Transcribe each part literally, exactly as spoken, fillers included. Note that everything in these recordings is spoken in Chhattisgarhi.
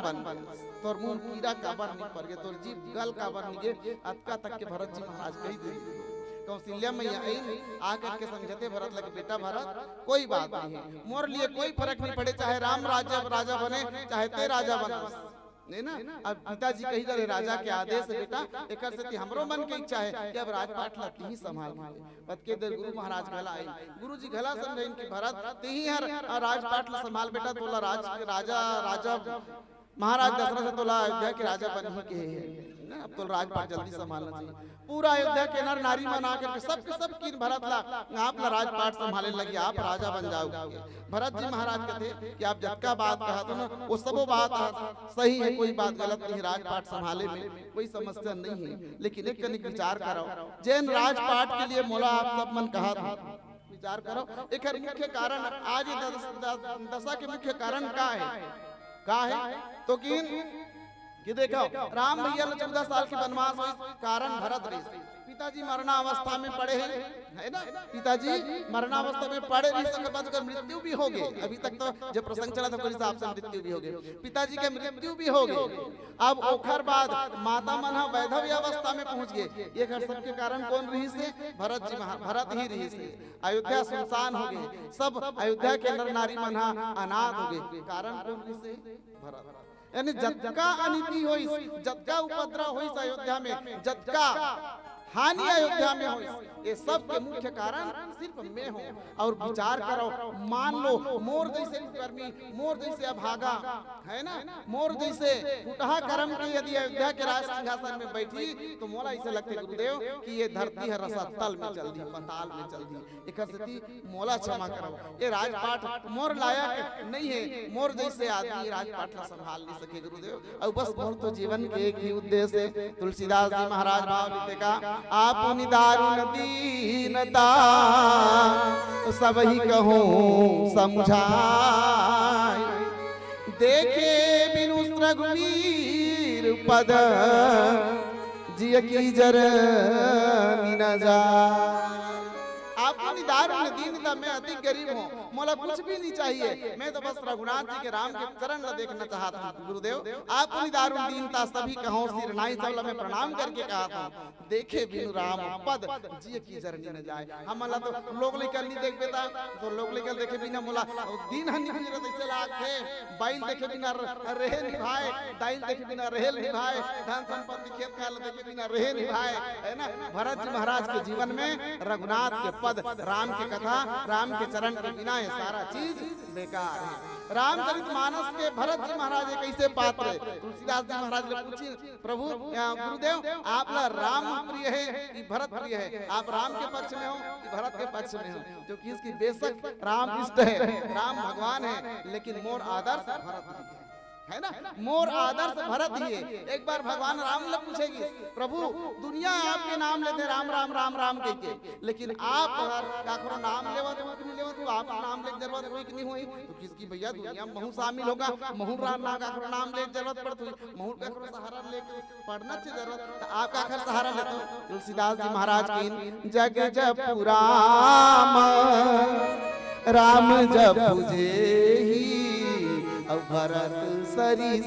बन, तोर मुंह कीरा काबर नहीं पर गे, तोर जीभ गल काबर नहीं गे, अतका तक के भरत जी महाराज कही दे। कौशल्या मैया आइन, आकर के समझाथे भरत ला कि बेटा भरत, कोई बात नहीं है, मोर लिए कोई फरक नहीं पड़े, चाहे राम राजा, राजा बने, चाहे तें राजा बन, नहीं ना। अब पिताजी कही डरे, राजा के आदेश है बेटा, एकर सेती हमरो मन के इच्छा है कि अब राजपाट ला तिही संभाल ले। अतके देर गुरु महाराज घला आइन, गुरु जी घला समझाइन कि भरत, तिही हर राजपाट ला संभाल बेटा, तोला राज, राजा, राजा महाराज दशरथ से तोला अयोध्या के राजा बनही के हे ना, अब तोला राजपाट जल्दी संभालना चाहिए। पूरा अयोध्या के नर नारी मन आकर के सबके सब कीन भरत ला, आप ला राजपाट संभाले लगी, आप राजा बन जाओ। भरत जी महाराज कहते कि आप जतका बात कहत हो ना, वो सबो बात ह सही है, कोई बात गलत नहीं, राजपाट संभाले में कोई समस्या नहीं है, लेकिन एक कनिक विचार करो, जेन राजपाट के लिए मोला आप सब मन कहत हो, विचार करो, एकर मुख्य कारण, आज ये दस-, दस-, दशा के मुख्य कारण का है? का है? तो किन कि देखो, राम भैया ला चौदह साल के वनवास होइस, कारण भरत रहिस। पिताजी मरणावस्था में पड़े हैं, है ना? पिताजी मरणावस्था में पड़े रहिस, ओकर बाद ओकर मृत्यु भी हो गए। अभी तक तो जो प्रसंग चला था, ओकर हिसाब से मृत्यु भी हो गए, पिताजी के मृत्यु भी हो गए। अब ओकर बाद माता मन ह वैधव्य अवस्था में पहुंच गए। ये घर सबके कारण कौन रहिस हे? भरत जी महा-, भरत ही रहिस हे। अयोध्या सुनसान हो गए, सब अयोध्या के नर नारी मन ह अनाथ हो गए। कारण कौन रहिस हे? भरत। यानी जतका अनीति होइस, जतका उपद्रव होइस अयोध्या में, जतका हानि अयोध्या में होइस, ये सब के मुख्य कारण सिर्फ मैं हूँ। और विचार करो, मान लो मोर जैसे कुकर्मी, मोर जैसे अभागा, है ना, मोर जैसे कुटहा कर्म के यदि अयोध्या के राज सिंहासन में बैठी तो मोला ऐसे लगथे गुरुदेव कि ये धरती हर रसातल में चल दी, पताल में चल दी। एकर सेती मोला क्षमा करो, ये राजपाट मोर लायक नहीं है, मोर जैसे आदमी ये राजपाट ला संभाल नहीं सके गुरुदेव। अउ बस मोर तो जीवन के एक ही उद्देश्य है, तुलसीदास जी महाराज भाव लिखथे का, आप निदारुण दीनता सब ही कहूँ समुझाय, देखे बिनु रघुवीर पद जिय की जरनी न जाय। आप निदारुण दीनता, मैं अति गरीब हूँ, मोला कुछ भी नहीं चाहिए, मैं तो बस रघुनाथ जी के राम के चरण ला देखना चाहता हूँ गुरुदेव। आप निदारुण दीनता सब ही कहूँ सिरनाई, सब ला मैं प्रणाम करके कहता हूँ, देखे बिनु राम पद जिय की जरनी न जाय। हमन ला तो लोग लइका नहीं देखबे ता, तो लोग लइका देखे बिना मोला दिन ह नहीं गुजरत ऐसे लागथे। बाइल देखे बिना र-, रेहे निभाए, दाइल देखे बिना रेहे निभाए, धन संपत्ति खेत खार देखे बिना रेहे निभाए, है ना? भरत जी महाराज के जीवन में रघुनाथ के पद, राम के कथा, राम के चरण के बिना ये सारा चीज बेकार है। रामचरित मानस के भरत जी महाराज एक ऐसे पात्र है, तुलसीदास जी महाराज ले पूछी, प्रभु, अ, गुरुदेव, आप ला राम प्रिय है कि भरत प्रिय है? आप राम के पक्ष में हो कि भरत के पक्ष में हो? तो किस की बेशक राम इष्ट है, राम भगवान है, लेकिन मोर आदर्श भरत ही है, है ना? मोर आदर्श भरत ही है। एक बार भगवान राम ला पूछेगी, प्रभु, दुनिया आपके नाम लेथे राम राम राम राम कहिके, लेकिन आप हर काकरो नाम लेवत हो कि नहीं लेवत हो? आप नाम ले जरूरत होई कि नहीं होई? तो किस कि भैया दुनिया में महू शामिल होगा, महू रा-, ना काकरो नाम ले जरूरत पड़त होई, महू काकरो सहारा लेके पड़ना चाहिए जरूरत। तो आप काकर सहारा लेते हो? तुलसीदास जी महाराज की, जग जपु राम, राम जपु जेहि, अउ भरत सरिस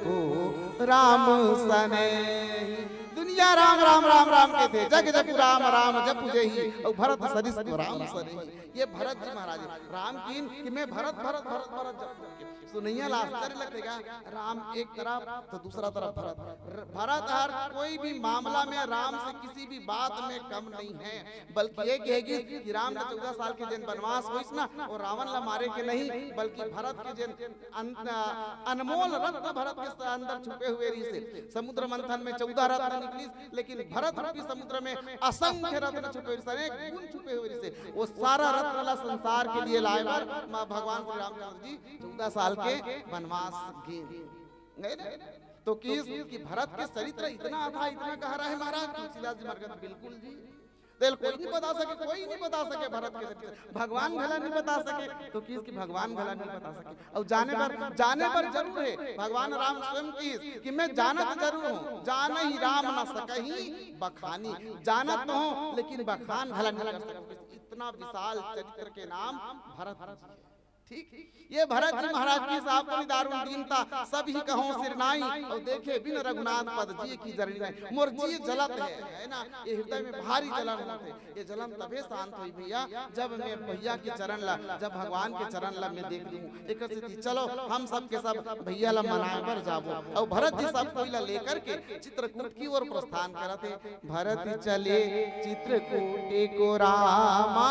को राम सनेहि। दुनिया राम राम राम राम कहथे, जग जपु राम, राम जपु जेहि, अउ भरत सरिस को राम सनेहि। ये भरत जी महाराज, राम कीन कि मैं भरत, भरत, भरत, भरत जप करके। सुनइया ला आश्चर्य लगथे का, राम एक तरफ तो दूसरा तरफ भरत। र-, भरत हर कोई भी मामला में राम से किसी भी बात में कम नहीं है, बल्कि ये कहेगी कि राम ने चौदह साल के जेन वनवास होइस ना, वो रावण ला मारे के नहीं, बल्कि भरत के जेन अन-, अनमोल रत्न भरत के स-, अंदर छुपे हुए रहिस हे। समुद्र मंथन में चौदह रत्न निकलिस, लेकिन भरत रूपी समुद्र में असंख्य रत्न छुपे हुए रहिस हे, अनेक गुण छुपे हुए रहिस हे। वो सारा रत्न ला संसार के लिए लाए बर माँ भगवान श्री रामचंद्र जी चौदह साल के वनवास गे। गए ना? तो किस कि भरत के चरित्र इतना अथाह, इतना गहरा है महाराज, तुलसीदास जी मरगत बिल्कुल जी। तेल कोई नहीं बता सके, कोई नहीं बता सके भरत के चरित्र, भगवान घला नहीं बता सके, तो किस कि भगवान घला नहीं बता सके। और जाने पर, जाने पर जरूर है, भगवान राम स्वयं किस कि मैं जानत जरूर हूँ, जानहि राम न सकहि बखानी। जानत तो हूँ, लेकिन बखान घला नहीं कर सकते। इतना विशाल चरित्र के नाम भरत जी है। ठीक, ये भरत जी महाराज के साहब को दारुण दीनता, सब ही कहो सिरनाई, और देखे बिन रघुनाथ पद जिए की जरनी नहीं। मोर जिए जलत है, है ना, ये हृदय में भारी जलन होते, ये जलन तबे शांत होई भैया, जब मैं भैया के चरण ला, जब भगवान के चरण ला मैं देख लूं। एक स्थिति, चलो हम सब के सब भैया ला मनाए बर जाबो। और भरत जी सब कोई ला लेकर के चित्रकूट की ओर प्रस्थान करत हे। भरत चले चित्रकूट को रामा,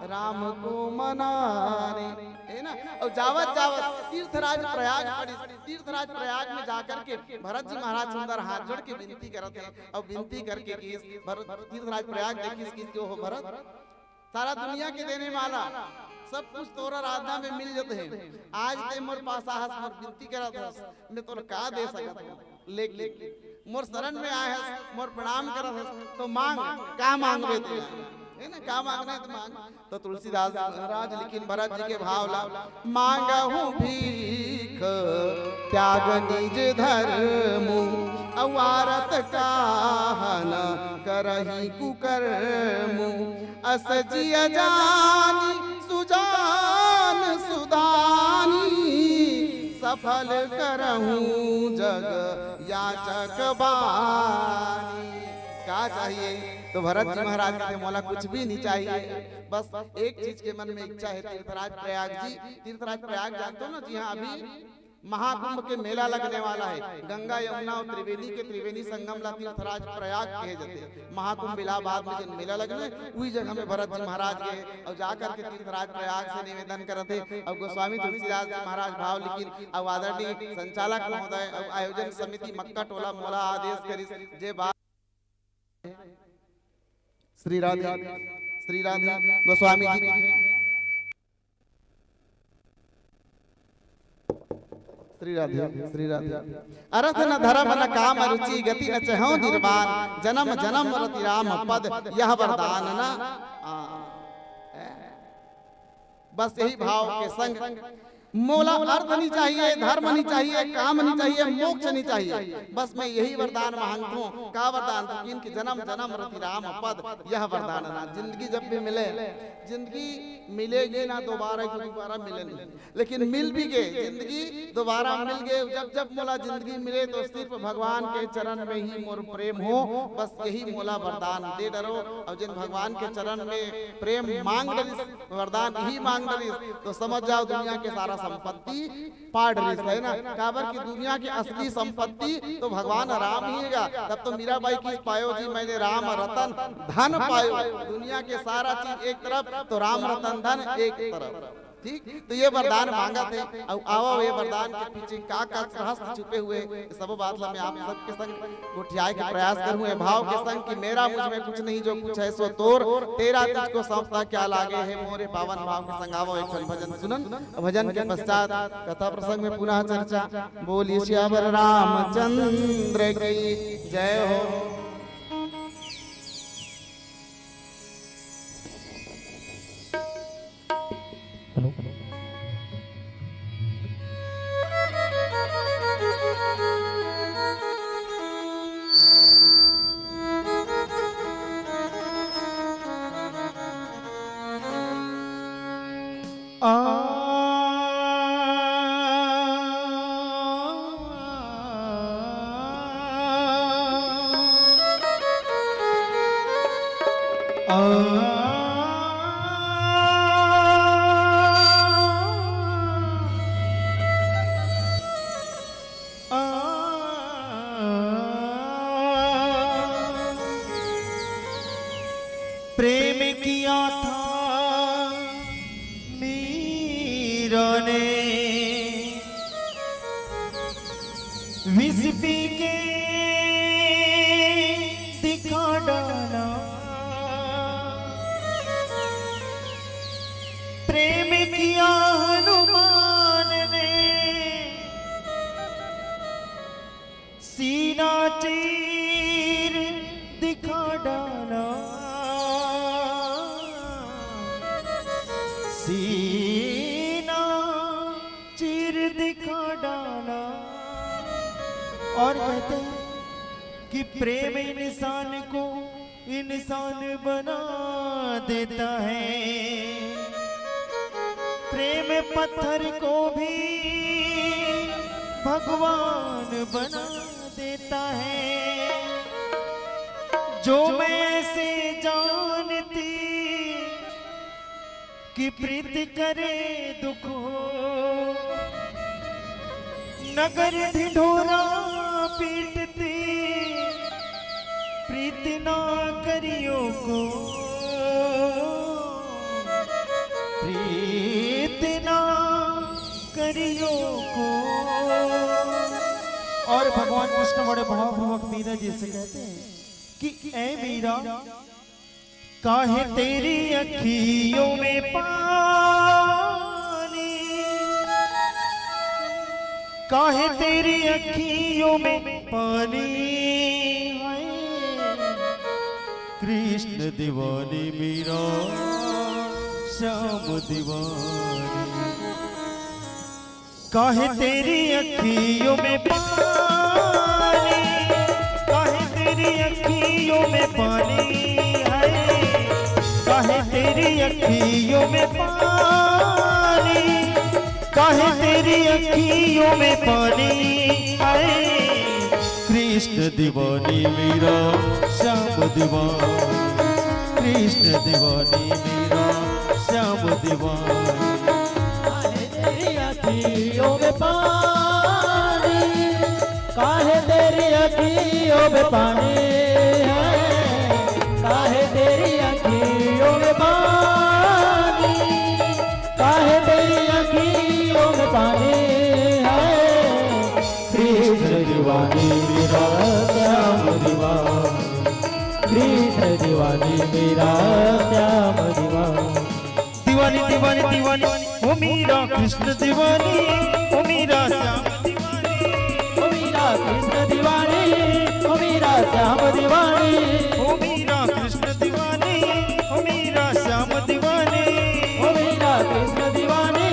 राम को मनाने, है ना। और जावत जावत तीर्थराज प्रयाग पड़ी, तीर्थराज प्रयाग में जाकर के भरत जी महाराज सुंदर हाथ जोड़ के विनती करत हे, और विनती करके कि इस भरत, तीर्थराज प्रयाग देखिस कि क्यों हो भरत, सारा दुनिया के देने वाला, सब कुछ तोर आराधना में मिल जत हे। आज ते मोर पास आहस, मोर विनती करत हस, मैं तोर का दे सकत हूँ? लेकिन मोर शरण में आए हस, मोर प्रणाम करत हस, तो मांग, का मांगबे तैं? है ना, का मांगना है तो मांग। तो तुलसीदास महाराज लिखिन भरत जी के भाव ला, मांगहु भीख त्याग निज धर्म, अवारत काहन करही कुकर्म। अस जिय जानी सुजान सुदानी, सफल करहु जग याचक बानी। का चाहिए? तो भरत जी महाराज कहते, मोला कुछ भी नहीं चाहिए, बस एक चीज के मन में इच्छा है, तीर्थराज प्रयाग जी, तीर्थराज प्रयाग जानते हो ना, जी हाँ, अभी महाकुंभ के मेला लगने वाला है। गंगा, यमुना और त्रिवेणी के त्रिवेणी संगम ला तीर्थराज प्रयाग कहे जाते हैं। महाकुंभ इलाहाबाद में जो मेला लगना है, वही जगह में भरत जी महाराज गए और जाकर के तीर्थराज प्रयाग से निवेदन करते हैं। और गोस्वामी तुलसीदास जी महाराज भाव लिखिन, और आदरणीय संचालक महोदय और आयोजन समिति मक्का टोला मोला आदेश करिस, जे बात श्री राधे, श्री राधे गोस्वामी जी। श्री राधे, श्री राधे। अर्थ न धर्म न काम रुचि, गति न चहौ निर्वाण, जन्म जन्म रति राम पद, यह वरदान न। आ, बस यही भाव के संग मोला अर्थ नहीं चाहिए, धर्म नहीं चाहिए, काम नहीं चाहिए, मोक्ष नहीं चाहिए, बस मैं यही वरदान मांगता हूँ। का वरदान? तो किन कि जन्म जन्म रति राम पद, यह वरदान ना। जिंदगी जब भी मिले, जिंदगी मिलेगी ना दोबारा, जो दोबारा मिले नहीं, लेकिन मिल भी गए, जिंदगी दोबारा मिल गए। जब जब मोला जिंदगी मिले तो सिर्फ भगवान के चरण में ही मोर प्रेम हो, बस यही मोला वरदान दे डरो। और जिन भगवान के चरण में प्रेम मांग डरिस, वरदान ही मांग डरिस, तो समझ जाओ दुनिया के सारा संपत्ति पा डरिस, है ना। काबर कि दुनिया के असली संपत्ति तो भगवान राम ही हेगा। तब तो मीराबाई किहिस, पायो जी मैंने राम रतन धन पायो। दुनिया के सारा चीज एक तरफ तो राम रतन धन एक तरफ। ठीक, तो ये वरदान मांगत हे। अउ आवव, ये वरदान के पीछे का का रहस्य छुपे हुए, ये सब बात ला मैं आप सबके संग गोठियाए के प्रयास करूँ, ये भाव के संग कि मेरा मुझ में कुछ नहीं, जो कुछ है सो तोर, तेरा तुझको सौंपता क्या लागे हे मोरे। पावन भाव के संग आवव, एक ठन भजन सुनन, भजन के पश्चात कथा प्रसंग में पुनः चर्चा। बोलिए सियावर रामचंद्र की जय हो। प्रेम किया था मीरा ने, विष पी के दिखा डाला। प्रेम किया हनुमान ने, सीना चीर दिखा डाला। सीना चीर दिखा डाला। और कहते हैं कि प्रेम इंसान को इंसान बना देता है। प्रेम पत्थर को भी भगवान बना देता है। जो मैं से जानती कि प्रीत करे दुख हो, नगर ढिढोरा पीटती प्रीत ना करियो को, प्रीत ना करियो को। और भगवान कृष्ण बड़े भावपूर्वक मीरा जी से कहते हैं कि ऐ मीरा, काहे तेरी अखियों में पानी, काहे तेरी अखियों में पानी है। कृष्ण दीवानी मीरा, श्याम दीवानी। काहे तेरी अखियों में पानी, काहे तेरी अखियों में पानी है, काहे तेरी अखियों में पानी, काहे तेरी अखियों में पानी है। कृष्ण दीवानी मीरा, श्याम दीवानी, कृष्ण दीवानी मीरा, श्याम दीवानी। काहे तेरी अखियों में पानी, काहे तेरी अखियों में पानी है, काहे तेरी अखियों में पानी, काहे तेरी अखियों में पानी है। कृष्ण दीवानी मीरा, श्याम दीवानी, कृष्ण दीवानी मीरा, श्याम दीवानी। दीवानी, दीवानी, दीवानी, ओ मीरा कृष्ण दीवानी, ओ मीरा श्याम दीवानी। ओ मीरा कृष्ण दीवानी, ओ मीरा श्याम दीवानी। ओ मीरा कृष्ण दीवानी, ओ मीरा श्याम दीवानी। ओ मीरा कृष्ण दीवानी,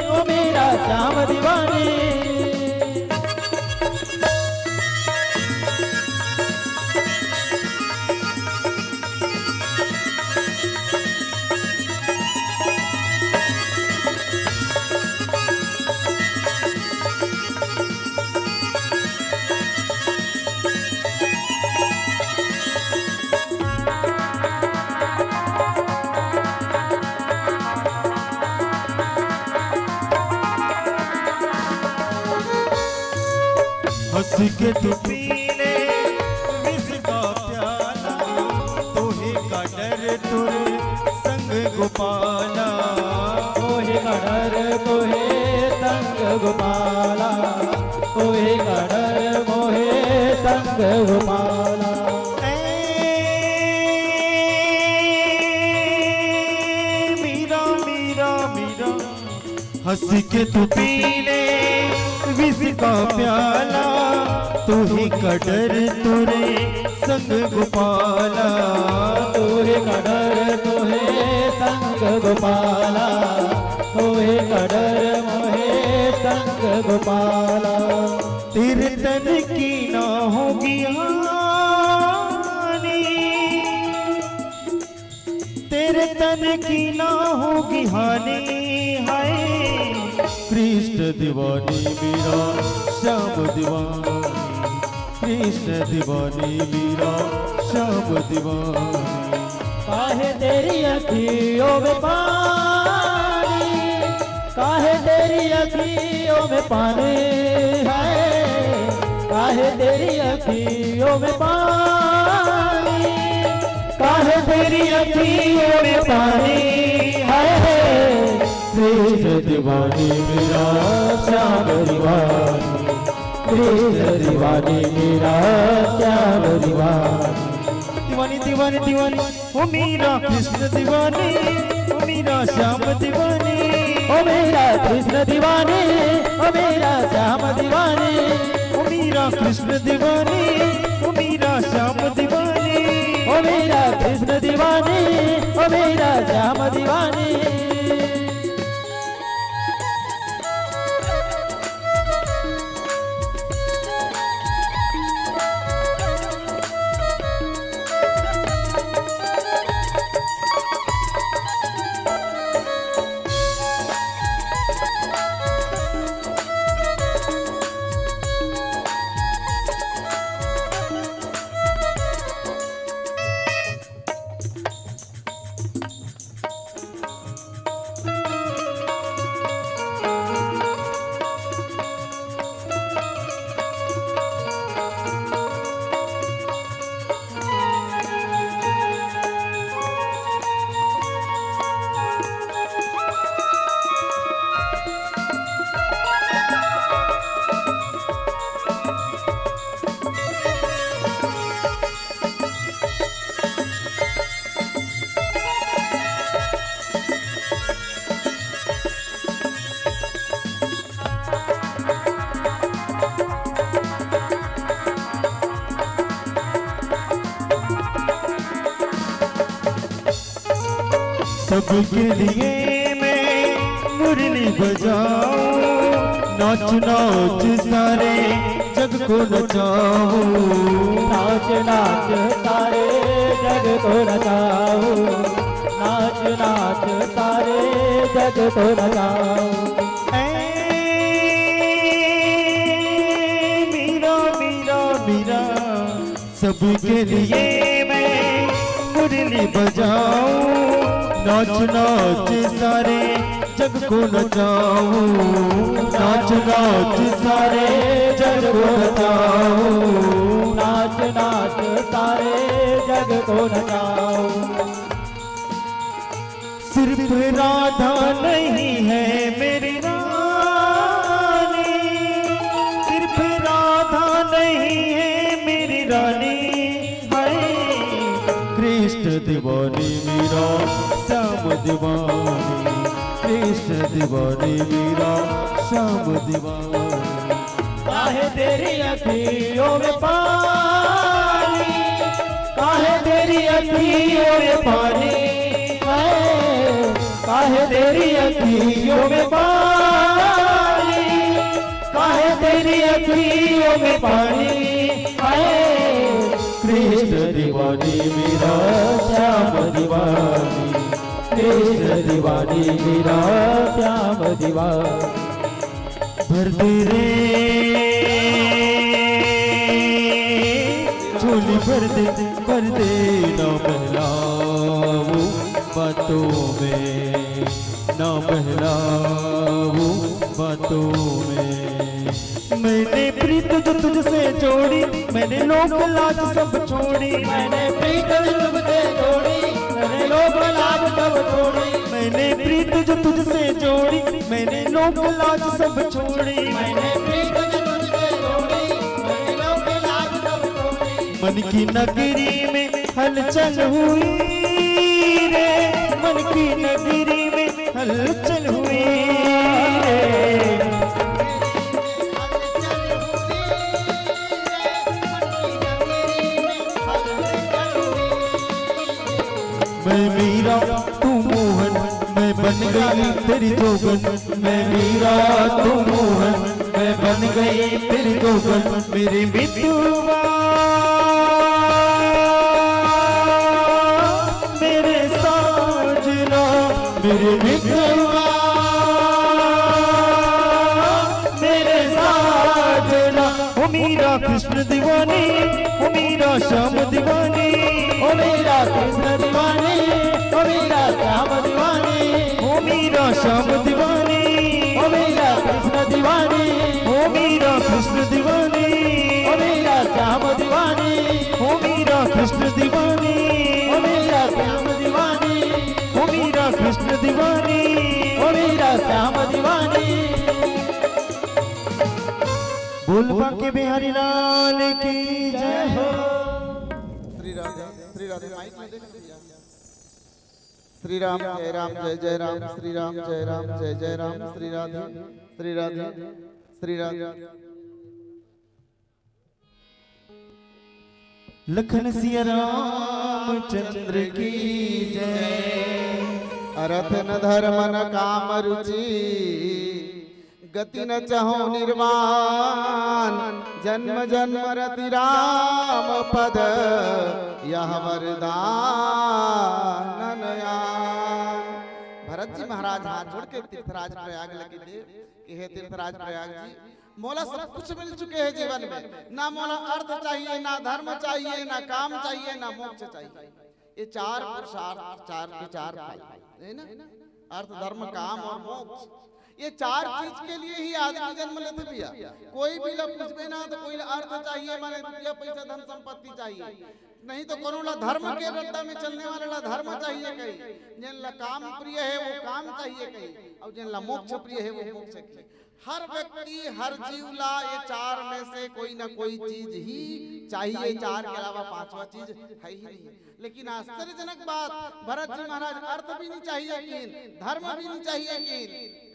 ओ मीरा श्याम दीवानी। हंस के तू पी ले विष का प्याला, तोहे का डर तोरे संग गोपाला। तोहे का डर तोहे संग गोपाला, तोहे का डर मोहे संग गोपाला। ए मीरा, मीरा, मीरा, हंस के तू पी ले विष का प्याला, तोहे का डर तोरे संग गोपाला। तोहे का डर तोहे संग गोपाला, तोहे का डर मोहे संग गोपाला। तेरे तन की ना होगी हानि, तेरे तन की ना होगी हानि। हाय कृष्ण दीवानी मीरा, श्याम दीवानी, कृष्ण दीवानी मीरा, श्याम दीवानी। काहे तेरी अखियों में पानी, काहे तेरी अखियों में पानी है, काहे तेरी अखियों में पानी, काहे तेरी अखियों में पानी है। कृष्ण दीवानी मीरा, श्याम दीवानी, कृष्ण दीवानी मीरा, श्याम दीवानी। दीवानी, दीवानी, दीवानी, ओ मीरा कृष्ण दीवानी, ओ मीरा श्याम दीवानी। ओ मीरा कृष्ण दीवानी, ओ मीरा श्याम दीवानी। ओ मीरा कृष्ण दीवानी, ओ मीरा श्याम दीवानी। ओ मीरा कृष्ण दीवानी, ओ मीरा श्याम दीवानी। सबके लिए मैं मुरली बजाऊं, नाच नाच सारे जग को नचाऊं। नाच नाच सारे जग को नचाऊं, नाच नाच सारे जग को नचाऊं। ऐ मीरा, मीरा, मीरा, सबके लिए मैं मुरली बजाऊं, नाच नाच सारे जग को नचाऊं, नाच नाच सारे जग को नचाऊं। नाच नाच सारे जग को नचाऊं। सिर्फ राधा नहीं है मेरी रानी, सिर्फ राधा नहीं है मेरी रानी, हाय। कृष्ण दीवानी मीरा, श्याम दीवानी, कृष्ण दीवानी मीरा, श्याम दीवानी। काहे तेरी अखियों में पानी, काहे तेरी अखियों में पानी, हाय। काहे तेरी अखियों में पानी, काहे तेरी अखियों में पानी, हाय। कृष्ण दीवानी मीरा, श्याम दीवानी, कृष्ण दीवानी मीरा, श्याम दीवानी। भर दे रे झोली, भर दे, भर दे, ना बहलाओ बातों में, ना बहलाओ बातों में। मैंने प्रीत जो तुझसे जोड़ी, मैंने लोक लाज सब छोड़ी। मैंने प्रीत जो तुझसे जोड़ी, मैंने लोक लाज सब छोड़ी। मैंने प्रीत जो तुझसे जोड़ी, मैंने लोक लाज सब छोड़ी। मैंने प्रीत जो तुझसे जोड़ी, मैंने लोक लाज सब छोड़ी। मन की नगरी में हलचल हुई रे, मन की नगरी में हलचल हुई रे। मैं मीरा, तू मोहन, मैं बन गई तेरी जोगन। मैं मीरा, तू मोहन, मैं बन गई तेरी जोगन। मेरी मितवा, मेरे साजना, मेरी मितवा, मेरे साजना। ओ मीरा कृष्ण दीवानी, ओ मीरा श्याम दीवानी। ओ मीरा कृष्ण दीवानी, ओ मीरा श्याम दीवानी। ओ मीरा श्याम दीवानी, ओ मीरा कृष्ण दीवानी। ओ मीरा कृष्ण दीवानी, ओ मीरा श्याम दीवानी। ओ मीरा कृष्ण दीवानी, ओ मीरा श्याम दीवानी। ओ मीरा कृष्ण दीवानी, ओ मीरा श्याम दीवानी। बोल बांके बिहारी लाल की जय हो। श्री राधे, श्री राधे, माइक में देख भैया। श्री राम जय राम जय जय राम, श्री राम जय राम जय जय राम, श्री राधे, श्री राधे, श्री राधे। लखन सिया रामचंद्र की जय। अरथ न धर्म न काम रुचि, गति न चहु निर्वाण। जन्म जन्म रति राम पद, यह वरदान नयान। भरत जी महाराज हाथ जोड़ के तीर्थराज प्रयाग ल कहि दे कि हे तीर्थराज प्रयाग जी, मोला सब कुछ मिल चुके हे जीवन में, ना मोला अर्थ चाहिए, ना धर्म चाहिए, ना काम चाहिए, ना मोक्ष चाहिए। ये चार पुरुषार्थ, चार के चार फल, है ना? अर्थ, धर्म, काम और मोक्ष, ये चार चीज के लिए ही आदमी जन्म लेथे भैया। कोई भी ला पूछबे ना तो कोई ला अर्थ चाहिए, माने रुपया पैसा धन संपत्ति चाहिए, नहीं तो कोनो ला धर्म के रद्दा में चलने वाले ला धर्म चाहिए कही, जेन ला काम प्रिय है वो काम चाहिए कही, और जेन ला मोक्ष प्रिय है वो मोक्ष कही। हर व्यक्ति, हर जीव ला ये चार में से कोई ना कोई चीज ही चाहिए, चार के अलावा पांचवा चीज है ही नहीं। लेकिन आश्चर्यजनक बात, भरत जी महाराज अर्थ भी नहीं चाहिए किन, धर्म भी नहीं चाहिए किन,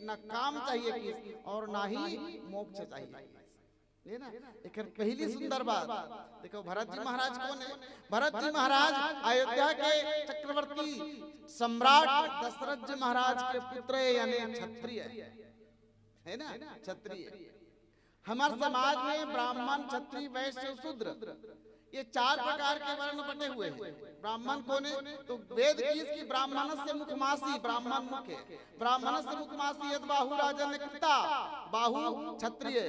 ना काम चाहिए किन और ना ही मोक्ष चाहिए। ये ना, एकर पहली सुंदर बात। देखो, भरत जी महाराज कौन है? भरत जी महाराज अयोध्या के चक्रवर्ती सम्राट दशरथ जी महाराज के पुत्र है, यानी क्षत्रिय है, है ना, क्षत्रिय। हमारे समाज में ब्राह्मण, क्षत्रिय, वैश्य, शूद्र, ये चार प्रकार के वर्ण बटे हुए हैं। ब्राह्मण कौन है? तो वेद की इसकी ब्राह्मणस्य मुखमासी, ब्राह्मण मुख है। ब्राह्मणस्य मुखमासी यद बाहु राजन्य कृता, बाहु क्षत्रिय।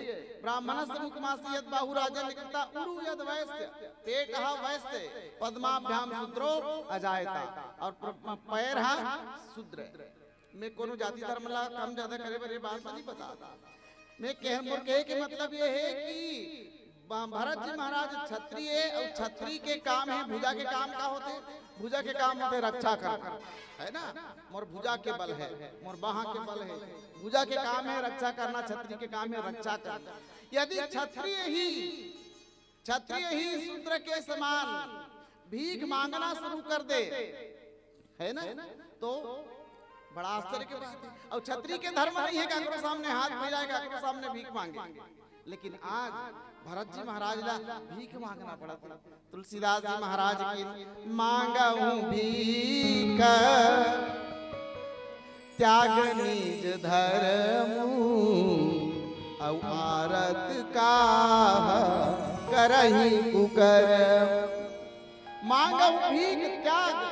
ब्राह्मणस्य मुखमासी यद बाहु राजन्य कृता, उरु यद वैश्य, पेट हा वैश्य, पद्माभ्याम शूद्रो अजायता, और प्र-, पैर हा शूद्र। मैं कोनो जाति धर्म ला कम ज्यादा करे बर ये बात नहीं बता। मैं कह, मोर कहे के मतलब ये है कि ब-, भरत जी महाराज क्षत्रिय है, और क्षत्रिय के काम है, भुजा के काम का होते? भुजा के काम होते रक्षा करना, है ना? मोर भुजा के बल है, मोर बाहा के बल है। भुजा के काम है रक्षा करना, क्षत्रिय के काम है रक्षा करना। यदि क्षत्रिय ही, क्षत्रिय ही शूद्र के समान भीख मांगना शुरू कर दे, है ना, तो बड़ा आश्चर्य की बात है। और क्षत्रिय के धर्म नहीं है कि काकरो सामने हाथ फैलाए, काकरो सामने भीख मांगे। लेकिन आज भरत जी महाराज ला भीख मांगना पड़त है। तुलसीदास जी महाराज की, "मांगहु भीख त्याग निज धर्म, अउ आरत काह करही कुकर्म।" मांगहु भीख त्याग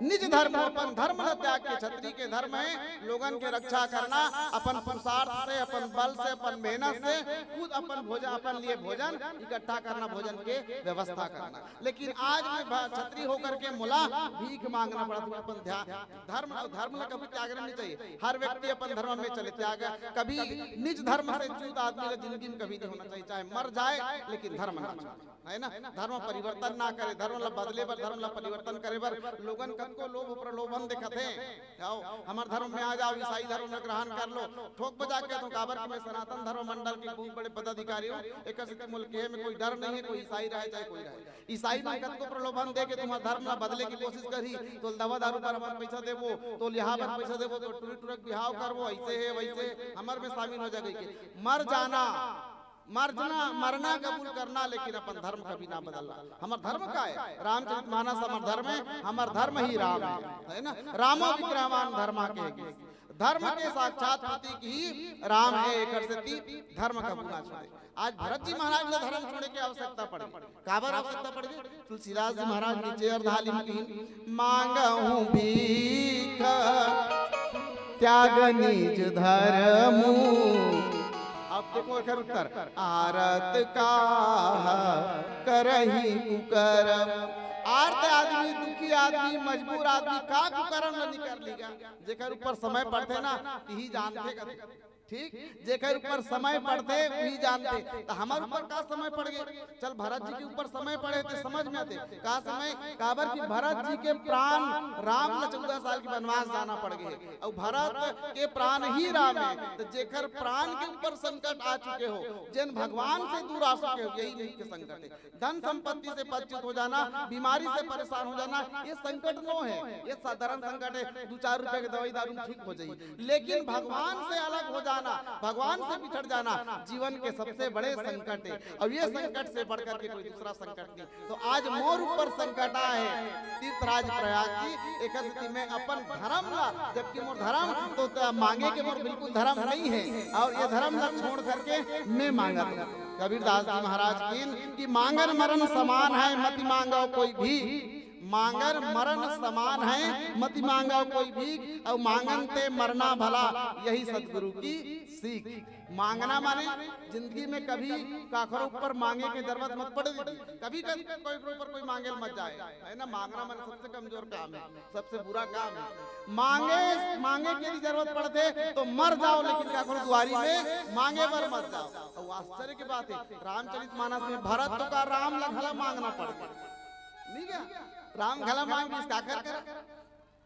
निज धर्म, अपन धर्म ला त्याग के, क्षत्रिय के धर्म है लोगन के रक्षा करना, अपन पुरुषार्थ से, अपन बल से, अपन मेहनत से खुद अपन भोजन, अपन लिए भोजन इकट्ठा करना, भोजन के व्यवस्था करना। लेकिन आज मैं भा-, क्षत्रिय होकर के मोला भीख मांगना पड़त है, अपन ध्यान, धर्म, धर्म ला कभी त्यागना नहीं चाहिए। हर व्यक्ति अपन धर्म में चले, त्याग कभी निज धर्म से च्यूत आदमी ला जिंदगी में कभी नहीं होना चाहिए, चाहे मर जाए लेकिन धर्म ना छोड़े। है ना, धर्म परिवर्तन ना करे, धर्म ला बदले बर, धर्म ला परिवर्तन करे बर लोगन कतको लोभ प्रलोभन देखत हे। आओ, हमर धर्म में आ जाओ, ईसाई धर्म में ग्रहण कर लो। ठोक बजा के तो काबर कि मैं सनातन धर्म मंडल के बहुत बड़े पदाधिकारी हूँ। एक सेती मोला कहे में कोई डर नहीं है, कोई ईसाई रहे चाहे कोई रहे। ईसाई मन कतको प्रलोभन दे के तुम्हार धर्म ला बदले की कोशिश करही, तो दवा दारू बर हमन पैसा देबो, तो यहाँ बर पैसा देबो, तो टुरी टुरक बिहाव करबो, ऐसे है वैसे है, हमर में शामिल हो जाएगी। मर जाना, मरना, मरना कबूल करना, लेकिन अपन धर्म कभी ना बदलना। हमर धर्म का है? रामचरित मानस हमर धर्म है, हमर धर्म ही राम है, है ना? रामो विग्रहवान धर्मा के, धर्म के साक्षात प्रतीक ही राम है। एकर सेती धर्म कबू ना छोड़े। आज भरत जी महाराज ला धर्म छोड़े के आवश्यकता पड़ गे। काबर आवश्यकता पड़ गे? तुलसीदास जी महाराज नीचे अर्धाली में कहिन, "मांगहु भीख त्याग निज धर्म।" अब देखो एकर उत्तर, "आरत काह करही कुकर्म।" आर्त आदमी, दुखी आदमी, मजबूर आदमी का कुकर्म ल निकर लीगा? जेकर ऊपर समय पड़थे ना, तिही जानथे कथे। ठीक, जेकर ऊपर समय पड़थे, वही जानथे। त हमर ऊपर का समय पड़ गे? चल, भरत जी के ऊपर समय पड़े ते समझ में आथे। का समय? काबर कि भरत जी के प्राण राम ला चौदह साल के वनवास जाना पड़ गे हे, अउ भरत के प्राण ही राम है। त जेकर प्राण के ऊपर संकट आ चुके हो, जेन भगवान से दूर आ चुके हो, यही मुख्य संकट है। धन संपत्ति से वंचित हो जाना, बीमारी से परेशान हो जाना, ये संकट नो है, ये साधारण संकट है। दू चार रुपए के दवाई दारू में ठीक हो जाई, लेकिन भगवान से अलग हो जाना, भगवान से बिछड़ जाना जीवन के सबसे बड़े संकट है। और ये संकट से बढ़कर के कोई दूसरा संकट नहीं। तो आज मोर ऊपर संकट आए है तीर्थराज प्रयाग जी, एकर सेती मैं अपन धर्म ला, जबकि मोर धर्म तो त-, मांगे के मोर बिल्कुल धर्म नहीं है, और ये धर्म ला छोड़ करके मैं मांगत हूँ। कबीरदास जी महाराज की कि मांगन मरण समान है, मति मांगो कोई भीख। मांगन मरण समान है, मति मांगो कोई भीख। अउ मांगन ते मरना भला, यही सदगुरु की सीख। मांगना माने जिंदगी में कभी काखरो ऊपर मांगे के जरूरत मत पड़े दीदी। कभी कभी कोई ऊपर कोई मांगे मत जाए, है ना? मांगना माने सबसे कमजोर काम है, सबसे बुरा काम है। मांगे, मांगे के भी जरूरत पड़थे तो मर जाओ, लेकिन काखरो दुआरी में मांगे बर मत जाओ। अउ आश्चर्य की बात है, रामचरित मानस में भरत तो का राम ला घला मांगना पड़ गया, नहीं क्या? राम घला मांगिस, काखर कर,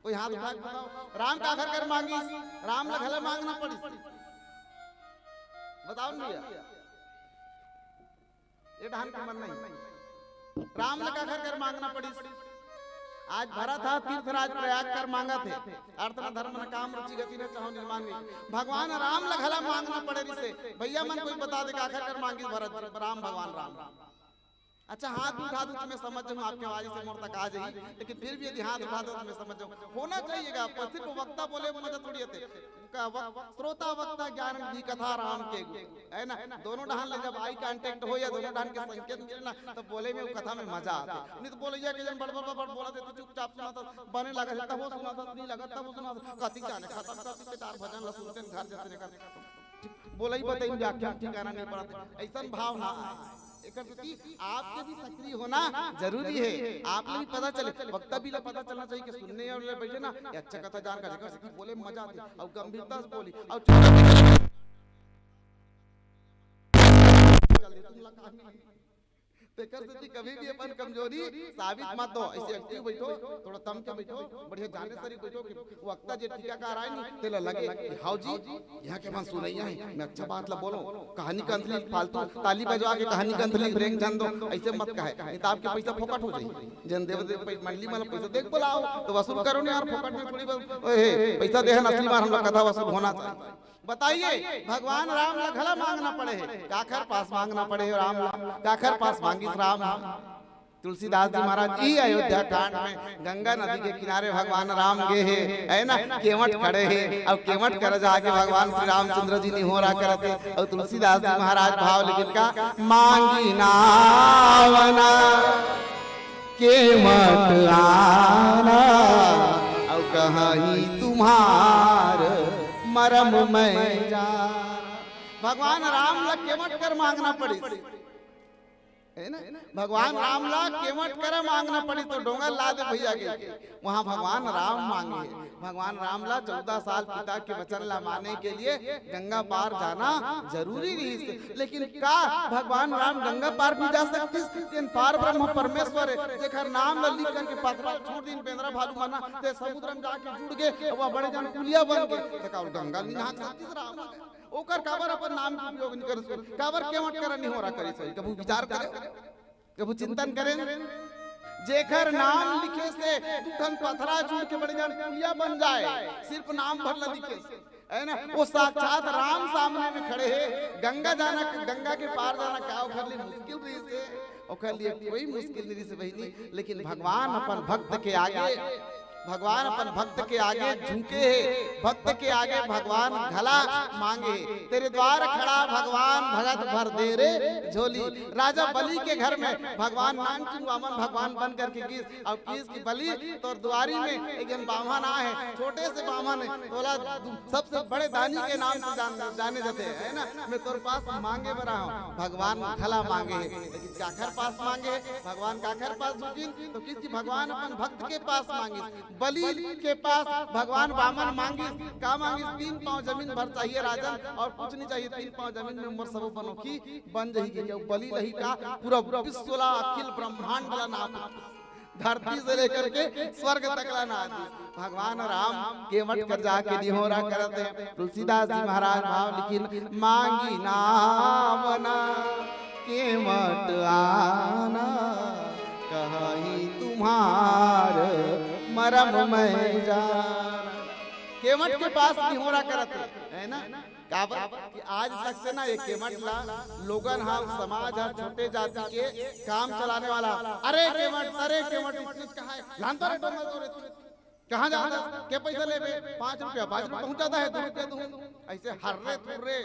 कोई हाथ उठा के बताओ, राम काखर कर मांगिस? राम ला घला मांगना पड़िस। बताओ न भैया, ये डहान के मन नहीं। राम ला काखर कर मांगना पड़िस? आज भरत हा तीर्थराज प्रयाग कर मांगत हे, अर्थ न धर्म न काम रुचि गति न चाहो निर्माण नहीं। भगवान राम ल घला मांगना पड़े रिसे, भैया मन कोई बता दे काखर कर मांगिस भरत जी, राम भगवान राम। अच्छा, हाथ उठा दो तो मैं समझ जाऊँ, आपके आवाज से मोर तक आ जाही, लेकिन फिर भी यदि हाथ उठा दो तो मैं समझ जाऊँ। होना चाहिएगा, पर सिर्फ वक्ता बोले मजा थोड़ी आते। का वक-, श्रोता वक्ता ज्ञान निधि कथा राम के गुण, है ना? दोनों डहान ले जब आई कॉन्टैक्ट हो या दोनों डहान के संकेत मिले ना, तब बोले में वो कथा में मजा आते। नहीं तो बोलैया के जन बड़ बड़ बड़ बोलत हे, तू चुपचाप सुनत हस, बने लागत हे, तब वो सुनत हस, नहीं लागत, तब वो सुनत हस। कति जाने खत्म कर दी बेचार भजन ला सुनते हैं, घर जाते हैं, बोलई बतई में व्याख्या ठिकाना नहीं पड़त हे। ऐसन भाव ना आए। एकर सेती आपके भी सक्रिय होना जरूरी है। आप ला भी पता चले, वक्ता भी ला पता चलना चाहिए कि सुनने और ले बैठे ना, ये अच्छा कथा जान कर, जेकर सेती बोले में मजा आते, और गंभीरता से बोली, और चल दे, तुम ला काम नहीं। तेकर सेती कभी भी अपन कमजोरी साबित मत दो, ऐसे एक्टिव बैठो, थोड़ा तम के बैठो, बढ़िया जाने सरी बैठो कि वक्ता जे टीकाकार आए नहीं, तेला लगे कि हाव जी, यहाँ के मन सुनैया है, मैं अच्छा बात ला बोलो, कहानी कंथली फालतू ताली बजवा के कहानी कंथली ब्रेक जान दो, ऐसे मत कहे, नहीं तो आपके पैसा फोकट हो जाए। जन देव देव पै-, मंडली वाला पैसा देख बोलाओ, तो वसूल करो नहीं यार, फोकट में थोड़ी बस, ओए, पैसा दे है असली बार हम लोग कथा वसूल होना चाहिए। बताइए, भगवान राम ला घला मांगना पड़े हे, काखर पास मांगना पड़े हे राम ला, काखर पास मांगिस राम ला? तुलसीदास जी महाराज ई अयोध्या कांड में गंगा नदी के किनारे भगवान राम गे हे, है ना, केवट खड़े हे, अउ केवट कर जाके भगवान श्री रामचंद्र जी निहोरा करत हे, अउ तुलसीदास जी महाराज भाव लिखिन का, मांगी नावना केवट आना, अउ कहीं तुम्हार मरम मैं जाना। भगवान राम ला केवट कर मांगना पड़िस, है ना? भगवान राम ला केवट कर मांगना पड़िस, तो डोंगा ला दे भैया के। वहां भगवान राम मांगे हे। भगवान राम ला चौदह साल पिता के वचन ला माने के लिए गंगा पार जाना जरूरी रहिस। लेकिन का भगवान राम गंगा पार भी जा सकतिस? तेन पार ब्रह्म परमेश्वर हे, जेकर नाम ला लिख करके पथरा छोड़ दिन बेंदरा भालू मना, ते समुद्र में जाके जुड़ गे, वो बड़े जन पुलिया बन गे, ते का गंगा नहीं नहा सकतिस राम? ओकर काबर अपन नाम के उपयोग नहीं करिस, काबर केवट कर निहोरा करिस, कभू विचार करे, कभू चिंतन करे। जेकर नाम लिखे से दू ठन पथरा जुड़ के बड़े जन पुलिया बन जाए, सिर्फ नाम भर ला लिखे से, है ना? वो साक्षात राम सामने में खड़े हे, गंगा जाना, गंगा के पार जाना का ओकर लिए मुश्किल रहिस हे? ओकर लिए कोई मुश्किल नहीं रहिस हे बहिनी, लेकिन भगवान अपन भक्त के आगे, भगवान अपन भक्त के आगे झुके हे, भक्त के आगे भगवान घला मांगे हे। तेरे द्वार खड़ा भगवान भगत भर दे रे झोली। राजा बलि के घर में भगवान नानचुन वामन भगवान बन करके गिस, अउ किहिस कि बलि तोर दुवारी में एक जन बाम्हन आए हे, छोटे से बाम्हन हे, तोला दु-, सबसे बड़े दानी के नाम से जान, जाने जाथे, है ना? मैं तोर पास मांगे बर आए हंव। भगवान घला मांगे हे, लेकिन काखर पास मांगे हे? भगवान काखर पास झुकिन? तो किहिस कि भगवान अपन भक्त के पास मांगिस, बलि के पास भगवान वामन मांगिस। का मांगिस? तीन पांव जमीन भर चाहिए राजन, और कुछ नहीं चाहिए। तीन पांव जमीन में मोर सबो बनोखी बन जाही। के बलि ल ही का, पूरा विश्व ला, अखिल ब्रह्मांड ला नाप, धरती से लेकर के स्वर्ग तक ला नाप। भगवान राम केवट कर जाके निहोरा करत हे। तुलसीदास जी महाराज भाव लिखिन, मांगी नावना केवट आना, कहीं तुम्हार मरम मैं जाना। केवट के पास निहोरा करत हे, है ना? काबर कि आज तक से ना ये केवट ला लोगन हा, समाज हा, छोटे जाति के काम चलाने वाला, अरे केवट, अरे केवट, इतने कहा है, जानता रे डोंगा तो रे तू, कहाँ जाता है? के पैसा लेबे? पाँच रुपया, पाँच रुपया पहुँच जाता है, दो रुपया दूँ। ऐसे हर्रे थुर्रे,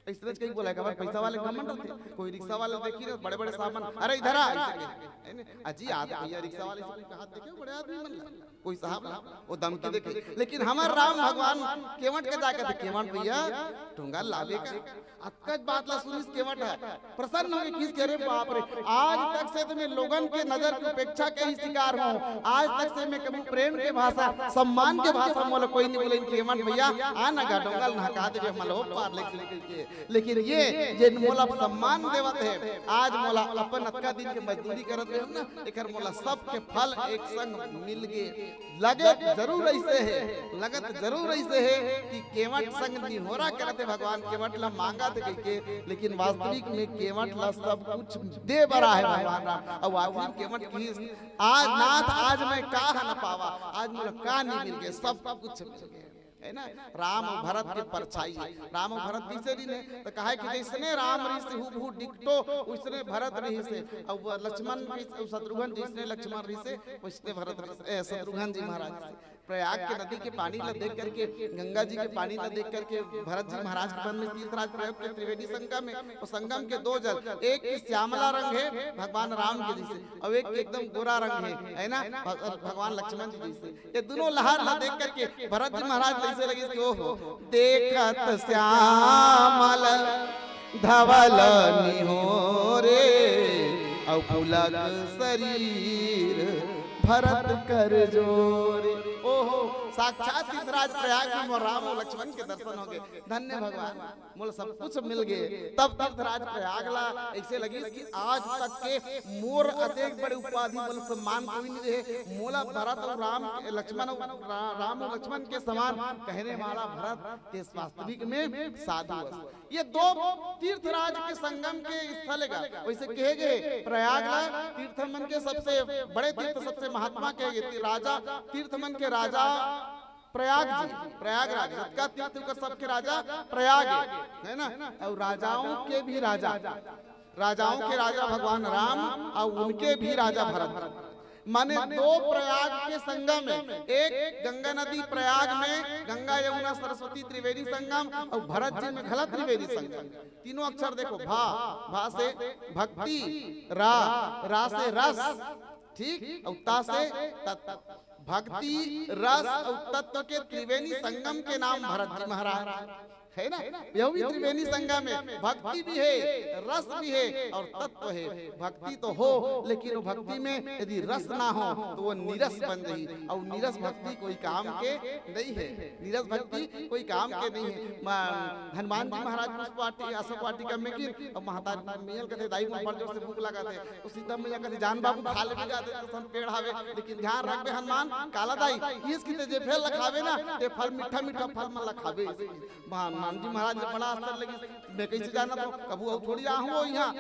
ऐसे कहीं बोला है, पैसा वाले घमंड होते, कोई रिक्शा वाले देखी ना, बड़े बड़े सामान, अरे इधर आ, ऐसे कहीं, है ना? अजी, आज भैया रिक्शा वाले से कोई हाथ देखे, बड़े आदमी मन ला। कोई साहब ला, वो धमकी देखे। लेकिन हमर राम भगवान केवट के जाके थे, केवट भैया, डोंगा लाबे का? अतकच बात ला सुनिस केवट ह, प्रसन्न होके किहिस कि अरे बाप रे, आज तक से तो मैं लोगन के नजर के उपेक्षा के ही शिकार हूँ, आज तक से मैं कभी प्रेम के भाषा, सम्मान के भाषा मोला कोई नहीं बोले। केवट भैया, आ ना गा, डोंगा ल नहका देबे, हमला ओ पार लेके, लेके लेकिन ये जेन मोला सम्मान देवत हे, आज मोला अपन अतका दिन के मजदूरी करत रहे ना, एकर मोला सबके फल एक संग मिल गे। लगे जरूर ऐसे हे, लगत जरूर ऐसे हे कि केवट संग निहोरा करत हे, भगवान केवट ला मांगत हे कहिके, लेकिन वास्तविक में केवट ला सब कुछ दे बर आहे भगवान राम। अउ आखिरी केवट कहिस, आज नाथ, आज मैं का ह न पावा, आज मोला का नहीं मिल गे, सब कुछ मिल गे। है ना? राम अउ भरत के परछाई हे। राम अउ भरत कइसे रहिन हे? त कहे कि जइसने राम रहिस हे हूबहू डिकटो, वइसने भरत रहिस हे। अउ लक्ष्मण रहिस हे, शत्रुघ्न, जइसने लक्ष्मण रहिस हे, वइसने भरत रहिस हे, ए, शत्रुघ्न जी महाराज रहिस हे। प्रयाग के नदी के पानी ला देख करके, गंगा जी के पानी ला देख करके भरत जी महाराज के मन में तीर्थराज प्रयाग के त्रिवेणी संगम हे, वो संगम के दो जल, एक के श्यामला रंग हे भगवान राम के जइसे, अउ एक के एकदम गोरा रंग हे, है ना, भ-, भगवान लक्ष्मण जी जइसे। ये दुनों लहर ला देख करके भरत जी महाराज ल अइसे लगिस कि ओहो, देखत श्यामल धवल निहोरे, अउ पुलक शरीर भरत कर जोरे। ओहो, साक्षात तीर्थराज प्रयाग में मोर राम अउ लक्ष्मण के दर्शन हो गे। धन्य भगवान, मोला सब कुछ मिल गे। तब तीर्थराज प्रयाग ला अइसे लगिस कि आज तक के मोर अतेक बड़े उपाधि, मोला सम्मान कोई नहीं दे। मोला भरत अउ राम, लक्ष्मण अउ रा-, राम अउ लक्ष्मण के समान कहने वाला भरत के वास्तविक में साधु अस। ये दो तीर्थराज के संगम के स्थल हे गा। वइसे कहे गे प्रयाग ला तीर्थ मन के सबसे बड़े तीर्थ, सबसे महात्मा कहे गे, राजा, तीर्थ मन के राजा प्रयाग जी, प्रयागराज, जतका तीर्थ ओकर सबके राजा प्रयाग हे, है ना? अउ राजाओं के भी राजा, राजाओं के राजा भगवान राम, अउ उनके भी राजा भरत। माने दो प्रयाग के संगम हे, एक गंगा नदी प्रयाग में, गंगा यमुना सरस्वती त्रिवेणी संगम, अउ भरत जी में घला त्रिवेणी संगम। तीनों अक्षर देखो, भा, भा से भक्ति, रा, रा से रस, ठीक, अउ ता से तत्व। भक्ति, रस अउ तत्व के त्रिवेणी संगम के नाम भरत जी महाराज, है ना? यहू भी त्रिवेणी संगम हे, भक्ति भी हे, रस भी हे अउ तत्व हे। भक्ति तो हो, लेकिन वो भक्ति में यदि रस ना हो, तो वो नीरस बन जाही, अउ नीरस भक्ति कोई काम के नहीं हे। नीरस भक्ति कोई काम के नहीं हे। म-, हनुमान जी महाराज पुष्प वाटि-, अशोक वाटिका में गिन, अउ महतारी मैया ल कथे, "दाई, मोला बड़ जोर से भूख लागत हे।" तो सीता मैया कथे, "जान बाबू, खा लेबे गा, तेरे सन पेड़ हावे, लेकिन ध्यान रखबे हनुमान, काला दाई, किस किते जे फल ला खाबे ना, ते फल, मीठा मीठा फल मन ला खाबे।" हनुमान जी महाराज ल बड़ा आश्चर्य लगिस, "मैं कइसे जानत हों, कभू अउ थोड़ी आहूं इहां,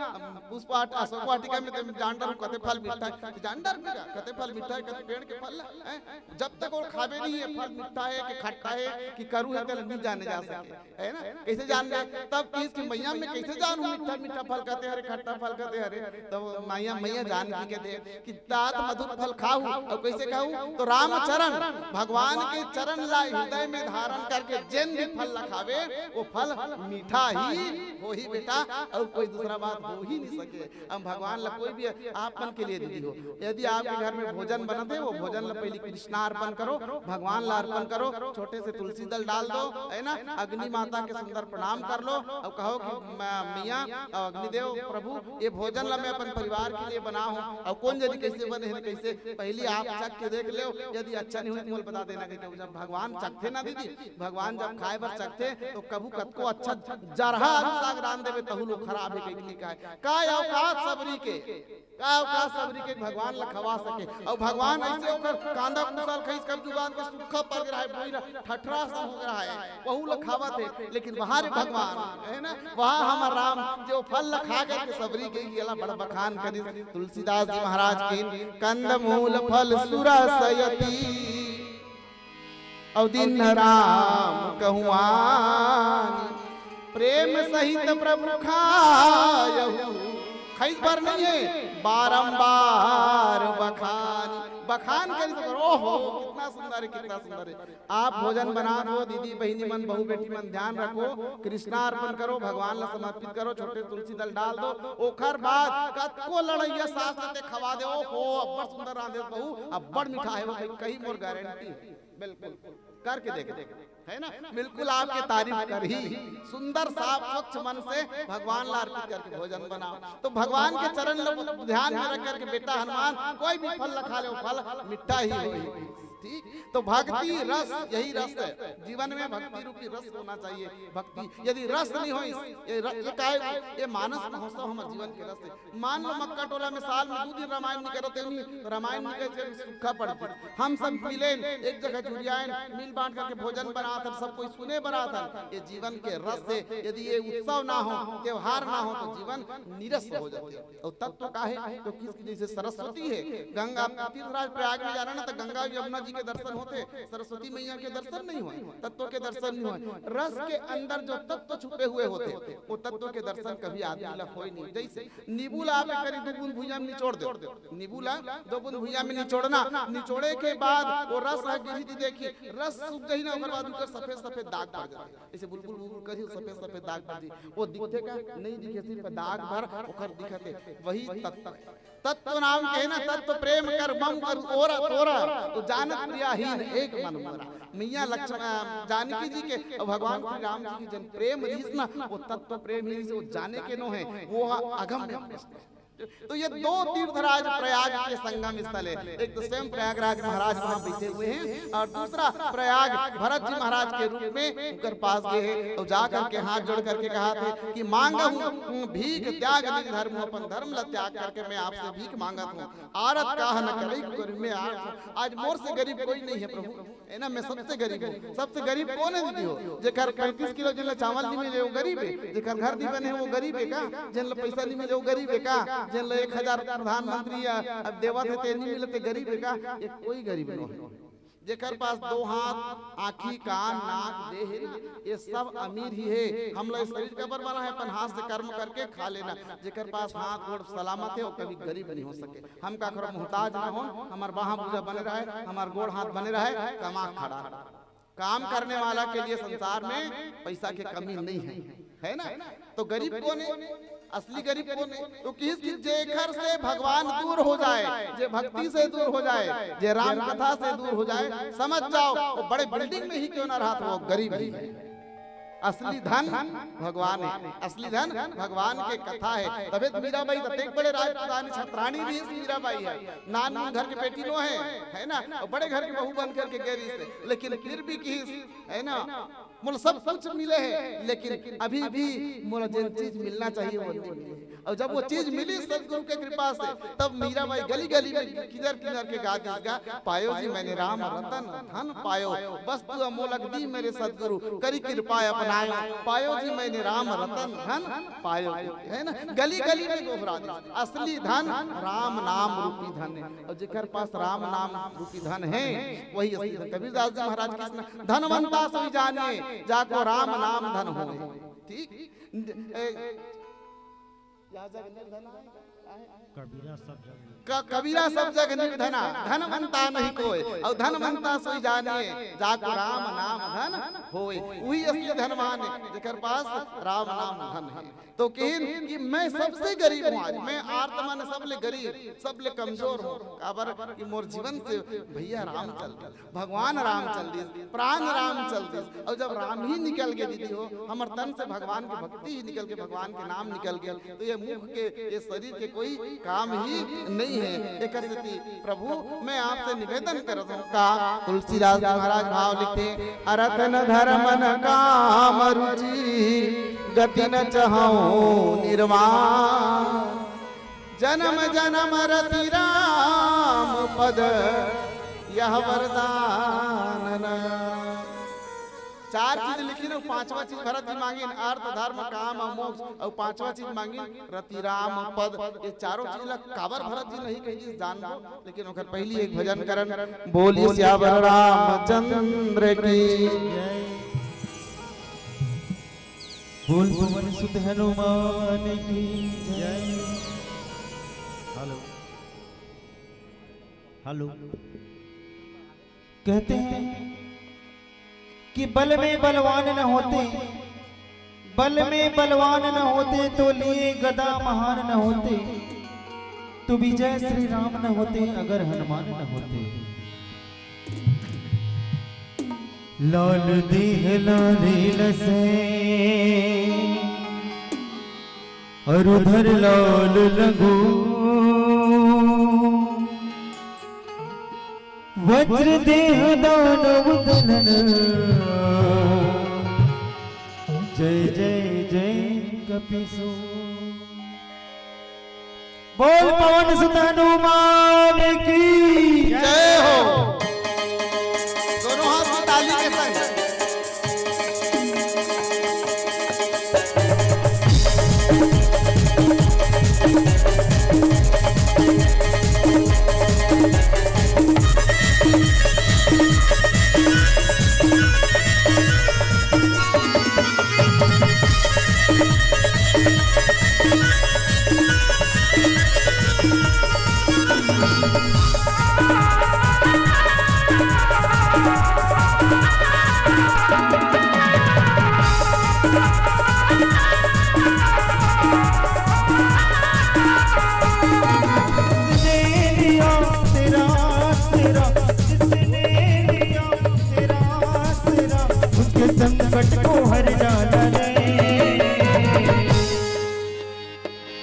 पुष्प वाट-, अशोक वाटिका में ते जान डरहूं, कते फल मीठा हे, जान डरबे गा, कते फल मीठा हे, कते पेड़ के फल ला, हैं? जब तक वो खाबे नहीं, ये फल मीठा हे कि खट्टा हे कि करू हे, तेला नहीं जाने जा सके।" है ना? कइसे जान ले? तब किहिस कि मैया, मैं कइसे जानहूं मीठा मीठा फल कते हरे, खट्टा फल कते हरे? तब मैया, मैया जान के कथे कि तात मधुर फल खाहू, अउ कइसे खाहू? तो रामचरण, भगवान के चरण ला हृदय में धारण करके जेन भी फल ला खावे, वो फल मीठा ही होही बेटा, अउ कोई दूसरा बात हो ही नहीं सके। हम भगवान ला कोई भी आप मन के लिए दीदी हो, यदि आपके घर में भोजन बनत हे, वो भोजन ला पहिली कृष्णार्पण करो, भगवान ला अर्पण करो, छोटे से तुलसी दल डाल दो, है ना, अग्नि माता के सुंदर प्रणाम कर लो, अउ कहो कि म-, मैया अउ अग्निदेव प्रभु, ये भोजन ला मैं अपन परिवार के लिए बनाहूं, अउ कोन जनी कइसे बने हे, कइसे, पहिली आप चख के देख लेव, यदि अच्छा नहीं होही तो मोला बता देना, कहिके जब भगवान चखथे ना दीदी, भगवान जब खाए बर चखथे, तो कभू कतको अच्छा जरहा आलू साग रांध देबे, तहू लो खराब हे कहिके नहीं कहे। का औकात सबरी के, का औकात सबरी के भगवान ला खवा सके? अउ भगवान अइसे ओकर कांदा कुसल खइस, कब जुगान के सूखा पड़ गे रहा हे, बोइर ठठरा सा हो गे रहा हे, वहू ला खावत हे। लेकिन वहां रे भगवान, है ना, वहां हमर राम जो फल ला खा करके सबरी के, एला बड़ बखान करिस तुलसीदास जी महाराज के, "कंद मूल फल सुरस अति, अउ दीन्ह राम कहु आनि, प्रेम सहित प्रभु खायहु।" खइस भर नहीं हे, बारंबार बखान, बखान करिस। ओहो, कितना सुंदर हे, कितना सुंदर हे। आप भोजन बनात हो, दीदी, बहिनी मन, बहू, बेटी मन, ध्यान रखो, कृष्णार्पण करो, भगवान ला समर्पित करो, छोटे तुलसी दल डाल दो। ओकर बाद कतको लड़इया सास ला ते खवा दे, ओहो, अब्बड़ सुंदर रांधे बहू, अब्बड़ मीठा हे वो, कही मोर गारंटी हे। बिल्कुल, करके देखो, है ना? बिल्कुल आपके तारीफ करही। सुंदर, साफ, स्वच्छ मन से भगवान ला अर्पित करके भोजन बनाओ। तो भगवान के चरण ला ध्यान में रख करके, बेटा हनुमान, कोई भी फल ला खा ले, वो फल मीठा ही होही। ठीक, तो भक्ति रस, यही रस है जीवन में, भक्ति रूपी रस होना चाहिए। भक्ति यदि रस नहीं हो, ये र-, ये काय, ये मानस महोत्सव हमर जीवन के रस है। मान लो मक्का टोला में साल में दू दिन रामायण नहीं करते, नहीं तो रामायण नहीं करते, सूखा पड़ जाता। हम सब मिलेन, एक जगह जुरियाएन, मिल बांट करके भोजन बनाथन, सब कोई सुने बर आथन। ये जीवन के रस है, यदि ये उत्सव ना हो, त्योहार ना हो, तो जीवन निरस हो जाते। और तत्व का है, तो किसकी जैसे सरस्वती है, गंगा, तीर्थराज प्रयाग में जाना ना, तो गंगा यमुना जी के दर्शन होते, सरस्वती मैया के दर्शन नहीं हुए, तत्व के दर्शन नहीं हुए। रस के अंदर जो तत्व छुपे हुए होते, वो तत्व के दर्शन कभी आदमी ला होए नहीं। जैसे नींबू ला आप करी दो बूंद भुइयां में निचोड़ दो, नींबू ला दो बूंद भुइयां में निचोड़ना, निचोड़े के बाद वो रस ह गिरी दी, देखी रस सूख जाही ना, ओकर बाद ओकर सफेद सफेद दाग पड़ जाथे। जैसे बुलबुल बुलबुल करी, सफेद सफेद दाग पड़ जाही। वो दिखथे का? नहीं दिखे, सिर्फ दाग भर ओकर दिखथे। वही तत्व, तत्व नाम के ना, तत्व प्रेम कर मम और ओरा तोरा, तो जानत प्रियाहीन एक मन मोरा। मैया लक्ष्मण, जानकी जी के और भगवान श्री राम जी के जन प्रेम रहिस ना, वो तत्व प्रेम ही से वो जाने के नो है, वो ह अगम्य प्रश्न है। तो ये दो तीर्थराज प्रयाग के संगम स्थल है, एक तो स्वयं प्रयागराज महाराज वहां बैठे हुए हैं और दूसरा प्रयाग भरत जी महाराज के रूप में उनकर पास गए हैं और जा करके हाथ जोड़ करके कहा थे कि मांगा हूँ भीख त्याग निज धर्म, अपन धर्म ला त्याग करके मैं आपसे भीख मांगत हूँ, आरत काह न करे गुरु में आरत हूँ। आज मोर से गरीब कोई नहीं है प्रभु, है ना, मैं सबसे गरीब हूँ। सबसे गरीब कौन है दीदी हो? जेकर पैंतीस किलो जेन ला चावल नहीं मिले, वो गरीब है। जेकर घर नहीं बने, वो गरीब है का? जेन ला पैसा नहीं मिले, वो गरीब है का? जेन ला एक हजार प्रधानमंत्री या अब देवत है, ते नहीं मिले, ते गरीब है का? ये कोई गरीब नहीं है। जेकर पास दो हाथ, आँखी, कान, नाक, देह है ना, ये सब अमीर ही है। हमला ये शरीर काबर बना है? अपन हाथ से कर्म करके खा लेना। जेकर पास हाथ गोड़ सलामत है, वो कभी गरीब नहीं हो सके। हम काखरो मोहताज ना होन, हमर बाहा भुजा बने रहे, हमर गोड़ हाथ बने रहे, कमा खड़ा। काम करने वाला के लिए संसार में पैसा के कमी नहीं है, है ना? तो गरीब कौन है? असली गरीब कौन है? तो किस कि जेखर से भगवान दूर हो जाए, जे भक्ति से दूर हो जाए, जे राम कथा से दूर हो जाए, समझ जाओ वो बड़े बिल्डिंग में ही क्यों ना रहा, तो वो गरीब ही है। असली धन भगवान है, असली धन भगवान के कथा है। तबे तो मीराबाई ततेक बड़े राजपुतानी छत्राणी भी इस मीराबाई है, नान घर के बेटी नो है, है ना? और बड़े घर के बहू बन करके गए रही, लेकिन फिर भी किस, है ना, मोला सब कुछ मिले है, लेकिन अभी भी मोला जेन चीज मिलना चाहिए वो नहीं मिले। और जब वो चीज मिली सदगुरु के कृपा से, तब मीराबाई गली गली में किंजर किंजर के गा दिस गा, पायो जी मैंने राम रतन धन पायो, बस तू अमोलक दी मेरे सदगुरु, करी कृपा अपनायो, पायो जी मैंने राम रतन धन पायो, है ना? गली गली में गोहरा दिस। असली धन राम नाम रूपी धन है, और जेकर पास राम नाम रूपी धन है, वही असली धन। कबीरदास जी महाराज कृष्ण धनवंता सोई जानिए, जाको राम नाम धन होए। ठीक? ए, या जग निर्धन आए, आए। कबीरा सब जग क-, कबीरा सब जग निर्धना, धनवंता नहीं कोय, और धनवंता सोई जानिए, जाको राम नाम धन होए। वही असली धनवान है, जेकर पास राम नाम धन है। तो कहिन कि मैं सबसे गरीब हूँ, आज मैं आर्त मन सबले गरीब, सबले कमजोर हूँ। काबर कि मोर जीवन से भैया राम चल दिस, भगवान राम चल दिस, प्राण राम चल दिस। और जब राम ही निकल गे दीदी हो, हमर तन से भगवान के भक्ति ही निकल के, भगवान के नाम निकल गे, तो ये मुख के, ये शरीर के कोई काम ही नहीं है। एकर सेती प्रभु मैं आपसे निवेदन करत हूँ का तुलसीदास जी महाराज भाव लिखते, अरथ न धर्म न काम रुचि, गति न चहौ निर्वाण। जन्म जन्म रति राम पद यह वरदान। चार चीज लिखिन, अउ पांचवा चीज भरत जी मांगिन, अर्थ, धर्म, काम अउ मोक्ष, अउ पांचवा चीज मांगिन रति राम पद। ये चारों चीज ला काबर भरत जी नहीं कही, जान लो, लेकिन ओकर पहली एक भजन करन। बोलिए सियावर रामचंद्र की। बोल पवन सुत हनुमान की जय। Hello, hello. कहते हैं कि बल में बलवान न होते, बल में बलवान न होते तो लिए गदा महान न होते, तो विजय श्री राम न होते अगर हनुमान न होते। लाल देह लाल लसे, अरु धर लाल लंगो। वज्र देह दानव दलन। जय जय जय कपिसो। बोल पवन सुत हनुमान की। जय हो। दोनों हाथ की ताली के संग।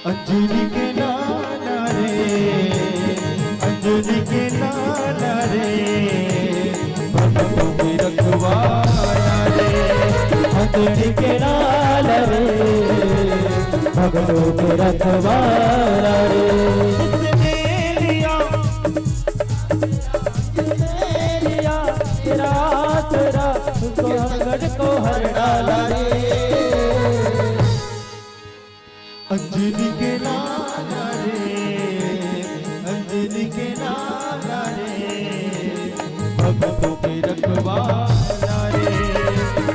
अंजनी के लाला रे, अंजनी के लाला रे, भक्तों के रखवाला रे। अंजनी के लाला रे, भक्तों के रखवाला रे। जिसने लिया, जिसने लिया तेरा आसरा, उसको संकट को हर डाला रे। अंजनी के लाला रे, अंजनी के लाला रे, भक्तों के रखवाला रे।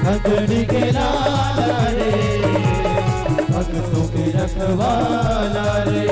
अंजनी के लाला रे, भक्तों के रखवाला रे।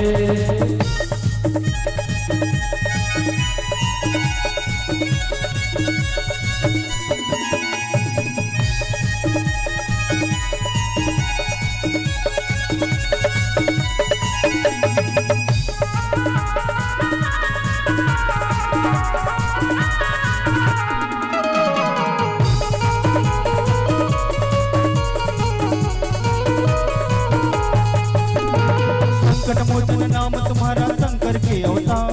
संकट मोचन नाम तुम्हारा शंकर के अवतार,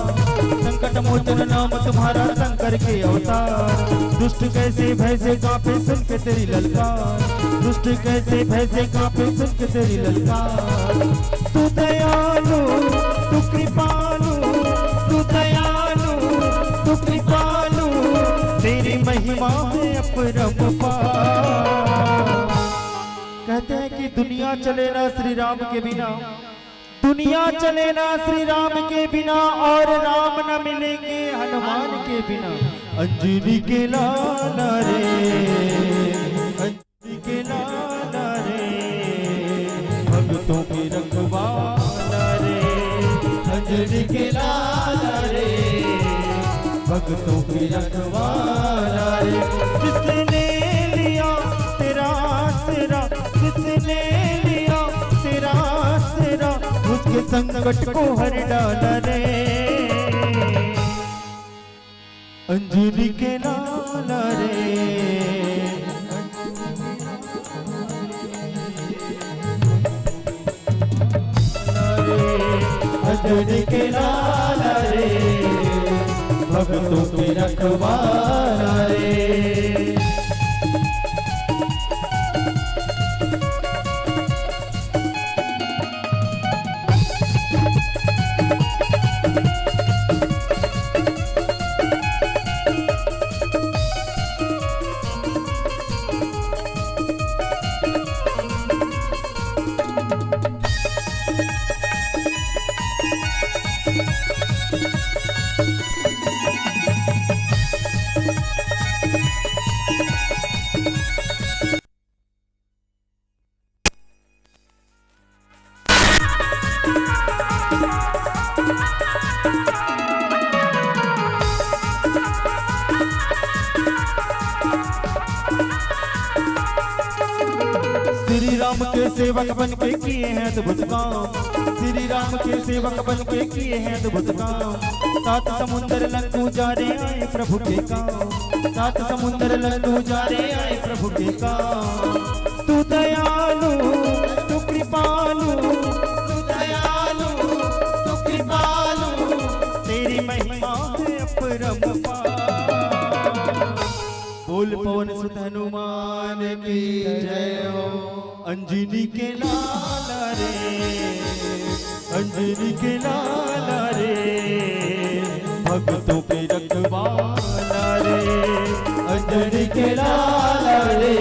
संकट मोचन नाम तुम्हारा शंकर के अवतार। दुष्ट कैसे भय से कांपे सुन के तेरी ललकार, दुष्ट कैसे भय से कांपे सुन के तेरी ललकार। तू दयालु, तू कृपालु, तू दयालु, तू कृपालु, तेरी महिमा है अपरंपार। कहते हैं कि दुनिया चले ना श्री राम के बिना, दुनिया चले ना श्री राम के बिना, और राम न मिलेंगे हनुमान के बिना। अंजनी के लाला रे, अंजनी के लाला रे, भक्तों के रखवाला रे। अंजनी के लाला रे, भक्तों के रखवाला रे। जिसने लिया तेरा आसरा, जिसने लिया तेरा आसरा, उसके संकट को हर डाला रे। अंजनी के लाला रे, अंजनी के लाला रे, भक्तों के रखवाला रे। श्री राम के सेवक बन के किए हैं अद्भुत काम, श्री राम के सेवक बन के किए हैं अद्भुत काम। सात समुंदर लंघूं जा रे आए प्रभु के काम, सात समुंदर लंघूं जा रे आए प्रभु के काम। तू दयालु, तू कृपालु, तू दयालु, तू कृपालु, तेरी महिमा है अपरंपार। पवन सुत हनुमान की जय हो। अंजनी के लाला रे, अंजनी के लाला रे, भक्तों के रखवाला रे। अंजनी के लाला रे,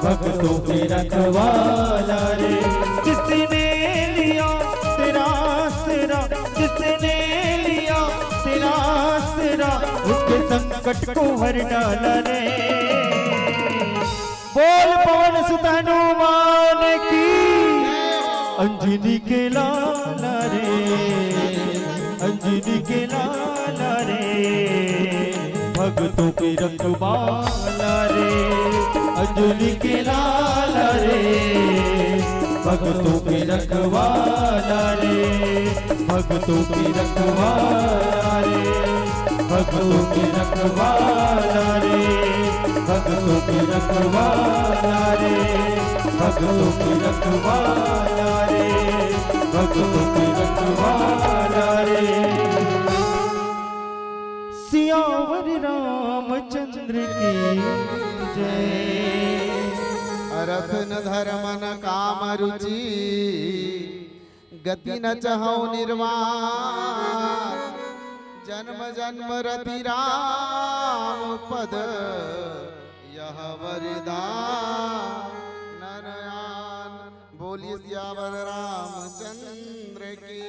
भक्तों के रखवाला रे। जिसने लिया तेरा आसरा, जिसने लिया तेरा आसरा, उसके संकट को हर डाला रे। बोल पवन सुत हनुमान की। अंजनी के लाला रे, अंजनी के लाला रे, भक्तों के रखवाला रे। अंजनी के लाला रे, भक्तों के रखवाला रे, भक्तों के रखवाला रे, भक्तों के रखवाला रे, भक्तों के रखवाला रे, भक्तों के रखवाला रे, भक्तों के रखवाला रे। सियावर रामचंद्र की जय। रथ न धर्म न काम रुचि, गति न चहौ निर्वाण। जन्म जन्म रति राम पद, यह वरदान नयन। बोलिए सियावर रामचंद्र की।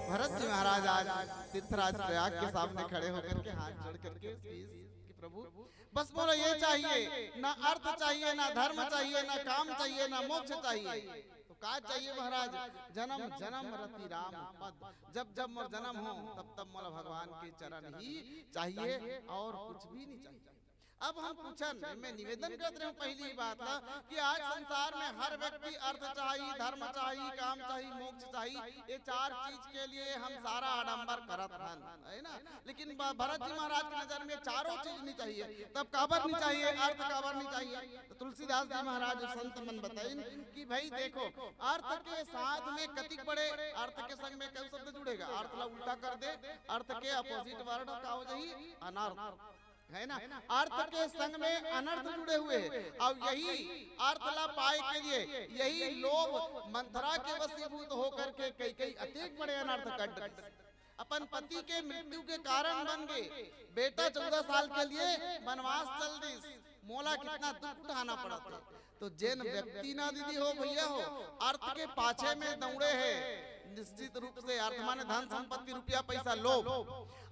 भरत जी महाराज आज तीर्थराज प्रयाग के सामने खड़े होकर के हाथ जोड़ करके शीश कि प्रभु, बस मोला ये चाहिए, ना अर्थ चाहिए, ना धर्म चाहिए, ना काम चाहिए, ना मोक्ष चाहिए। तो का चाहिए महाराज? जन्म जन्म रति राम पद। जब जब मोर जन्म हो, तब तब मोला भगवान के चरण ही चाहिए और कुछ भी नहीं चाहिए। अब हम पूछन, मैं निवेदन करत रहूं पहली बात ला कि आज संसार में हर व्यक्ति अर्थ चाही, धर्म चाही, काम चाही, मोक्ष चाही, ये चार चीज के लिए हम सारा आडंबर करत हन, है ना? लेकिन ब-, भरत जी महाराज की नजर में चारों चीज नहीं चाहिए। तब काबर नहीं चाहिए, अर्थ काबर नहीं चाहिए? तो तुलसीदास जी महाराज संत मन बताइन कि भाई देखो, अर्थ के साथ में कतिक बड़े अर्थ के संग में कई शब्द जुड़ेगा, अर्थ ला उल्टा कर दे, अर्थ के अपोजिट वर्ड का हो जाही? अनर्थ, है ना? अर्थ के संग में अनर्थ जुड़े हुए हैं। अब यही अर्थ ला पाए के लिए यही लोभ मंथरा के वशीभूत होकर के कई कई अतेक बड़े अनर्थ कर डरिस। अपन पति के मृत्यु के कारण बन गए, बेटा चौदह साल के लिए वनवास चल दिस, मोला कितना दुख उठाना पड़त हे। तो जेन व्यक्ति ना दीदी हो भैया हो, अर्थ के पाछे में दौड़े हे, निश्चित रूप से अर्थ माने धन संपत्ति, रुपया पैसा, लोभ,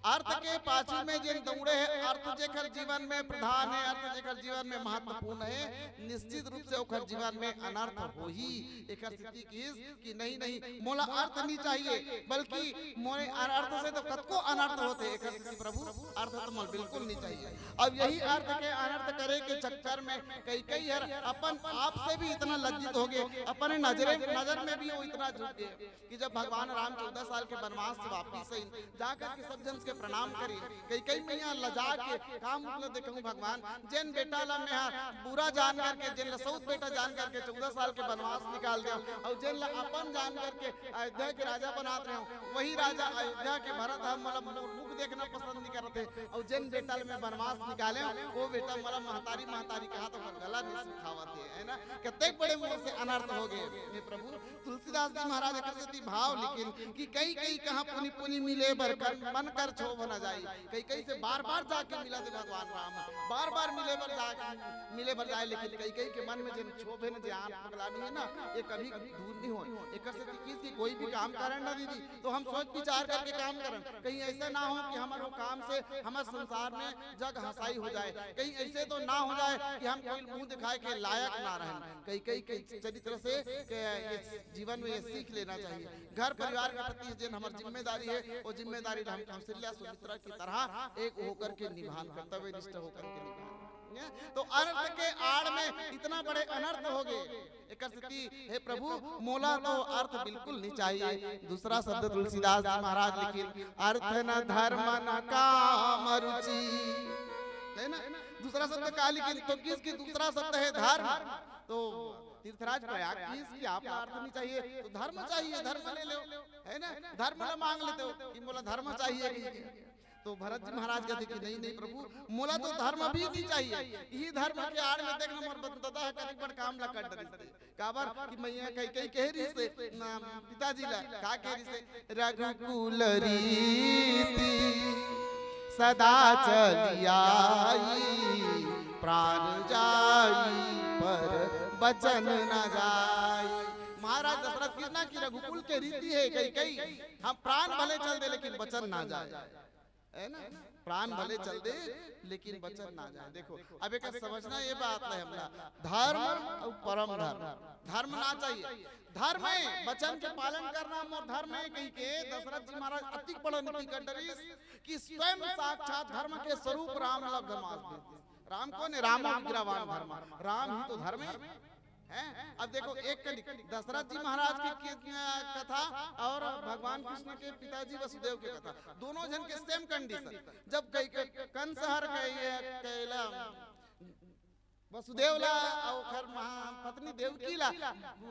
अर्थ के पाछू में जेन दौड़े हे, अर्थ जेकर जीवन में प्रधान हे, अर्थ जेकर जीवन में महत्वपूर्ण हे, निश्चित रूप से ओकर जीवन में अनर्थ होही। एकर स्थिति किस कि नहीं, नहीं, मोला अर्थ नहीं चाहिए, बल्कि मोरे अनर्थ से तो कतको अनर्थ होते। एकर स्थिति प्रभु, अर्थ तो मोला बिल्कुल नहीं चाहिए। अब यही अर्थ के अनर्थ करे के चक्कर में कई कई हर अपन आप से भी इतना लज्जित हो गए, अपने नजरे, नजर में भी वो इतना झुक गए कि जब भगवान राम चौदह साल के वनवास से वापिस आइन, जा करके सब जन के प्रणाम करी, कई कई मैया लजा के का मुख ला देखहूं भगवान, जेन बेटा ला मैं हा बुरा जान करके, जेन ला सऊत बेटा जान करके चौदह साल के वनवास निकाल देव, और जेन ला अपन जान करके अयोध्या के राजा बनात रहेव, वही राजा अयोध्या के भरत ह मोला मोर मुख देखना पसंद नहीं करत हे, और जेन बेटा ला मैं वनवास निकाले, वो बेटा मोला महतारी महतारी कहा तो ओकर गला नहीं सुखावत हे, है ना? कितने बड़े मोर से अनर्थ हो गए हे प्रभु। तुलसीदास जी महाराज एकर सेती भाव लिखिन कि कई कई कहाँ पुनि पुनि मिले बर कर, मन कर क्षोभ न जाई। कई कई से बार बार जाके मिलत हे भगवान राम, बार बार मिले बर जाके, मिले बर जाए, लेकिन कई कई के मन में जेन क्षोभ हे न, जे आन पगलानी हे ना, ये कभी दूर नहीं होय। एकर सेती किस कि कोई भी काम करन ना दीदी, तो हम सोच विचार करके काम करन। कहीं ऐसा ना हो कि हमर वो काम से हमर संसार में जग हंसाई हो जाए, कहीं ऐसे तो ना हो जाए कि हम कोई मुंह दिखाए के लायक ना रहन। कई कई के चरित्र से के ये जीवन में ये सीख लेना चाहिए। घर परिवार के प्रति जेन हमर जिम्मेदारी हे, वो जिम्मेदारी ला हम कौशल्या सुमित्रा की तरह एक होकर के निभान, कर्तव्यनिष्ठ होकर के निभान। तो अर्थ के आड़ में इतना बड़े अनर्थ हो गए। एकर सेती हे प्रभु, मोला तो अर्थ बिल्कुल नहीं चाहिए। दूसरा शब्द तुलसीदास जी महाराज लिखिन, अर्थ न धर्म न काम रुचि, है ना? दूसरा शब्द का लिखिन? तो किस की दूसरा शब्द हे धर्म। तो तीर्थराज प्रयाग किस कि आप अर्थ नहीं चाहिए तो धर्म चाहिए, धर्म ले लो, है ना? धर्म ला मांग लेते हो कि मोला धर्म चाहिए कहीं के। तो भरत जी महाराज कहते कि नहीं, नहीं प्रभु, मोला तो धर्म भी नहीं चाहिए। इही धर्म के आड़ में देख ना, मोर बंददा ह कतेक बड़ काम ला कर डरिस हे। काबर कि मैया कैकेयी कहे रहिस हे, ना, पिताजी ला, का कहे रहिस हे? "रघुकुल रीति सदा चली आई, प्राण जाई पर बचन न जाई।" महाराज दशरथ कृष्णा की रघुकुल के रीति हे कैकेयी, हम प्राण भले चल दे लेकिन बचन ना जाए, है ना? प्राण भले चल दे लेकिन बचन ना जाए। देखो, अब एक समझना ये बात है हमला, धर्म और परम धर्म। धर्म ना चाहिए, धर्म है, वचन के पालन करना मोर धर्म है कहिके दशरथ जी महाराज अतिक बड़ा नीति कर डरिस कि स्वयं साक्षात धर्म के स्वरूप राम ला धर्मास दे। राम कौन है? "रामो विग्रहवान धर्म।" राम ही तो धर्म है। हैं? अब देखो, एक कनिक दशरथ जी महाराज की, की, अ, कथा और भगवान कृष्ण के पिताजी वसुदेव की कथा, दोनों जन के same condition। जब कई, कई, कंस हर कई, ये कैला, वसुदेव ला और ओखर महा-, पत्नी देवकी ला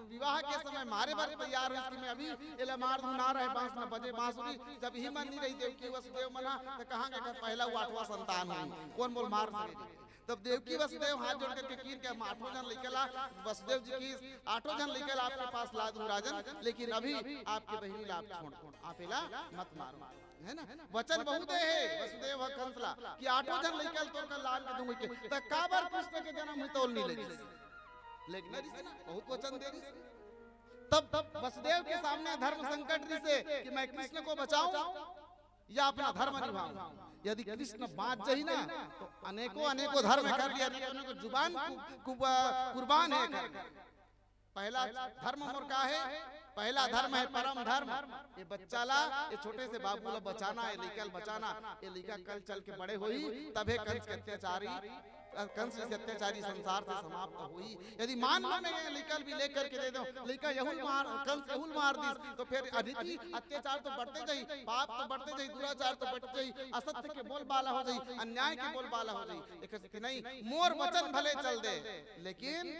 विवाह के समय मारे बर तैयार होइस कि मैं अभी एला मार दूं, ना रहे बांस न बजे बांसुरी। जब ही मन नहीं रही देवकी वसुदेव मन हा, त कहां के पहला वो आठवां संतान होही, कौन मोला मार सके? तब देवकी वसुदेव हाथ जोड़ करके कीन के, "हम आठों जन लइका ला," वसुदेव जी की, "आठों जन लइका ला आपके पास ला दूं राजन, लेकिन अभी आपके बहिनी ला आप छोड़, आप एला मत मारो।" है ना? वचन बहुत दे हे वसुदेव ह कंस ला कि आठों जन लइका ल तोर कर लान के दूंगी के। त काबर कृष्ण के जन्म हुई तोल नहीं ले? लेकिन रिस ना, बहुत वचन दे रिस। तब, तब वसुदेव के सामने धर्म संकट रिस हे कि मैं कृष्ण को बचाऊं या अपना धर्म निभाऊं। यदि कृष्ण बांच जाही ना, तो अनेकों, अनेकों धर्म कर लिया, अनेकों, अनेकों जुबान कु-, कु-, कुर्बान हे कर। पहला धर्म मोर का हे? पहला धर्म हे परम धर्म। ये बच्चा ला, ये छोटे से बाबू ला बचाना हे, लइका ला बचाना। ये लइका कल चल के बड़े होही, तभे कंस के अत्याचारी, कंस के अत्याचारी संसार से समाप्त होही। यदि मान लो मैं ये लइका भी लेकर के दे दो, लइका यहू ल मार, कंस यहू ल मार दिस, तो फिर अनैति अत्याचार तो बढ़ते जाही, पाप तो बढ़ते जाही, दुराचार तो बढ़ते जाही, असत्य के बोलबाला हो जाही, अन्याय के बोलबाला हो जाही। एक स्थिति नहीं, मोर वचन भले चल दे, लेकिन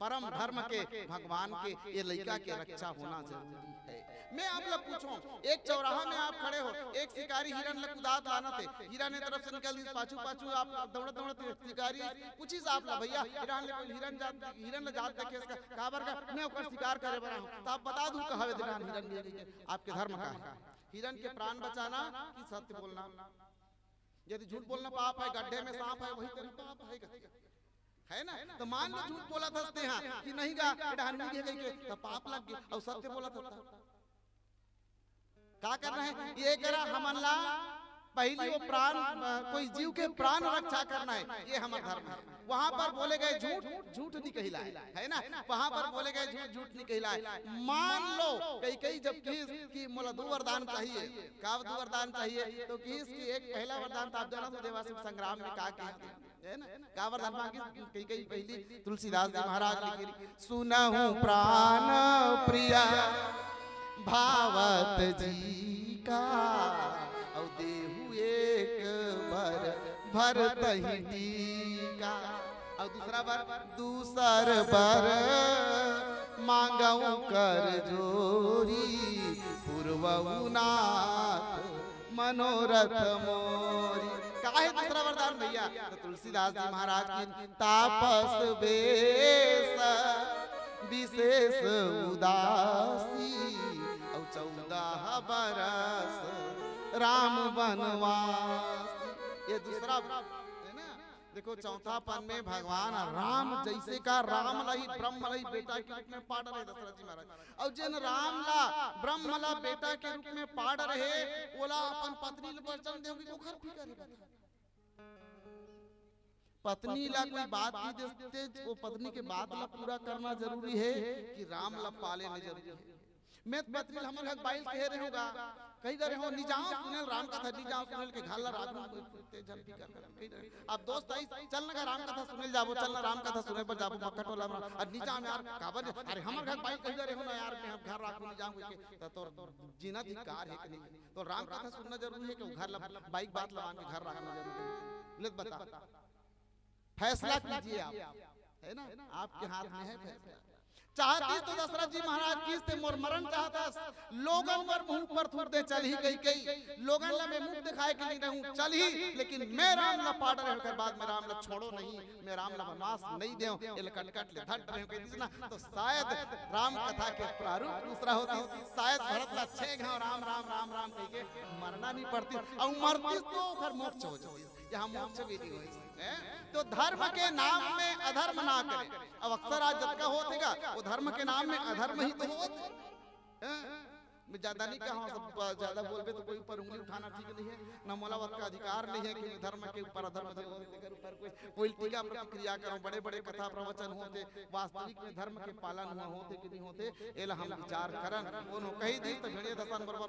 परम धर्म के, भगवान के, ये लइका के रक्षा होना जरूरी हे। मैं आप ला पूछूं, एक चौराहा में आप खड़े हो, एक शिकारी हिरन ला कुदात लानत हे, हिरन ए तरफ से निकल दिस, पाछू पाछू आप दौड़त दौड़त शिकारी पूछिस आप ला, "भैया, हिरन ले कोई हिरन जात, हिरन ला जात देखे इसका, काबर का?" "मैं ओकर शिकार करे बर आहूं।" त आप बता दूं कहावे हिरन, हिरन के, आपके धर्म का हे? हिरन के प्राण बचाना कि सत्य बोलना? यदि झूठ बोलना पाप हे, गड्ढे में सांप हे, वही तेरा पाप हे, है ना? तो मान लो झूठ बोलत हस तेहा कि नहीं गा, डहान नहीं गे कहिके, तो पाप लग गे, और सत्य बोलत हस त का करना हे? ये करा हमन ला पहली वो प्राण, अ, कोई जीव के प्राण रक्षा करना हे, ये हमर धर्म हे। वहां पर बोले गए झूठ, झूठ नहीं कहिलाए, है ना? वहां पर बोले गए झूठ, झूठ नहीं कहिलाए। मान लो कैकेयी जब किहिस कि मोला दू वरदान चाहिए, का दू वरदान चाहिए? तो किहिस कि एक पहला वरदान तो आप जानत हो देवासुर संग्राम में का किहिस, है ना? का वरदान मांगिस? कैकेयी पहली तुलसीदास जी महाराज लिखिन, "सुनहु प्राण प्रिय भावत जी का, अउ देहु एक बर भरतहि टीका।" अउ दूसरा बर, "दूसर बर मांगहु कर जोरी, पुरवहु नाथ मनोरथ मोरी।" का हे दूसरा वरदान भैया? तो तुलसीदास जी महाराज की, "तापस बेस विशेष उदासी, अउ चौदह बरस राम बनवासी।" ये दूसरा, है ना? देखो, चौथापन में भगवान राम जैसे का, राम ला ही, ब्रह्म ला ही बेटा के रूप में पाड़ रहे दशरथ जी महाराज। अउ जेन राम ला, ब्रह्म ला बेटा के रूप में पाड़ रहे, ओला अपन पत्नी ल वचन देव कि ओखर फिकर हे बता। पत्नी ला कोई बात की देते, वो पत्नी के बात ला पूरा करना जरूरी हे कि राम ला पाले में जरूरी हे? मैं तो पत्नी ला हमर घर बाइल कहे रहे होगा, कही दे रहे हो, "नी जाओ सुनेल राम कथा, नी जाओ सुनेल के घर ला राख, ते झन फिकर कर," कही दे रहे। अब दोस्त आई, "चल ना राम कथा सुनेल जाबो, चल ना राम कथा सुने बर जाबो, मक्का टोला में।" अरे नी जाओ यार, काबर? अरे हमर घर बाइल कही दे रहे हो ना यार, मैं हम घर राखो नी जाऊंगा के, तो तोर जीना धिकार हे कि नहीं? तो राम कथा सुनना जरूरी हे कि वो घर ला, बाइक बात ला मान के घर राखना जरूरी हे? ले बता, फैसला कीजिए आप, है ना? आपके हाथ में है फैसला। चाहतिस तो दशरथ जी महाराज किहिस ते मोर मरन चाहतस, लोगन मोर मुंह ऊपर थूक दे, चलही कहिके, लोगन ला मैं मुंह दिखाए के नहीं रहूं, चलही, लेकिन मैं राम ला पा डरेंव, ओकर बाद मैं राम ला छोड़ों नहीं, मैं राम ला वनवास नहीं देंव, एला कटकट ले धर डरेंव कहितिस ना। तो शायद राम कथा के प्रारूप दूसरा होतिस, शायद भरत ला छह घांव राम राम राम राम कहिके मरना नहीं पड़तिस, अउ मरतिस तो ओकर मोक्ष हो जातिस। यहाँ मोक्ष भी नहीं होइस, हैं? तो धर्म के नाम में अधर्म ना करे। अब अक्सर आज जतका होत हे गा, वो धर्म के नाम में अधर्म ही तो होत हे, हैं? मैं ज्यादा नहीं कहूँ, सब ज्यादा बोलबे तो कोई ऊपर उंगली उठाना ठीक नहीं है, ना मोला वतका अधिकार नहीं है कि मैं धर्म के ऊपर अधर्म दे होते, तेकर ऊपर कोई, कोई टीका प्रतिक्रिया करूँ। बड़े बड़े कथा प्रवचन होते, वास्तविक में धर्म के पालन हुआ होते कि नहीं होते, एला हम विचार करन। कोनो कही दी तो भेड़िया धसान बरोबर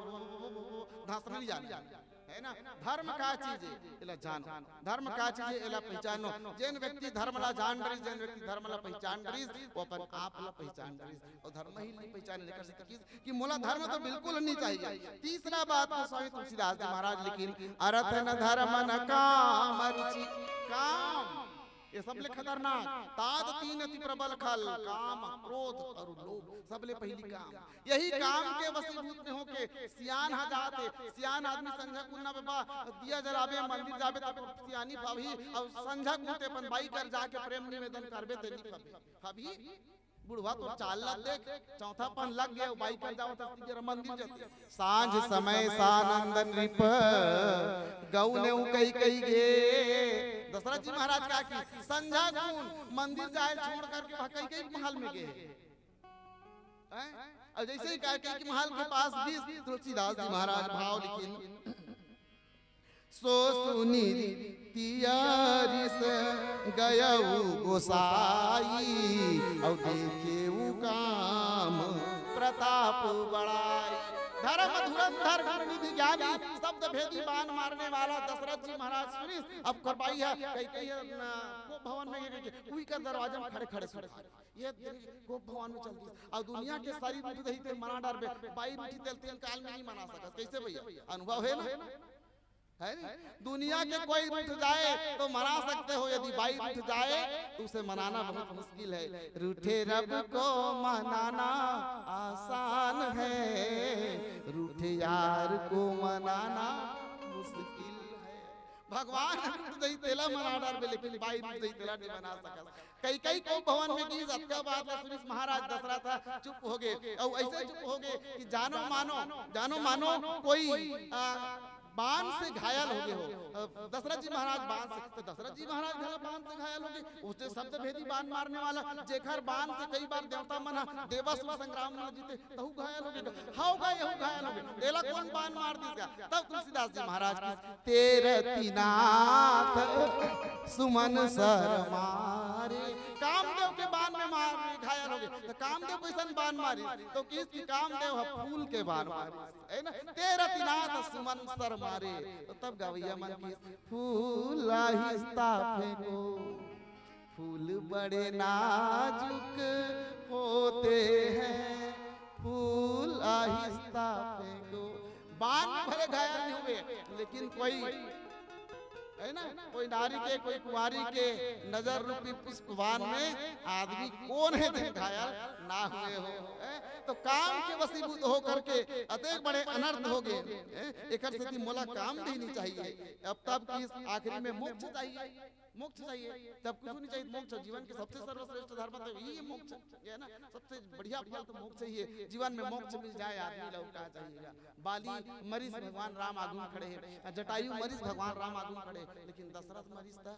धंसना नहीं जाने, है ना? धर्म का चीज हे, एला जानो। धर्म का चीज हे, एला पहचानो। जेन व्यक्ति धर्म ला जान डरिस, जेन व्यक्ति धर्म ला पहचान डरिस, वो अपन आप ला पहचान डरिस। अउ धर्म ही नहीं पहचाने, लेकर से किहिस कि मोला धर्म तो बिल्कुल नहीं चाहिए। तीसरा बात गोस्वामी तुलसीदास जी महाराज लिखिन, "अरथ न धर्म न काम रुचि।" काम, ये सबले खतरनाक। "ताद तीन अति प्रबल खल, काम, क्रोध अउ लोभ।" सबले पहली काम। यही काम के वशीभूत में होके सियान ह जात हे। सियान आदमी संझा कुन ना बाबा, दिया जलाबे, मंदिर जाबे त सियानी फबही, अउ संझा कुन ते अपन बाई कर जाके प्रेम निवेदन करबे ते नहीं फबही। फबही? बुढ़वा तो चाल ला देख, चौथापन लग गया, बाई कर जावत हस, तेरा मंदिर जाते। "सांझ समय सानंद नृप गऊ नेऊ कहि कहि गे।" दशरथ जी महाराज का कि संझा कुन मंदिर जाए छोड़ करके वह कहि कहि महल में गे। हैं? अउ जैसे ही कहि कहि महल के पास गिस, तुलसीदास जी महाराज भाव लिखिन, "सो सुनि तिया रिस गयउ गोसाई, अउ देखेउ काम प्रताप बड़ाई।" धर्म धुरंधर गुण निधि ज्ञानी, शब्द भेदी बाण मारने वाला दशरथ जी महाराज सुनिस। अब करबाई है, कहि कहि, न, गोप भवन में गे, गे, गे, उही कर दरवाजा में खड़े खड़े सुरता। ये गोप भवन में चल दिस। अउ दुनिया के सारी रूठ दही ते मना डरबे, बाई रूठी तेला तीन काल में नहीं मना सकस। कैसे भैया? अनुभव है ना? है नहीं? दुनिया के कोई रूठ जाए तो मना सकते हो, यदि बाई रूठ जाए तो उसे मनाना बहुत मुश्किल है। "रूठे रब को मनाना आसान है, रूठे यार को मनाना मुश्किल है।" भगवान रूठ दही तेला मना डरबे, लेकिन बाई रूठ दही तेला नहीं मना सकस। कई कई को भवन में गिस, अतका बात ला सुनिस महाराज दशरथ चुप हो गे, अउ ऐसे चुप हो गे कि जानो मानो, जानो मानो कोई, आ, बाण से घायल हो गे हो। अ, दशरथ जी महाराज बाण से, तो दशरथ जी महाराज घला बाण से घायल हो गे। उसे शब्द भेदी बाण मारने वाला, जेकर बाण से कई बार देवता मन ह देवासुर संग्राम में जीते, तहू घायल हो गे। हव गा, यहू घायल हो गे। तेला कोन बाण मार दिस गा? तब तुलसीदास जी महाराज की, "तेरति नाथ सुमन सर मारे।" कामदेव के बाण में मार घायल हो गे। तो कामदेव कइसन बाण मारिस? तो किहिस कि कामदेव ह फूल के बाण मारिस, है ना? "तेरति नाथ सुमन सर मारे।" तो तब गवैया मन की, "फूल आहिस्ता फेंको, फूल बड़े नाजुक होते हैं, फूल आहिस्ता फेंको।" बाण में भले घायल नहीं हुए, लेकिन कोई, है ना, कोई नारी के, कोई कुंवारी के नजर रूपी पुष्प बाण में आदमी कोन हे जे घायल ना हुए हो, है? तो काम के वशीभूत हो करके अतेक बड़े अनर्थ हो गे, है? एकर सेती मोला काम भी नहीं चाहिए। अब तब की आखिरी में मोक्ष चाहिए, मोक्ष चाहिए, तब कुछ नहीं चाहिए। मोक्ष जीवन के सबसे सर्वश्रेष्ठ धर्म तो यही है, मोक्ष, ये है ना, सबसे बढ़िया फल तो मोक्ष ही है। जीवन में मोक्ष मिल जाए आदमी ला, का चाहिएगा? बाली मरिस, भगवान राम आगू में खड़े हैं, जटायु मरिस, भगवान राम आगू में खड़े हैं, लेकिन दशरथ मरिस त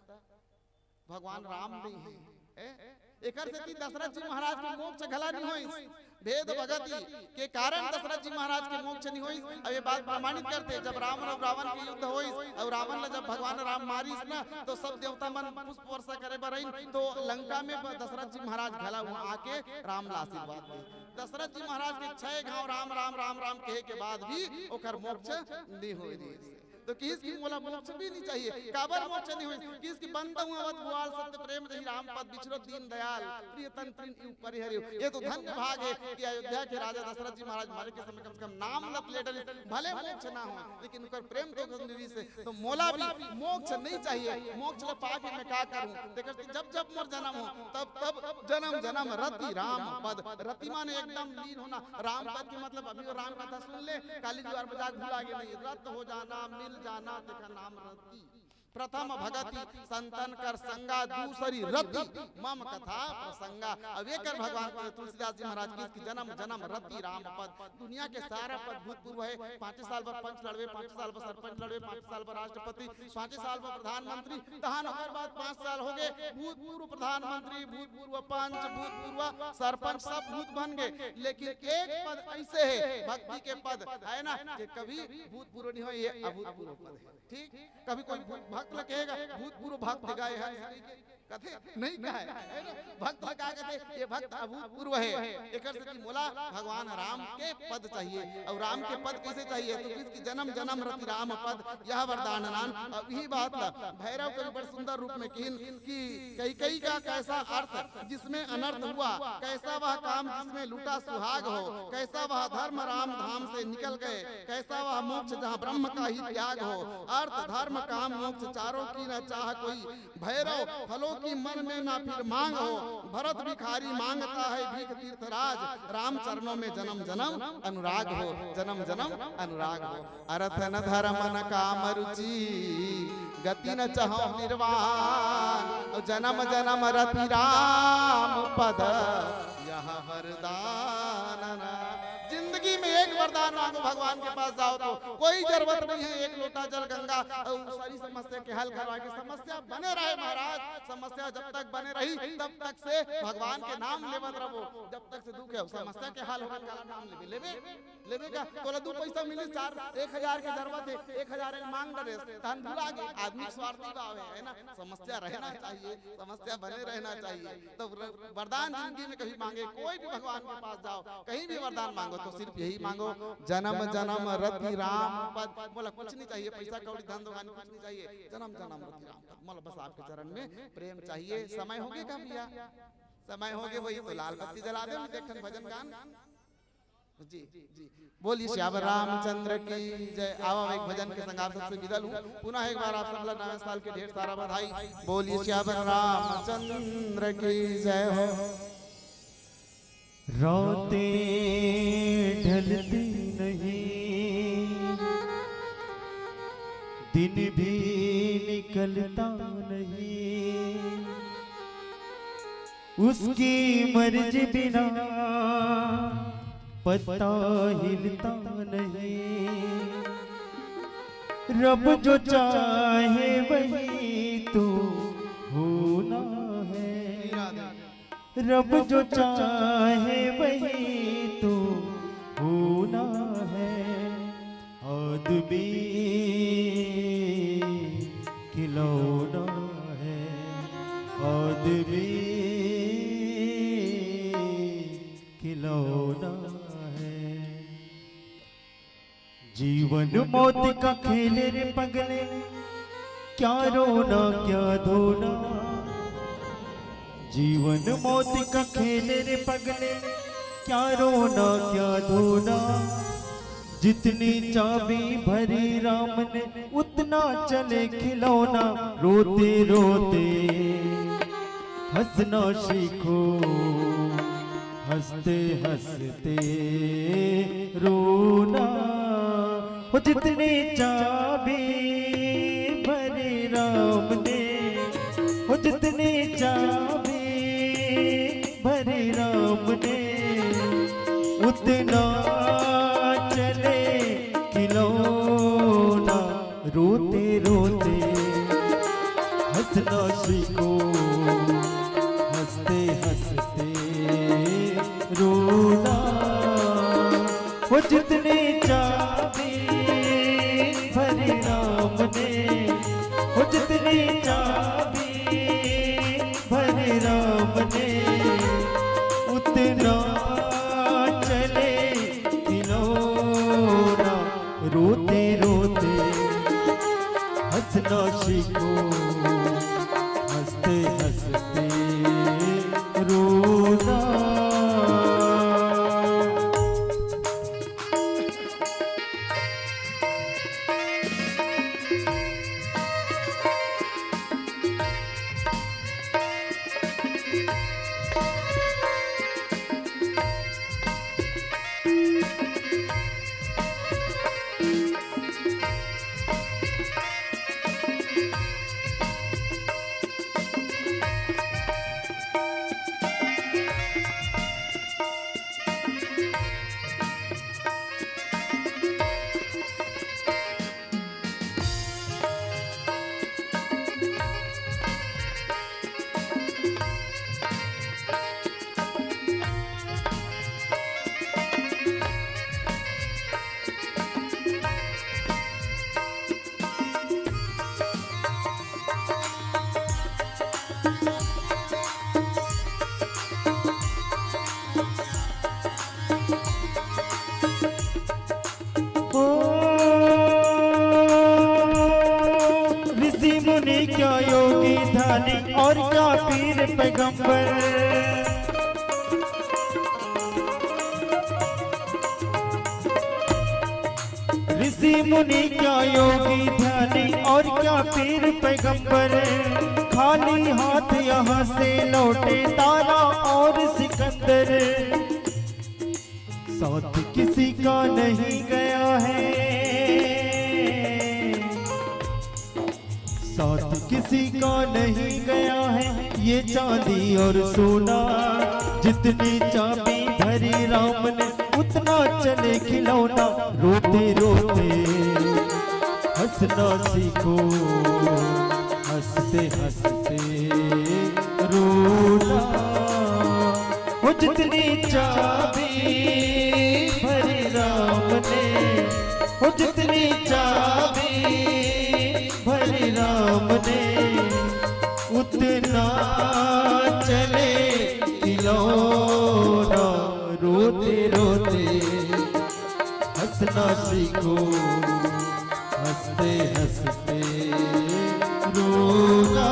भगवान राम नहीं है। ए? एकर सेती दशरथ जी महाराज के मोक्ष घला नहीं होइस। भेद भगति के कारण दशरथ जी महाराज के मोक्ष नहीं होइस। अब ये बात प्रमाणित करते, जब रावण अउ रावण के युद्ध होइस अउ रावण ला जब भगवान राम मारिस ना, तो सब देवता मन पुष्प वर्षा करे बर आइन, तो लंका में ब-, दशरथ जी महाराज घला वहां आके राम ला आशीर्वाद दे। दशरथ जी महाराज के छह घाव राम राम राम राम कहे के बाद भी ओकर मोक्ष नहीं होए दिस। तो किहिस कि मोला मोक्ष भी नहीं चाहिए। काबर मोक्ष नहीं होइस? किहिस कि बंदहूँ अवध ग्वाल सत्य प्रेम रही राम पद बिछरो दीन दयाल प्रिय तन तृण यू परिहरियो। ये तो धन्य भाग है कि अयोध्या के राजा दशरथ जी महाराज मरे के समय कम से कम नाम ल त ले डरिस, भले मोक्ष ना हो, लेकिन उनकर प्रेम तो गंभीर से, तो मोला भी मोक्ष नहीं चाहिए। मोक्ष ल पाके मैं का करूं? तेकर से जब जब मोर जन्म हो, तब तब जन्म जन्म रति राम पद। रति माने एकदम लीन होना। राम पद के मतलब अभी वो राम कथा सुन ले, काली जुआर बजा के भुला गे नहीं। रत हो जाना, मिल जाना, तेखर नाम रति। प्रथम भगति संतन कर संगा, दूसरी रति मम कथा प्रसंगा। अब एकर भगवान के तुलसीदास जी महाराज किहिस कि जन्म जन्म रति राम पद। दुनिया के सारा पद भूतपूर्व है। पाँचे साल बर पंच लड़बे, पाँचे साल बर सरपंच लड़बे, पाँचे साल बर राष्ट्रपति, पाँचे साल बर प्रधानमंत्री, तहान ओकर बाद पाँच साल हो गे, भूतपूर्व प्रधानमंत्री, भूतपूर्व पंच, भूतपूर्व सरपंच, सब भूत बन गे। लेकिन एक पद ऐसे है, भक्ति के पद है ना, कि कभी भूतपूर्व नहीं हो, ये अभूतपूर्व पद है। ठीक, कभी कोई भू-, भक्त ल कहेगा, "भूतपूर्व भक्त गाय है," कथे नहीं कहे, है ना? भक्त ल का कथे, "ये भक्त अभूतपूर्व है।" एकर से कि मोला भगवान राम के पद चाहिए। और राम के पद कैसे चाहिए? तो किहिस कि जन्म जन्म रति राम पद, यह वरदान नान। अब यही बात ला भैरव कवि बड़ सुंदर रूप में किहिन कि कैकई का कैसा अर्थ जिसमें अनर्थ हुआ, कैसा वह काम जिसमें लूटा सुहाग हो, कैसा वह धर्म राम धाम से निकल गए, कैसा वह मोक्ष जहाँ ब्रह्म का ही त्याग हो। अर्थ धर्म काम मोक्ष चारों की न चाह कोई, भैरव फलों की मन में ना फिर मांग हो। भरत भिखारी मांगता है भीख तीर्थराज, राम चरणों में जन्म जन्म अनुराग हो, जन्म जन्म अनुराग हो। अर्थ न धर्म न काम रुचि, गति न चाहो निर्वाण, और जन्म जन्म रति राम पद, यह वरदान नाम। जिंदगी में एक वरदान मांगो भगवान के पास जाओ तो, कोई जरूरत नहीं है एक लोटा जल गंगा और सारी समस्या के हल करवा के। समस्या बने रहे महाराज, समस्या जब तक बने रही तब तक से भगवान के नाम लेवत रहो। जब तक से दुख है, समस्या के हल होगा, काला नाम लेबे, लेबे, लेबे का? तोला दू पैसा मिली, चार, एक हजार के जरूरत है, एक हजार एक मांग डरे, तहन भुला गे। आदमी स्वार्थी भाव है, है ना? समस्या रहना चाहिए, समस्या बने रहना चाहिए। तो वर-, वरदान जिंदगी में कभी मांगे, कोई भी भगवान के पास जाओ, कहीं भी वरदान मांगो तो सिर्फ यही मांगो, जन्म जन्म रति राम पद। मोला कुछ नहीं चाहिए, पैसा कौड़ी धन दुकान कुछ नहीं चाहिए, जन्म जन्म रति राम पद। मोला बस आपके चरण में प्रेम चाहिए। समय हो गए का भैया? समय हो गए, वही तो लाल बत्ती जला दे, मैं देखन भजन गान। जी, जी। बोलिए सियावर रामचंद्र की जय। आवा, एक भजन के संग आप सबसे विदा लूं। पुनः एक बार आप सबला नया साल के ढेर सारा बधाई। बोलिए सियावर रामचंद्र की जय हो। रातें ढलती नहीं, दिन भी निकलता नहीं, उसकी मर्जी बिना पत्ता हिलता नहीं। रब जो चाहे वही तो होना है, रब जो चाहे वही तो होना है। आदमी खिलौना है, आदमी खिलौना है। जीवन मौत का खेल रे पगले, क्या रोना क्या धोना। जीवन मौत का खेल रे पगले, क्या रोना क्या धोना। जितनी चाबी भरी राम ने, उतना चले खिलौना। रोते रोते हंसना सीखो, हंसते हंसते रोना। हो जितनी चाबी भरी राम ने, हो जितनी चाबी भरी राम ने, उतना चले खिलौना। रोते रोते हंसना सीखो, हंसते हंसते रोना। वो जितनी चाबी भरी राम ने, वो जितनी चाबी भरी राम ने, उतना चले खिलौना। रोते रोते ना सीखो हंसते हंसते रोना। ओ, ऋषि मुनि क्या योगी ध्यानी और क्या पीर पैगंबर। ऋषि मुनि क्या योगी ध्यानी और क्या पीर पैगंबर, खाली हाथ यहाँ से लौटे तारा और सिकंदर। साथ किसी का नहीं गया है, साथ किसी का नहीं गया है ये चांदी और सोना। जितनी चाबी भरी राम ने उतना चले खिलौना। रोते रोते हंसना सीखो, हंसते हंसते रोना। वो जितनी चाबी भरी राम ने, वो जितनी चाबी भरी राम ने, उतना चले खिलौना। रोते रोते हंसना सीखो, हंसते हंसते रोना।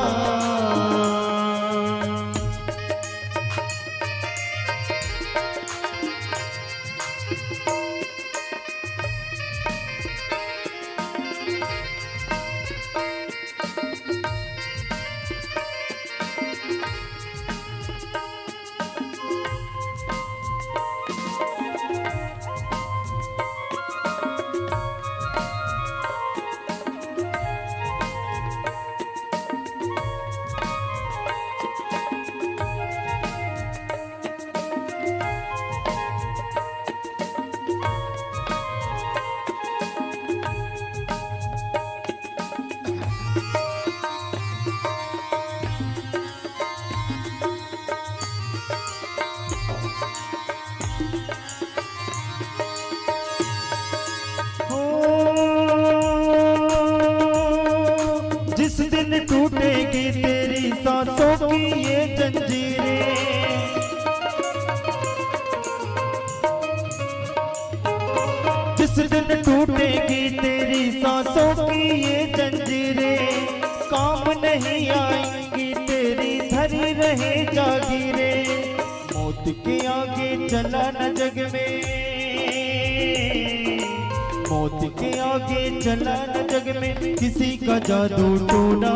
जिस दिन टूटेगी तेरी सांसों की ये जंजीरें, जिस दिन टूटेगी तेरी सांसों की ये जंजीरें, काम नहीं आएंगी तेरी धरी रहे जागीरें। मौत के आगे चला न जग में, मौत के आगे चला न जग में किसी का जादू टोना।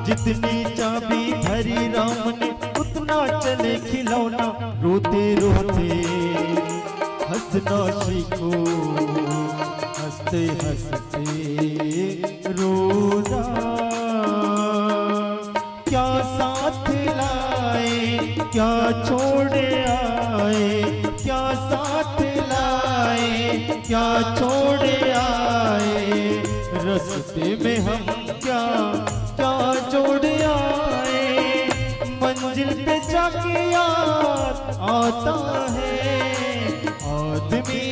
जितनी चाबी भरी राम ने उतना चले खिलौना। रोते रोते हंसना सीखो, हंसते हंसते रोना। क्या साथ लाए, क्या छोड़ आए, क्या साथ लाए, क्या छोड़ आए, रस्ते में हम क्या, क्या जोड़ आए। मंजिल पे जाके याद आता है आदमी,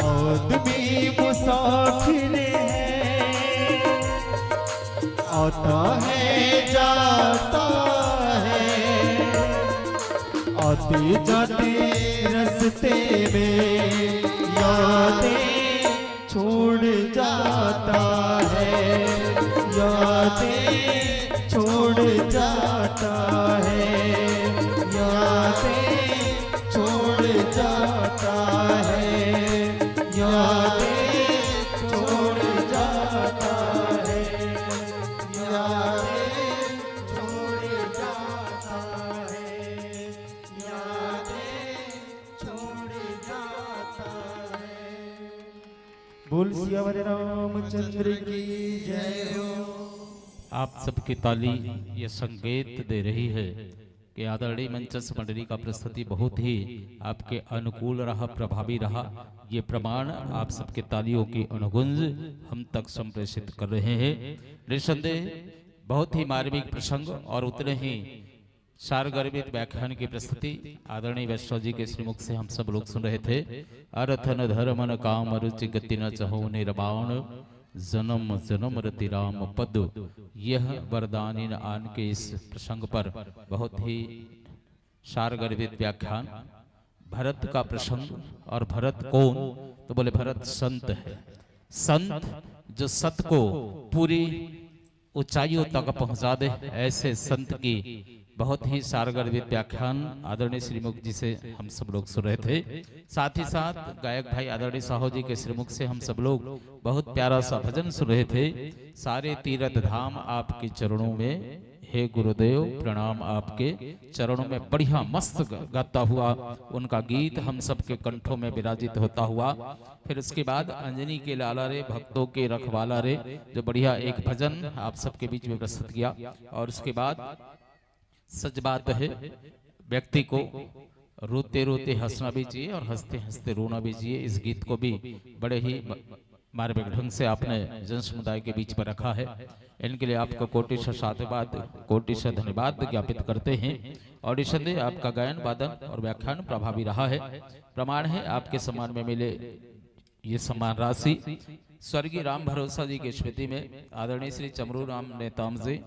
आदमी मुसाफिर है। आता है, जाता है, आते जाते रस्ते में यादें छोड़ जाता है। यादें छोड़ जाता है, यादें छोड़ जाता है, यादें छोड़ जाता है, यादें छोड़ जाता है, यादें छोड़ जाता है। बोल सियावर रामचंद्र की जय हो। आप सबकी ताली ये संकेत दे रही है कि आदरणीय मंचस्थ मंडली का प्रस्तुति बहुत ही आपके अनुकूल रहा, प्रभावी रहा। ये प्रमाण आप सबके तालियों की अनुगुंज हम तक संप्रेषित कर रहे हैं। निस्संदेह बहुत ही मार्मिक प्रसंग और उतने ही सारगर्भित व्याख्यान की प्रस्तुति आदरणीय वैष्णव जी के श्रीमुख से हम सब लोग सुन रहे थे। अर धन धर्म न काम रुचि गति न चहउ निरबान, जन्म जन्म रति राम पद। यह वरदान इन आन के इस प्रसंग पर बहुत ही सारगर्भित व्याख्यान। भरत का प्रसंग, और भरत कौन? तो बोले, भरत संत है। संत जो सत को पूरी ऊंचाइयों तक पहुंचा दे, ऐसे संत की बहुत ही सारगर्भित व्याख्यान आदरणीय श्रीमुख जी से हम सब लोग सुन रहे थे। साथ ही साथ गायक भाई आदरणीय साहू जी के श्रीमुख से हम सब लोग बहुत प्यारा सा भजन सुन रहे थे। सारे तीर्थ धाम आपके चरणों में, हे गुरुदेव प्रणाम आपके चरणों में। बढ़िया मस्त ग-, गाता हुआ उनका गीत हम सबके कंठों में विराजित होता हुआ। फिर उसके बाद अंजनी के लाला रे, भक्तों के रखवाला रे, जो बढ़िया एक भजन आप सबके बीच में प्रस्तुत किया। और उसके बाद सच बात है, व्यक्ति को रोते रोते हंसना भी चाहिए और हंसते हंसते रोना भी चाहिए। इस गीत को भी बड़े ही म-, मार्मिक ढंग से आपने जन समुदाय के बीच पर रखा है। इनके लिए आपको कोटि सा साधुवाद, कोटि सा धन्यवाद ज्ञापित करते हैं। और निस्संदेह आपका गायन, वादन और व्याख्यान प्रभावी रहा है। प्रमाण है आपके सम्मान में मिले ये सम्मान राशि स्वर्गीय राम भरोसा जी की स्मृति में आदरणीय श्री चमरू राम नेताम जी,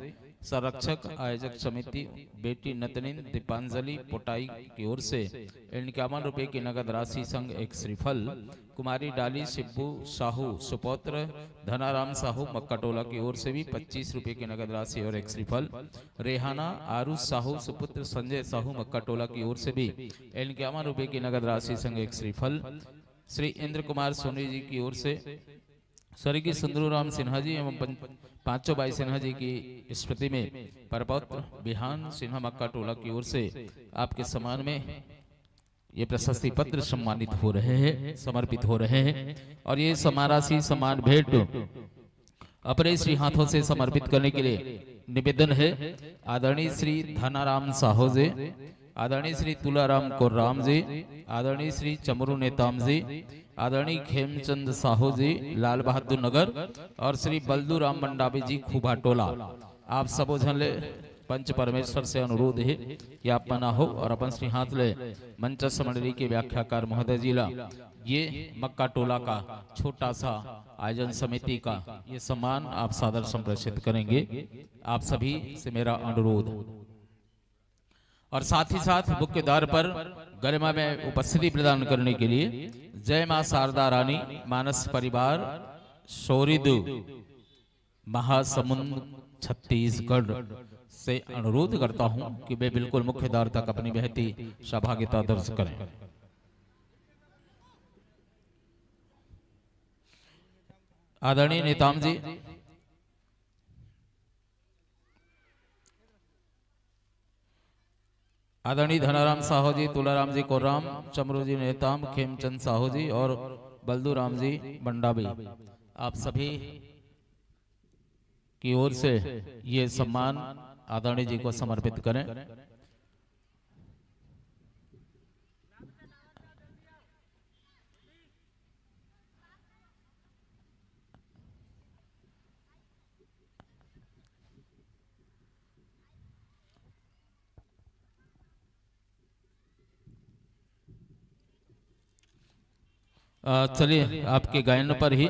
संरक्षक आयोजक समिति, बेटी नतनिन दीपांजलि पोटाई की ओर से इक्यावन रुपये की नगद राशि संग एक श्रीफल, कुमारी डाली शिब्बू साहू सुपौत्र धनाराम साहू मक्काटोला की ओर से भी पच्चीस रुपये की नगद राशि और एक श्रीफल, रेहाना आरुष साहू सुपुत्र संजय साहू मक्काटोला की ओर से भी इक्यावन रुपये की नगद राशि संग एक श्रीफल, श्री इंद्र कुमार सोनी जी की ओर से, स्वर्गीय सुंदरू राम सिन्हा जी एवं पं-, पांचों बाई सिन्हा जी की स्मृति में परपौत्र बिहान सिन्हा मक्काटोला की ओर से आपके सम्मान में ये प्रशस्ति पत्र सम्मानित हो रहे हैं, समर्पित हो रहे हैं। और ये सम्मान राशि, सम्मान भेंट अपने श्री हाथों से समर्पित करने के लिए निवेदन है आदरणीय श्री धनाराम साहू जी, आदरणीय श्री तुलाराम कोर्राम जी, आदरणीय श्री चमरू नेताम जी, आदरणीय खेमचंद साहू जी, लाल बहादुर नगर, और श्री बलदू राम मंडावी जी, खूबा टोला। आप सबो झन ले पंच परमेश्वर से अनुरोध है कि आप मन आहो और अपन श्री हाथ ले मंचस्थ मंडली के व्याख्याकार महोदय जी ला ये मक्का टोला का छोटा सा आयोजन समिति का ये सम्मान आप सादर संप्रेषित करेंगे। आप सभी से मेरा अनुरोध। और साथ ही साथ मुख्य द्वार पर गरिमा में उपस्थिति प्रदान करने के लिए जय मां शारदा रानी मानस परिवार, शोरिद, महासमुंद, छत्तीसगढ़ से अनुरोध करता हूं कि वे बिल्कुल मुख्य द्वार तक अपनी महती सहभागिता दर्ज करें। आदरणीय नेताम जी, आदरणीय धनाराम साहू जी, तुलाराम जी कोर्राम, चमरू जी नेताम, खेमचंद साहू जी और बलदू राम जी मंडावी, आप सभी की ओर से ये सम्मान आदरणीय जी को समर्पित करें। अ, चलिए, आपके गायन पर ही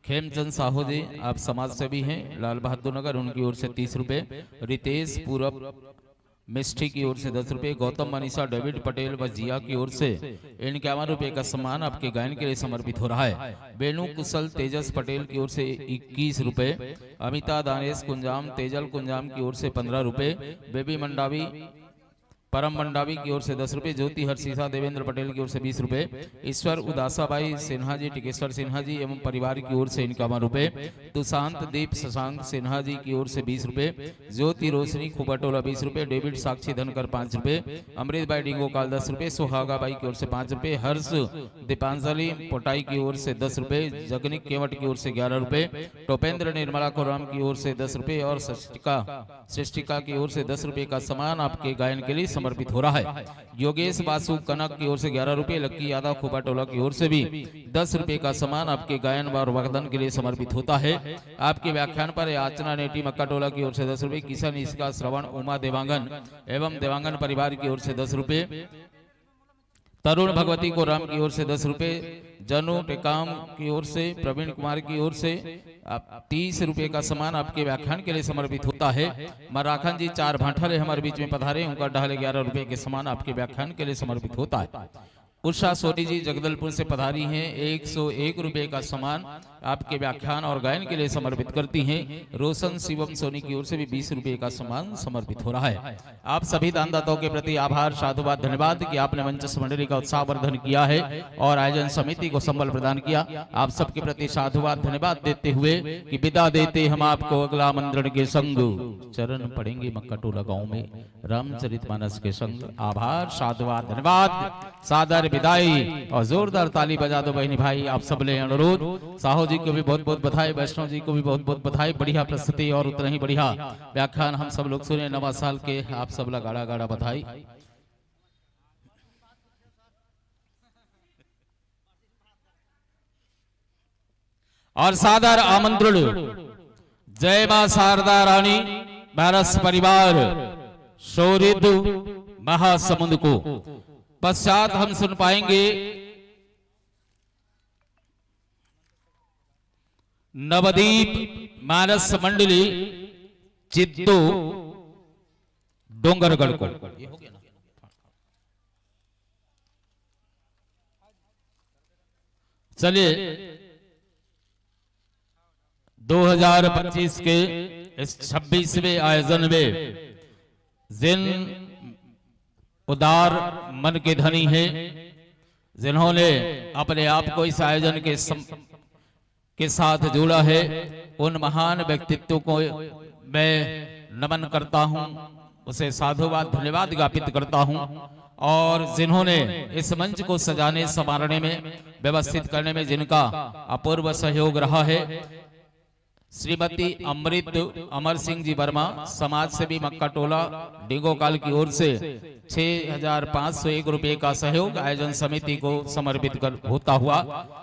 खेमचंद साहू जी, आप समाज सेवी हैं, लाल बहादुर नगर, उनकी ओर से तीस रुपए, रितेश पूरब मिष्ठी की ओर से दस रुपए, गौतम मनीषा डेविड पटेल व जिया की ओर से इक्यावन रुपए का सम्मान आपके गायन के लिए समर्पित हो रहा है। वेणु कुशल तेजस पटेल की ओर से इक्कीस रुपए, अमिता दानेश कुंजाम तेजल कुंजाम की ओर से पन्द्रह रुपए, बेबी मंडावी परम मंडावी की ओर से दस रुपए, ज्योति हर्षिता देवेंद्र पटेल की ओर से बीस रुपए, ईश्वर उदासाबाई सिन्हा जी, टिकेश्वर सिन्हा जी एवं परिवार की ओर से इक्यावन रुपए, तुशांत दीप शशांक सिन्हा जी की ओर से बीस रुपए, ज्योति रोशनी खुबाटोला बीस रुपए, डेविड साक्षी धनकर पाँच रुपए, अमृत बाई डिंगोकाल दस रुपए, सुहागा बाई की ओर से पाँच रुपए, हर्ष दीपांजलि पोटाई की ओर से दस रुपए, जगनिक केवट की ओर से ग्यारह रुपए, टोपेंद्र निर्मला कोराम की ओर से दस रुपए और सृष्टिका सृष्टिका की ओर से दस रुपए का सम्मान आपके गायन के लिए समर्पित हो रहा है। योगेश बासु कनक की ओर से ग्यारह रुपए, लक्की यादव खोपाटोला की ओर से भी दस रुपए का सम्मान आपके गायन व वादन के लिए समर्पित होता है। आपके व्याख्यान पर याचना नेटी मक्काटोला की ओर से दस रुपए, किशन इसका श्रवण उमा देवांगन एवं देवांगन परिवार की ओर से दस रुपए, तरुण भगवती कोराम की ओर से दस रुपए, जनु टेकाम की ओर से, प्रवीण कुमार की ओर से आप तीस रुपए का सम्मान आपके व्याख्यान के लिए समर्पित होता है। मराखन जी चार भांठा ले हमारे बीच में पधारे, उनका ढाले ग्यारह रुपए के सम्मान आपके व्याख्यान के लिए समर्पित होता है। उषा सोनी जी जगदलपुर से पधारी हैं, एक सौ एक रुपए का सम्मान आपके व्याख्यान और गायन के लिए समर्पित करती हैं। रोशन शिवम सोनी की ओर से भी बीस रुपए का सम्मान समर्पित हो रहा है। आप सभी दानदाताओं के प्रति आभार, साधुवाद, धन्यवाद कि आपने मंच मंडली का उत्साहवर्धन किया है और आयोजन समिति को संबल प्रदान किया। आप सबके प्रति साधुवाद, धन्यवाद देते हुए कि विदा देते हम आपको अगला आमंत्रण के संग चरण पड़ेंगे मक्काटोला गांव में रामचरितमानस के संग। आभार, साधुवाद, धन्यवाद, सादर विदाई और जोरदार ताली बजा दो बहनी भाई। आप सब ले अनुरोध, साहू जी को भी बहुत बहुत बधाई, वैष्णव जी को भी बहुत बहुत बधाई। बढ़िया प्रस्तुति और उतना ही बढ़िया व्याख्यान हम सब लोग सुने। नवा साल के आप सब ला गाड़ा गाड़ा बधाई। और सादर आमंत्रण जय मां शारदा रानी, बैरस परिवार, शोरिद महासमुंद को। पश्चात हम सुन पाएंगे नवदीप मानस मंडली चित्तो डोंगरगढ़ को। चलिए, दो हज़ार पच्चीस के इस छब्बीसवें आयोजन में जिन उदार मन के धनी हैं, जिन्होंने अपने आप को इस आयोजन के सम-, के साथ जोड़ा है, उन महान व्यक्तित्व को मैं नमन करता हूं, उसे साधुवाद, धन्यवाद ज्ञापित करता हूं। और जिन्होंने इस मंच को सजाने संवारने में, व्यवस्थित करने में जिनका अपूर्व सहयोग रहा है, श्रीमती अमृत अमर सिंह जी वर्मा, समाज सेवी मक्का टोला डिंगोकाल की ओर से छह हजार पाँच सौ एक रुपये का सहयोग आयोजन समिति को समर्पित कर होता हुआ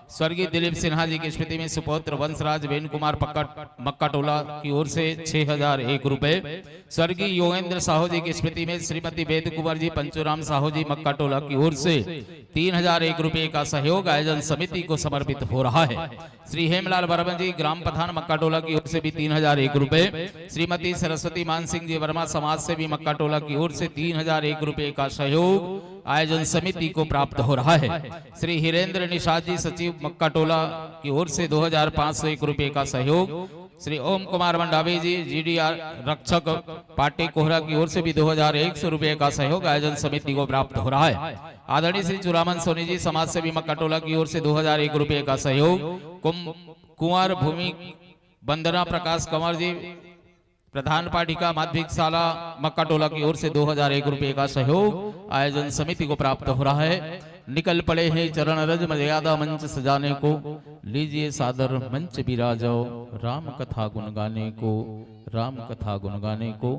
स्वर्गीय दिलीप सिन्हा जी की स्मृति में सुपुत्र वंशराज वेन कुमार पक्का मक्का टोला की ओर से छह हजार एक रुपये, स्वर्गीय योगेंद्र साहू जी की स्मृति में श्रीमती वेद कुंवर जी पंचूराम साहू जी मक्का टोला की ओर से तीन हजार एक रुपये का सहयोग आयोजन समिति को समर्पित हो रहा है। श्री हेमलाल वर्मा जी ग्राम प्रधान मक्का टोला की ओर से भी तीन हजार एक रुपये, श्रीमती सरस्वती मान सिंह जी वर्मा समाज सेवी मक्का टोला की ओर से तीन हजार एक रुपये का सहयोग आयोजन समिति को प्राप्त हो रहा है। श्री हिरेंद्र निषाद जी सचिव मक्का टोला की ओर से दो हजार पाँच सौ एक रुपये का सहयोग, श्री ओम कुमार मंडावी जी जीडीआर रक्षक पार्टी कोहरा की ओर से भी दो हजार एक सौ रुपये का सहयोग आयोजन समिति को प्राप्त हो रहा है। आदरणीय श्री चुरामन सोनी जी समाज सेवी मक्का टोला की ओर से दो हजार एक रुपये का सहयोग, कुम-, कुंवर भूमि वंदना प्रकाश कंवर जी प्रधान पाठिका माध्यमिक शाला मक्का टोला की ओर से दो हजार एक रुपये का सहयोग आयोजन समिति को प्राप्त हो रहा है। निकल पड़े हैं चरण रज मर्यादा मंच सजाने को, लीजिए सादर मंच विराजो राम कथा गुण गाने को, राम कथा गुण गाने को।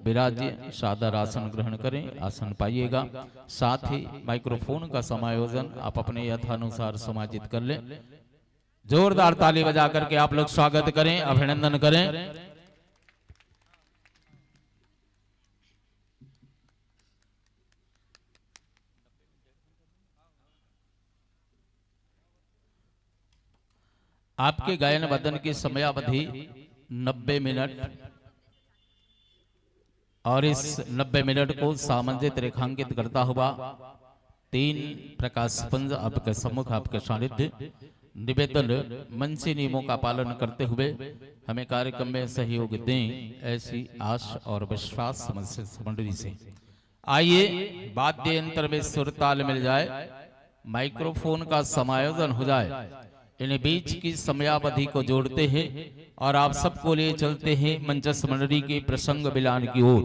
विराजिए, सादर आसन ग्रहण करें, आसन पाइएगा। साथ ही माइक्रोफोन का समायोजन आप अपने यथानुसार समायोजित कर लें। जोरदार ताली बजा करके आप लोग स्वागत करें, अभिनंदन करें। आपके गायन वादन की समयावधि नब्बे मिनट। और इस नब्बे मिनट को सामंजित रेखांकित करता हुआ तीन प्रकाश पंच आपके सम्मुख, आपके सानिध्य निवेदन, मंची नियमों का पालन करते हुए हमें कार्यक्रम में सहयोग दें, ऐसी आश और विश्वास मंच मंडली से। आइए, वाद्य यंत्र में सुरताल मिल जाए, माइक्रोफोन का समायोजन हो जाए। इन्हें बीच की समयावधि को जोड़ते हैं और आप सबको लिए चलते हैं मंचस्थ मंडली के प्रसंग विलान की ओर।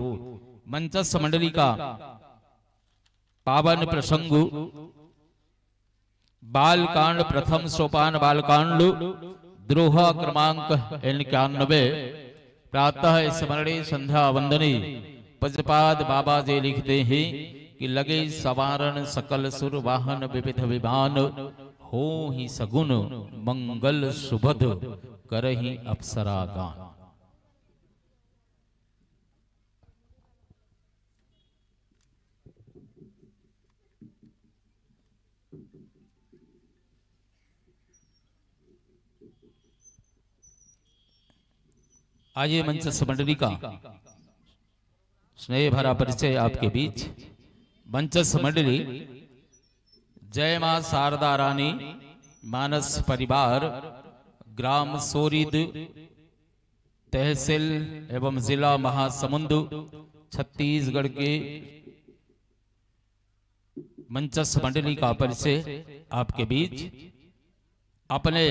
मंचस्थ मंडली का पावन प्रसंग, बालकांड, प्रथम सोपान बालकांड, द्रोहा क्रमांक इक्यानवे। प्रातः स्मरणे संध्या वंदने। पजपाद बाबा जी लिखते हैं कि लगे संवारण सकल सुर, वाहन विविध विमान, होहि सगुन मंगल सुभद, करहि अप्सरा गान। आइए, मंचस्थ मंडली का स्नेह भरा परिचय आपके बीच। मंचस्थ मंडली जय मां शारदा रानी मानस परिवार, ग्राम सोरीद, तहसील एवं जिला महासमुंद, छत्तीसगढ़ के मंचस्थ मंडली का परिचय आपके बीच। अपने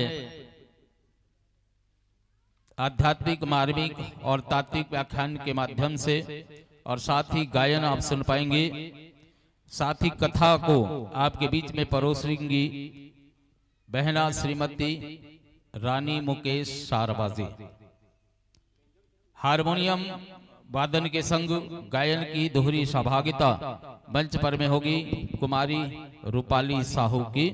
आध्यात्मिक, मार्मिक और तात्विक व्याख्यान के माध्यम से और साथ ही गायन आप सुन पाएंगे। साथ ही कथा को आपके बीच में परोसेंगी बहना श्रीमती रानी मुकेश शारबाजी। हारमोनियम वादन के संग गायन की दोहरी सहभागिता मंच पर में होगी कुमारी रूपाली साहू की।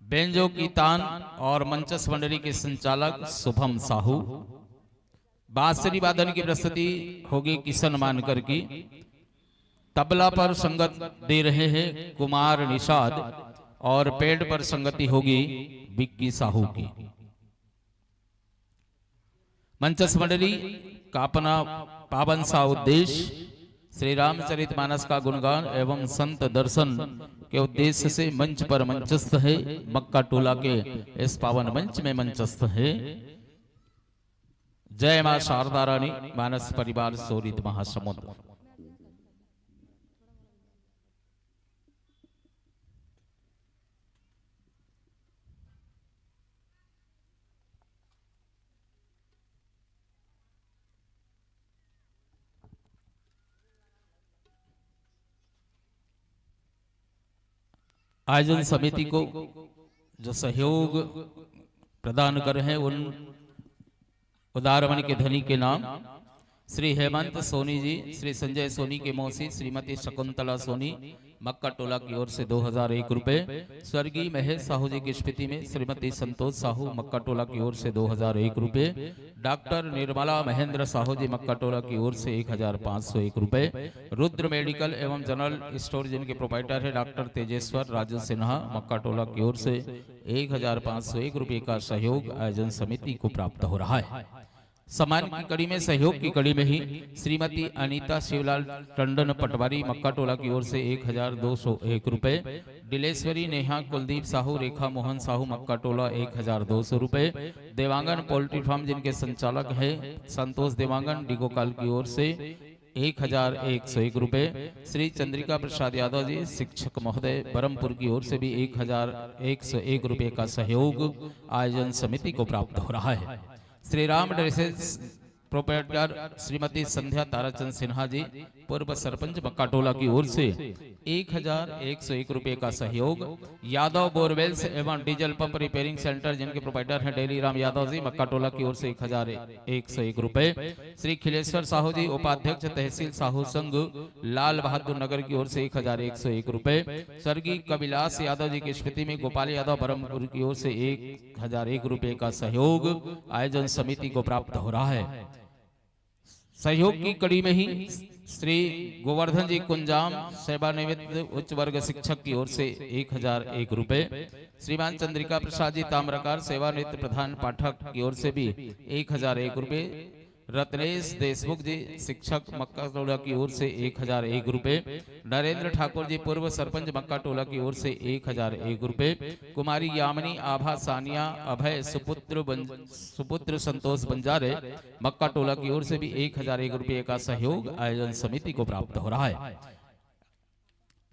बेंजो की तान और मंचस्थ मंडली के संचालक शुभम साहू। बांसुरी वादन की प्रस्तुति होगी किशन मानकर की। तबला पर संगत दे रहे हैं कुमार निषाद और पैड पर संगति होगी विक्की साहू की। मंचस्थ मंडली का अपना पावन सा उद्देश्य श्री रामचरित मानस का गुणगान एवं संत दर्शन के उद्देश्य से मंच पर मंचस्थ है। मक्का टोला के इस पावन मंच में मंचस्थ है जय मां शारदा रानी मानस परिवार सोरीद महासमुंद। आयोजन समिति को जो सहयोग प्रदान कर रहे हैं, उन उदार मन के धनी के नाम श्री हेमंत सोनी जी, श्री संजय सोनी के मौसी श्रीमती शकुंतला सोनी, मक्का टोला की ओर से दो हजार एक रुपए। स्वर्गीय महेश साहू जी की स्मृति में श्रीमती संतोष साहू, मक्का टोला की ओर से दो हजार एक रुपए। डॉक्टर निर्मला महेंद्र साहू जी, मक्का टोला की ओर से एक हजार पाँच सौ एक रुपए। रुद्र मेडिकल एवं जनरल स्टोर जिनके प्रोप्राइटर है डॉक्टर तेजेश्वर राजू सिन्हा, मक्का टोला की ओर से एक हजार पाँच सौ एक रुपए का सहयोग आयोजन समिति को प्राप्त हो रहा है। सम्मान की कड़ी में, सहयोग की कड़ी में ही श्रीमती अनीता शिवलाल टंडन पटवारी, मक्का टोला की ओर से एक हजार दो सौ एक रुपए। डिलेश्वरी नेहा कुलदीप साहू, रेखा मोहन साहू, मक्का टोला एक हजार दो सौ रुपए। देवांगन पोल्ट्री फार्म जिनके संचालक है संतोष देवांगन डिगोकाल की ओर से एक हजार एक सौ एक रुपए। श्री चंद्रिका प्रसाद यादव जी शिक्षक महोदय बरमपुर की ओर से भी एक हजार एक सौ एक रुपए का सहयोग आयोजन समिति को प्राप्त हो रहा है। श्री राम ड्रेसेस प्रोप्राइटर श्रीमती संध्या ताराचंद सिन्हा जी, पूर्व सरपंच मक्का टोला की ओर से एक हजार एक सौ एक रुपए का सहयोग। यादव बोरवेल्स एवं डीजल पंप रिपेयरिंग सेंटर जिनके प्रोप्राइटर हैं डेली राम यादव जी, मक्का टोला की ओर से एक हजार एक सौ एक रुपए। श्री खिलेश्वर साहू जी, उपाध्यक्ष तहसील साहू संघ, लाल बहादुर नगर की ओर से एक हजार एक सौ एक रुपए। स्वर्गीय कविलास यादव जी की स्मृति में गोपाल यादव बरमपुर की ओर से एक हजार एक रुपए का सहयोग आयोजन समिति को प्राप्त हो रहा है। सहयोग की कड़ी में ही श्री गोवर्धन जी कुंजाम, सेवानिवृत्त उच्च वर्ग शिक्षक की ओर से एक हजार एक रुपए, श्रीमान चंद्रिका प्रसाद जी ताम्रकार, सेवानिवृत्त प्रधान पाठक की ओर से भी एक हजार एक रुपए, रत्नेश देशमुख जी, शिक्षक, मक्का टोला की ओर से एक हजार एक रुपए। नरेंद्र ठाकुर जी, पूर्व सरपंच, मक्का टोला की ओर से एक हजार एक रुपए। कुमारी यामिनी आभा, सानिया, अभय, सुपुत्र बन-, सुपुत्र संतोष बंजारे, मक्का टोला की ओर से भी एक हजार एक रुपये का सहयोग आयोजन समिति को प्राप्त हो रहा है।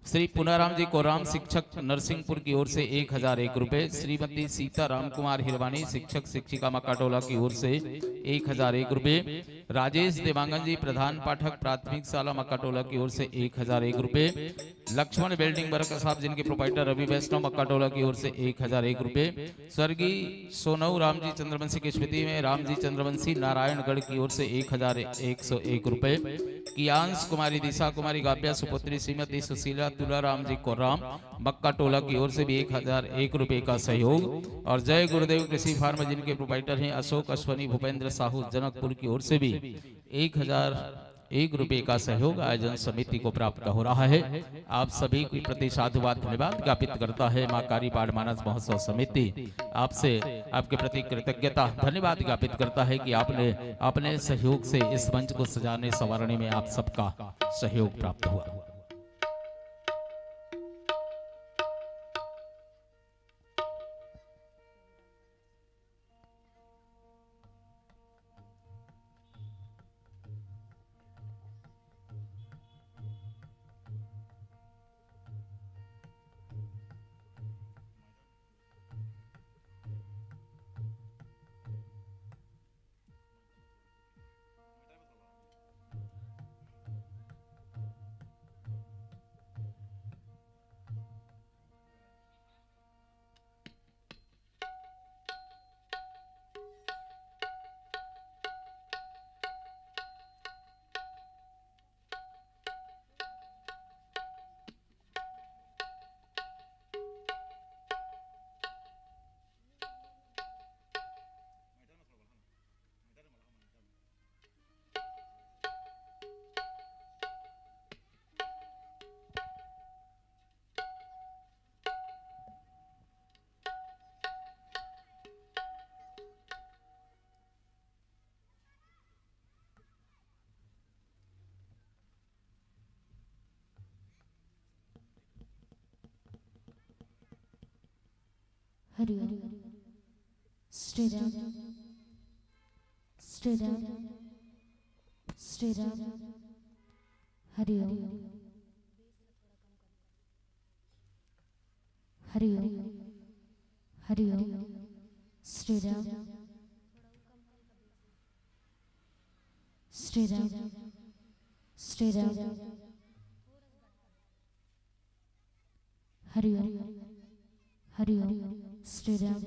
श्री पुनाराम जी कोराम, शिक्षक, नरसिंहपुर की ओर से एक हजार एक रुपए। श्रीमती सीता राम कुमार हिरवानी, शिक्षक शिक्षिका, मक्का टोला की ओर से एक हजार एक रुपए। राजेश देवांगन जी, प्रधान पाठक, प्राथमिक शाला, मक्का टोला की ओर से एक हजार एक रुपए। लक्ष्मण वेल्डिंग वर्कशॉप, जिनके प्रोप्राइटर रवि वैष्णव, मक्का टोला की ओर से एक हजार एक रुपए। स्वर्गीय सोनऊ राम जी चंद्रवंशी की स्मृति में राम जी चंद्रवंशी, नारायणगढ़ की ओर से एक हजार एक सौ एक रुपए। कियांश कुमारी, दिशा कुमारी, गाब्या सुपुत्री, श्रीमती सुशीला तुलाराम जी कोर्राम, मक्का टोला की ओर से भी एक हजार एक रुपए का सहयोग। और जय गुरुदेव कृषि फार्म, जिनके प्रोप्राइटर हैं अशोक अश्वनी, भूपेंद्र साहू, जनकपुर की ओर से भी एक हजार एक रुपए का सहयोग आयोजन समिति को प्राप्त हो रहा है। आप सभी के प्रति साधुवाद, धन्यवाद ज्ञापित करता है माँ कारी बाढ़ मानस महोत्सव समिति। आपसे, आपके प्रति कृतज्ञता, धन्यवाद ज्ञापित करता है कि आपने अपने सहयोग से इस मंच को सजाने संवारने में आप सबका सहयोग प्राप्त हुआ। हरि ओम। श्री राम, श्री राम, श्री राम। हरि ओम, हरि ओम, हरि ओम। श्री राम, श्री राम, श्री राम। हरि ओम, हरि ओम। श्री राम,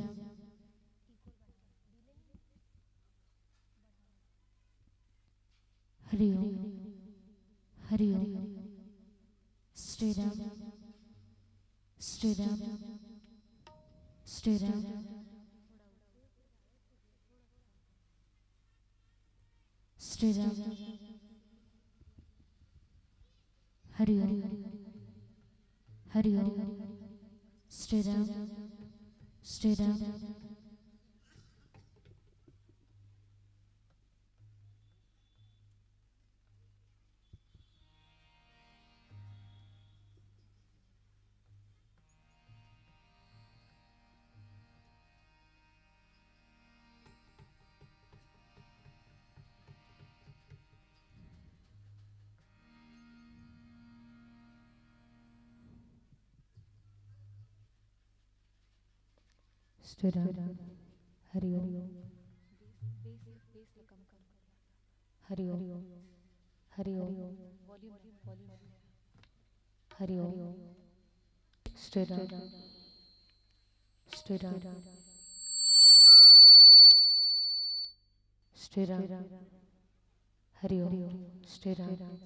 हरि ओम, हरि ओम। श्री राम, श्री राम, श्री राम। श्री राम, हरि ओम, हरि ओम। श्री राम, श्री राम। श्री राम, हरि ओम, हरि ओम, हरि ओम। हरि ओम। श्री राम। श्री राम। श्री राम। हरि ओम। श्री राम।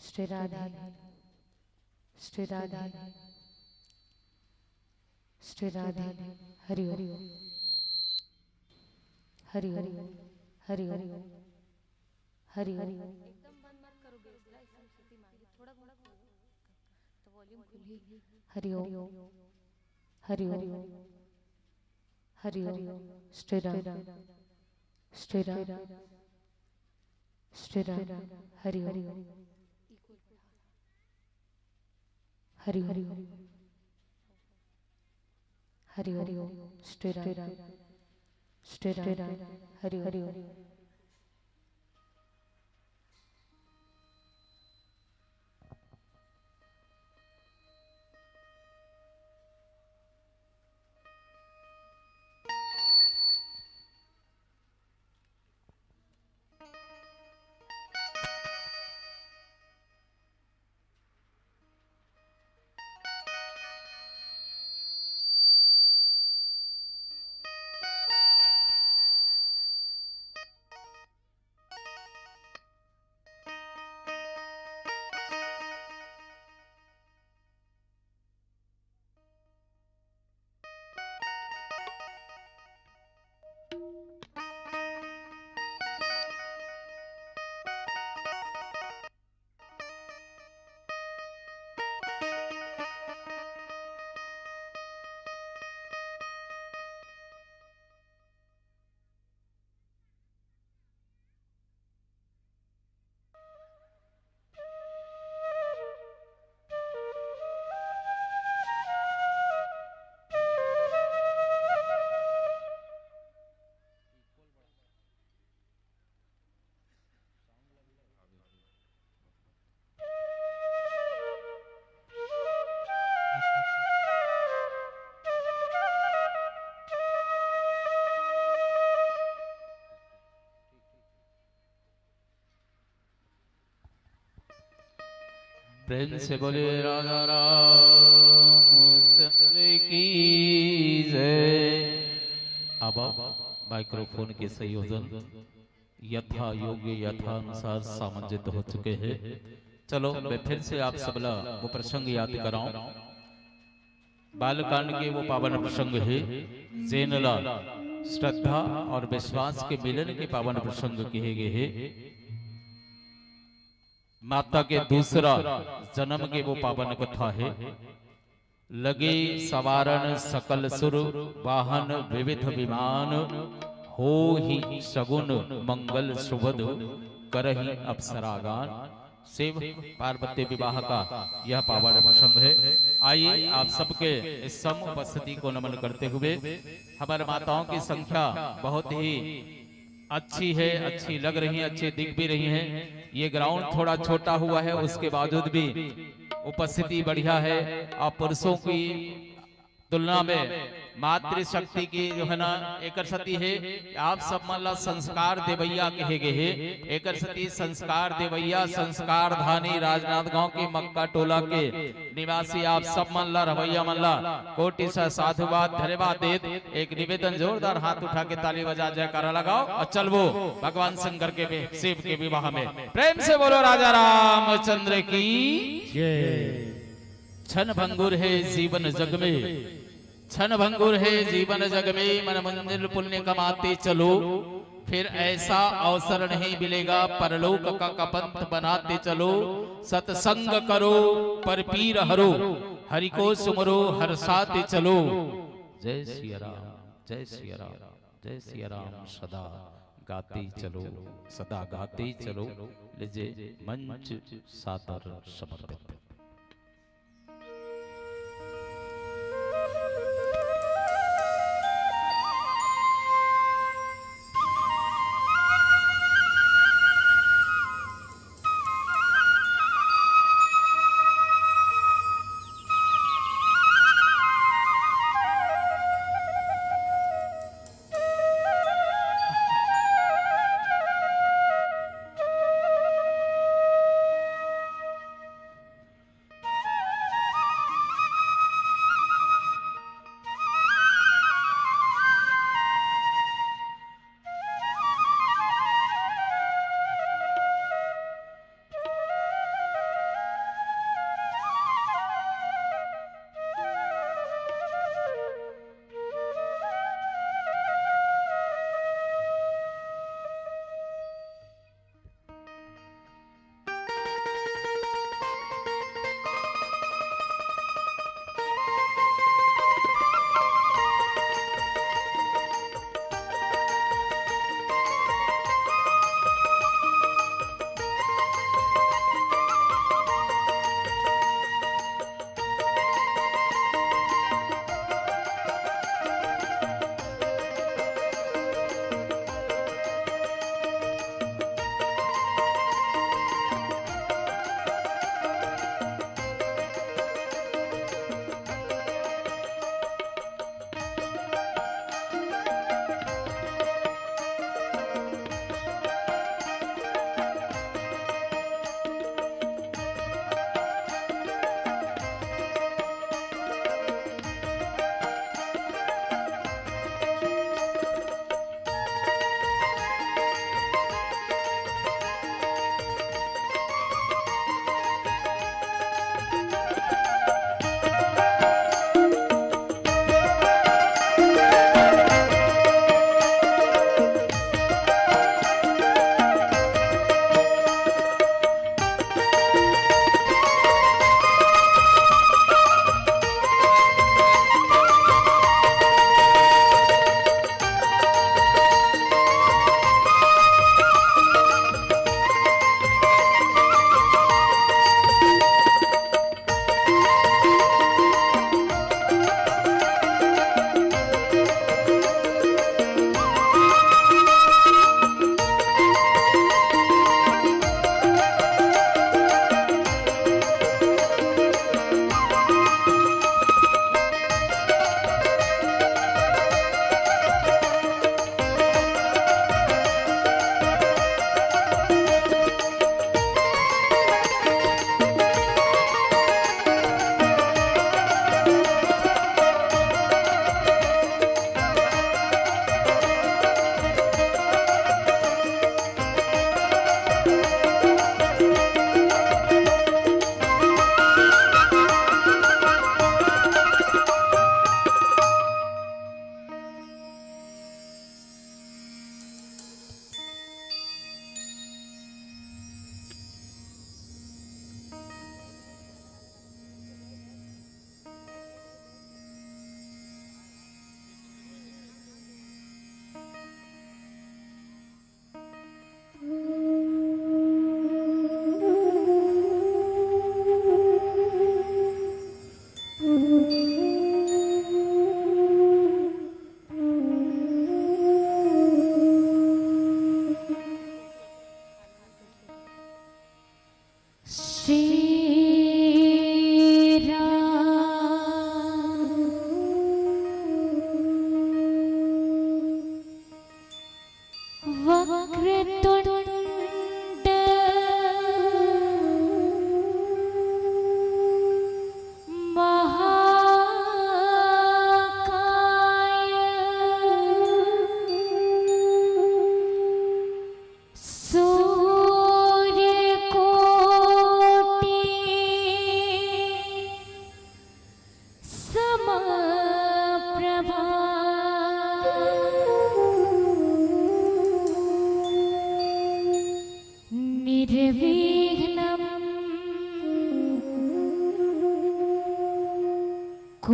श्री राधे। श्री राधे। श्री राधे। हरि ओम। हरि ओम। हरि ओम। हरि ओम। एकदम बंद मत करो बेस ला, एकदम श्रुति मांगी, थोड़ा बहुत खोलो, तो वॉल्यूम खुली। हरि ओम। हरि ओम। हरि ओम। श्री राम। श्री राम। स्टेरन, हरि ओम। हरि ओम। हरि ओम। स्टेरन, स्टेरन, हरि ओम। प्रेम से बोलिए राजा रामचंद्र की जय। अब माइक्रोफोन के संयोजन यथा योग्य, यथा अनुसार सामंजस्य हो चुके हैं। चलो, मैं फिर से आप सबला वो प्रसंग याद कराऊं। बालकांड के वो पावन प्रसंग हे, जेन ला श्रद्धा और विश्वास के मिलन के पावन प्रसंग कहे गए हे। माता के दूसरा जन्म के वो पावन कथा हे। लगे सवारन सकल सुर, वाहन विविध विमान, होहि सगुन मंगल सुभद, करहि अप्सरागान। शिव पार्वती विवाह का यह पावन प्रसंग है। आइए, आप सबके इस सम उपस्थिति को नमन करते हुए हमारे माताओं की संख्या बहुत ही अच्छी है, अच्छी लग रही है, अच्छी दिख भी रही है। ये ग्राउंड थोड़ा छोटा हुआ है, उसके बावजूद भी उपस्थिति बढ़िया है। और पुरुषों की तुलना में मातृशक्ति की जो है ना, एकर सती है, आप सब मन ला संस्कार देवैया कहे गए हे। एकर सती संस्कार देवैया, संस्कार धानी राजनांदगांव के मक्का टोला के निवासी आप सब मन ला, रवैया मन ला कोटि सा साधुवाद, धन्यवाद देत एक निवेदन, जोरदार हाथ उठा के ताली बजा जयकारा लगाओ और चलबो भगवान शंकर के बे-, शिव के विवाह में। प्रेम से बोलो राजा रामचंद्र की। जय। क्षण भंगुर है जीवन जग में, क्षण भंगुर है जीवन जग में, मन मंजिल पुण्य कमाते चलो, फिर ऐसा अवसर नहीं मिलेगा परलोक का कपंत बनाते चलो। सत्संग करो, पर पीर हरो, हरि को सुमरो, हर साथ चलो। जय सिया राम, जय सिया राम, जय सिया राम। सदा गाते चलो, सदा गाते चलो। लीजिए, मंच सादर समर्पित।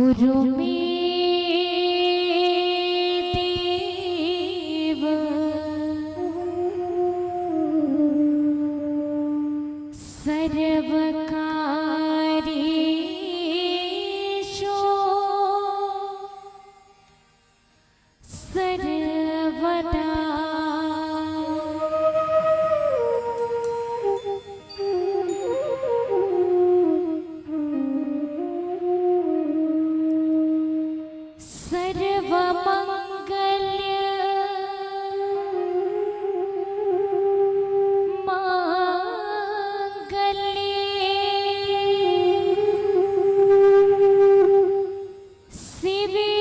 गुरु मे देव सर्वकार्येषु सर्वदा। सर्वमंगल मांगल्ये शिवे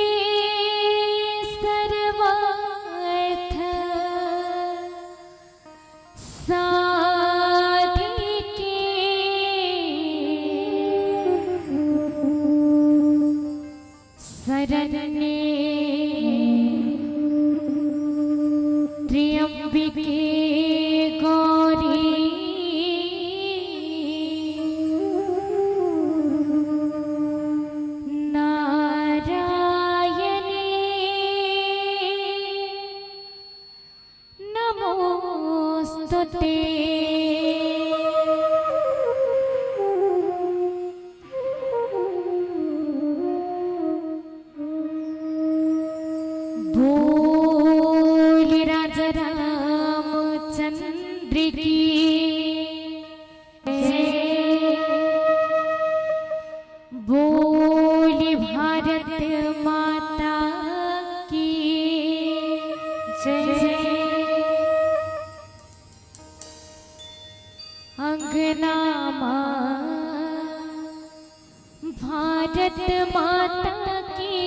सर्वार्थ साधिके शरण्ये त्र्यंबके गौरी नारायणी नमोस्तुते। बोल राजा रामचंद्र की जय। बोल भारत माता की जय। अंगना मा भारत माता की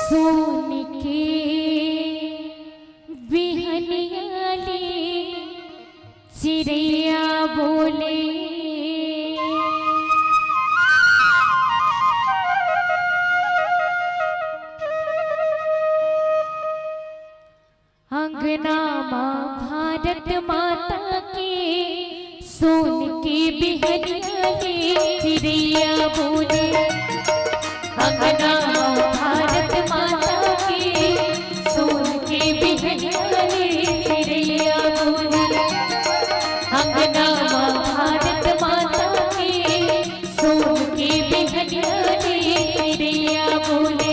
सोन के बिहनिया ले चिरैया बोले। अंगना मा भारत माता के सोन के बिहनिया ले चिरैया बोले। अंगना मा भारत माता के सोन के बिहनिया ले चिरैया बोले। अंगना मा भारत माता के सोन के बिहनिया ले चिरैया बोले।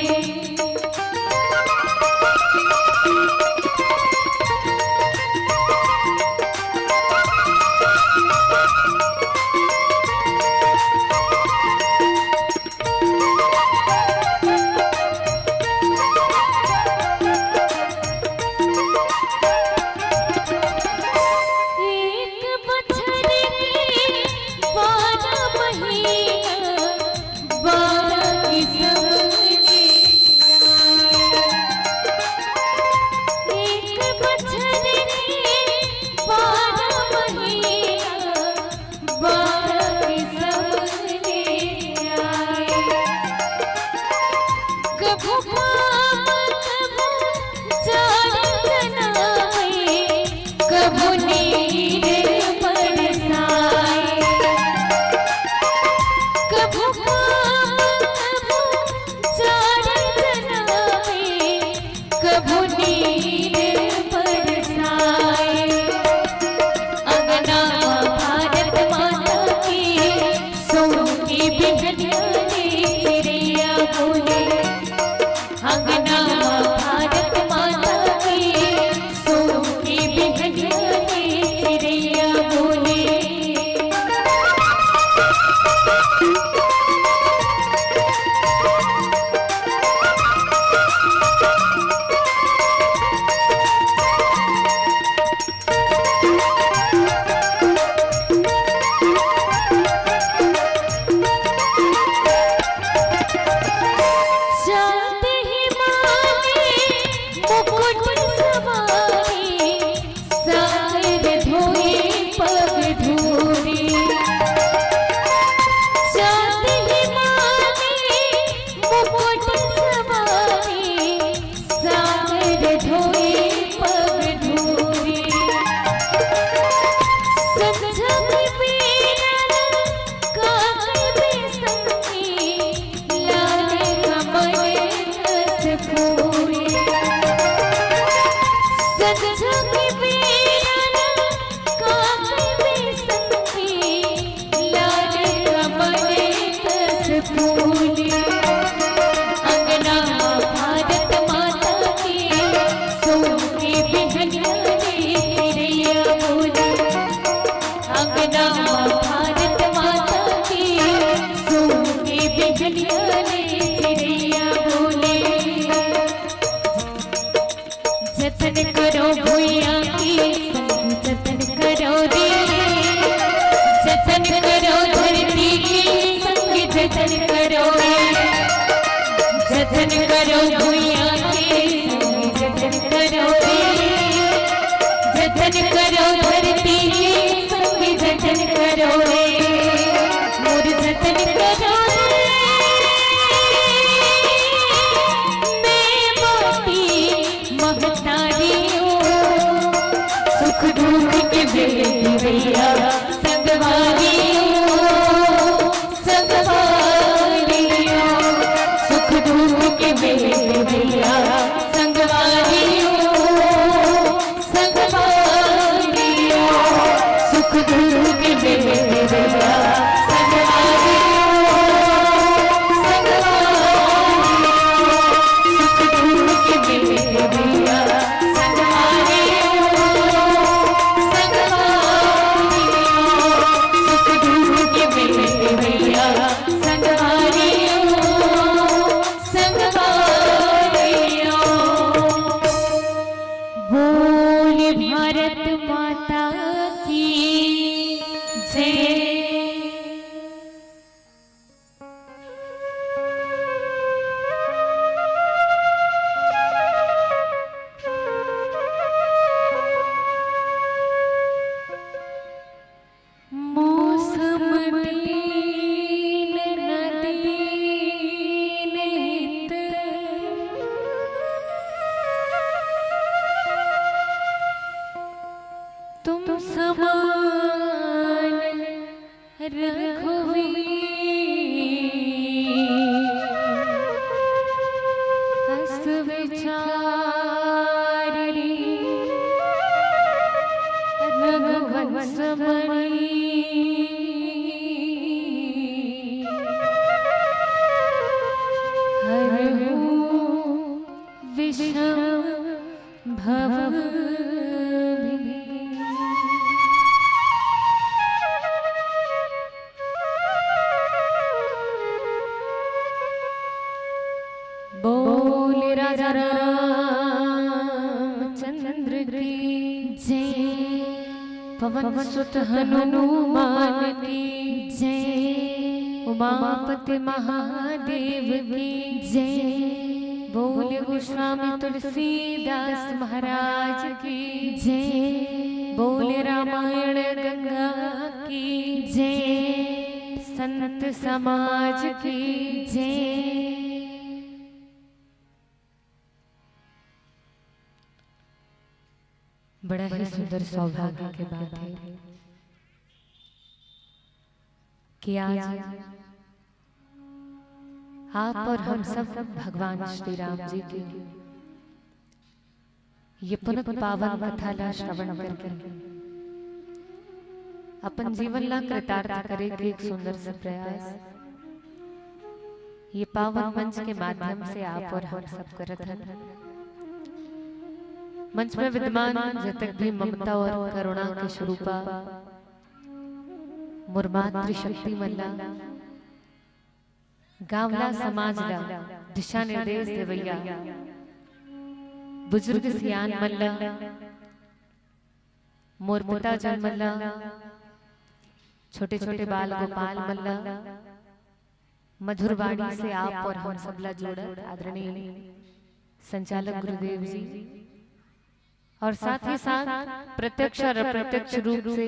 एक बछर के बारह महीना, बारह किसम बोले, अंगना भारत माता के, सोन के बिहनिया ले चिरैया बोले। अंगना भारत माता के, सोन के बिहनिया ले चिरैया बोले। जतन करो भुइयां के संग जतन करो रे, जतन करो धरती के संग जतन करो रे, जतन करो भुइयां के संग जतन करो रे, जतन करो धरती के संग जतन करो रे, मोर जतन करो रे। मैं बाटी महतारी हूँ, सुख दुख के बेटी भैया संगवारी हूँ, संगवारी हूँ, सुख दुख के बेटी भैया संगवारी हूँ, संगवारी हूँ, सुख दुख के बेटी भैया संगवारी हूँ, संगवारी हूँ, सुख दुख के बेटी भैया संगवारी हूँ, संगवारी हूँ, सुख दुख के बेटी भैया संगवारी हूँ, संगवारी हूँ। बोल भारत माता की जय। मौसम दीन न दीन हित, तुम समान रघुवीर अस विचारी रघुवंश मणि हरहु विषम भव भी। बोल राजा रामचंद्र की जय। पवन सुत हनुमान की जय। उमापति महादेव की जय। बोल गोस्वामी तुलसीदास महाराज की जय। बोल रामायण गंगा की जय। संत समाज की जय। बड़ा ही सुंदर सौभाग्य के बात है कि आज आप और हम सब भगवान श्री राम जी के ये पुनः पावन कथा ला श्रवण करके अपन जीवन ला कृतार्थ करे के एक सुंदर सा प्रयास ये पावन मंच के माध्यम से आप और हम सब करत हन। मंच में विद्यमान जतक भी ममता और करुणा के स्वरूपा मोर मातृशक्ति मन ला, गांवला समाज ला दिशा निर्देश देवैया बुजुर्ग सियान मन ला, मोर पिता जन मन ला, छोटे छोटे बाल गोपाल मन ला, मधुर वाणी से आप और हम सब ला जोड़त आदरणीय संचालक गुरुदेव जी, और साथ ही साथ प्रत्यक्ष और अप्रत्यक्ष रूप से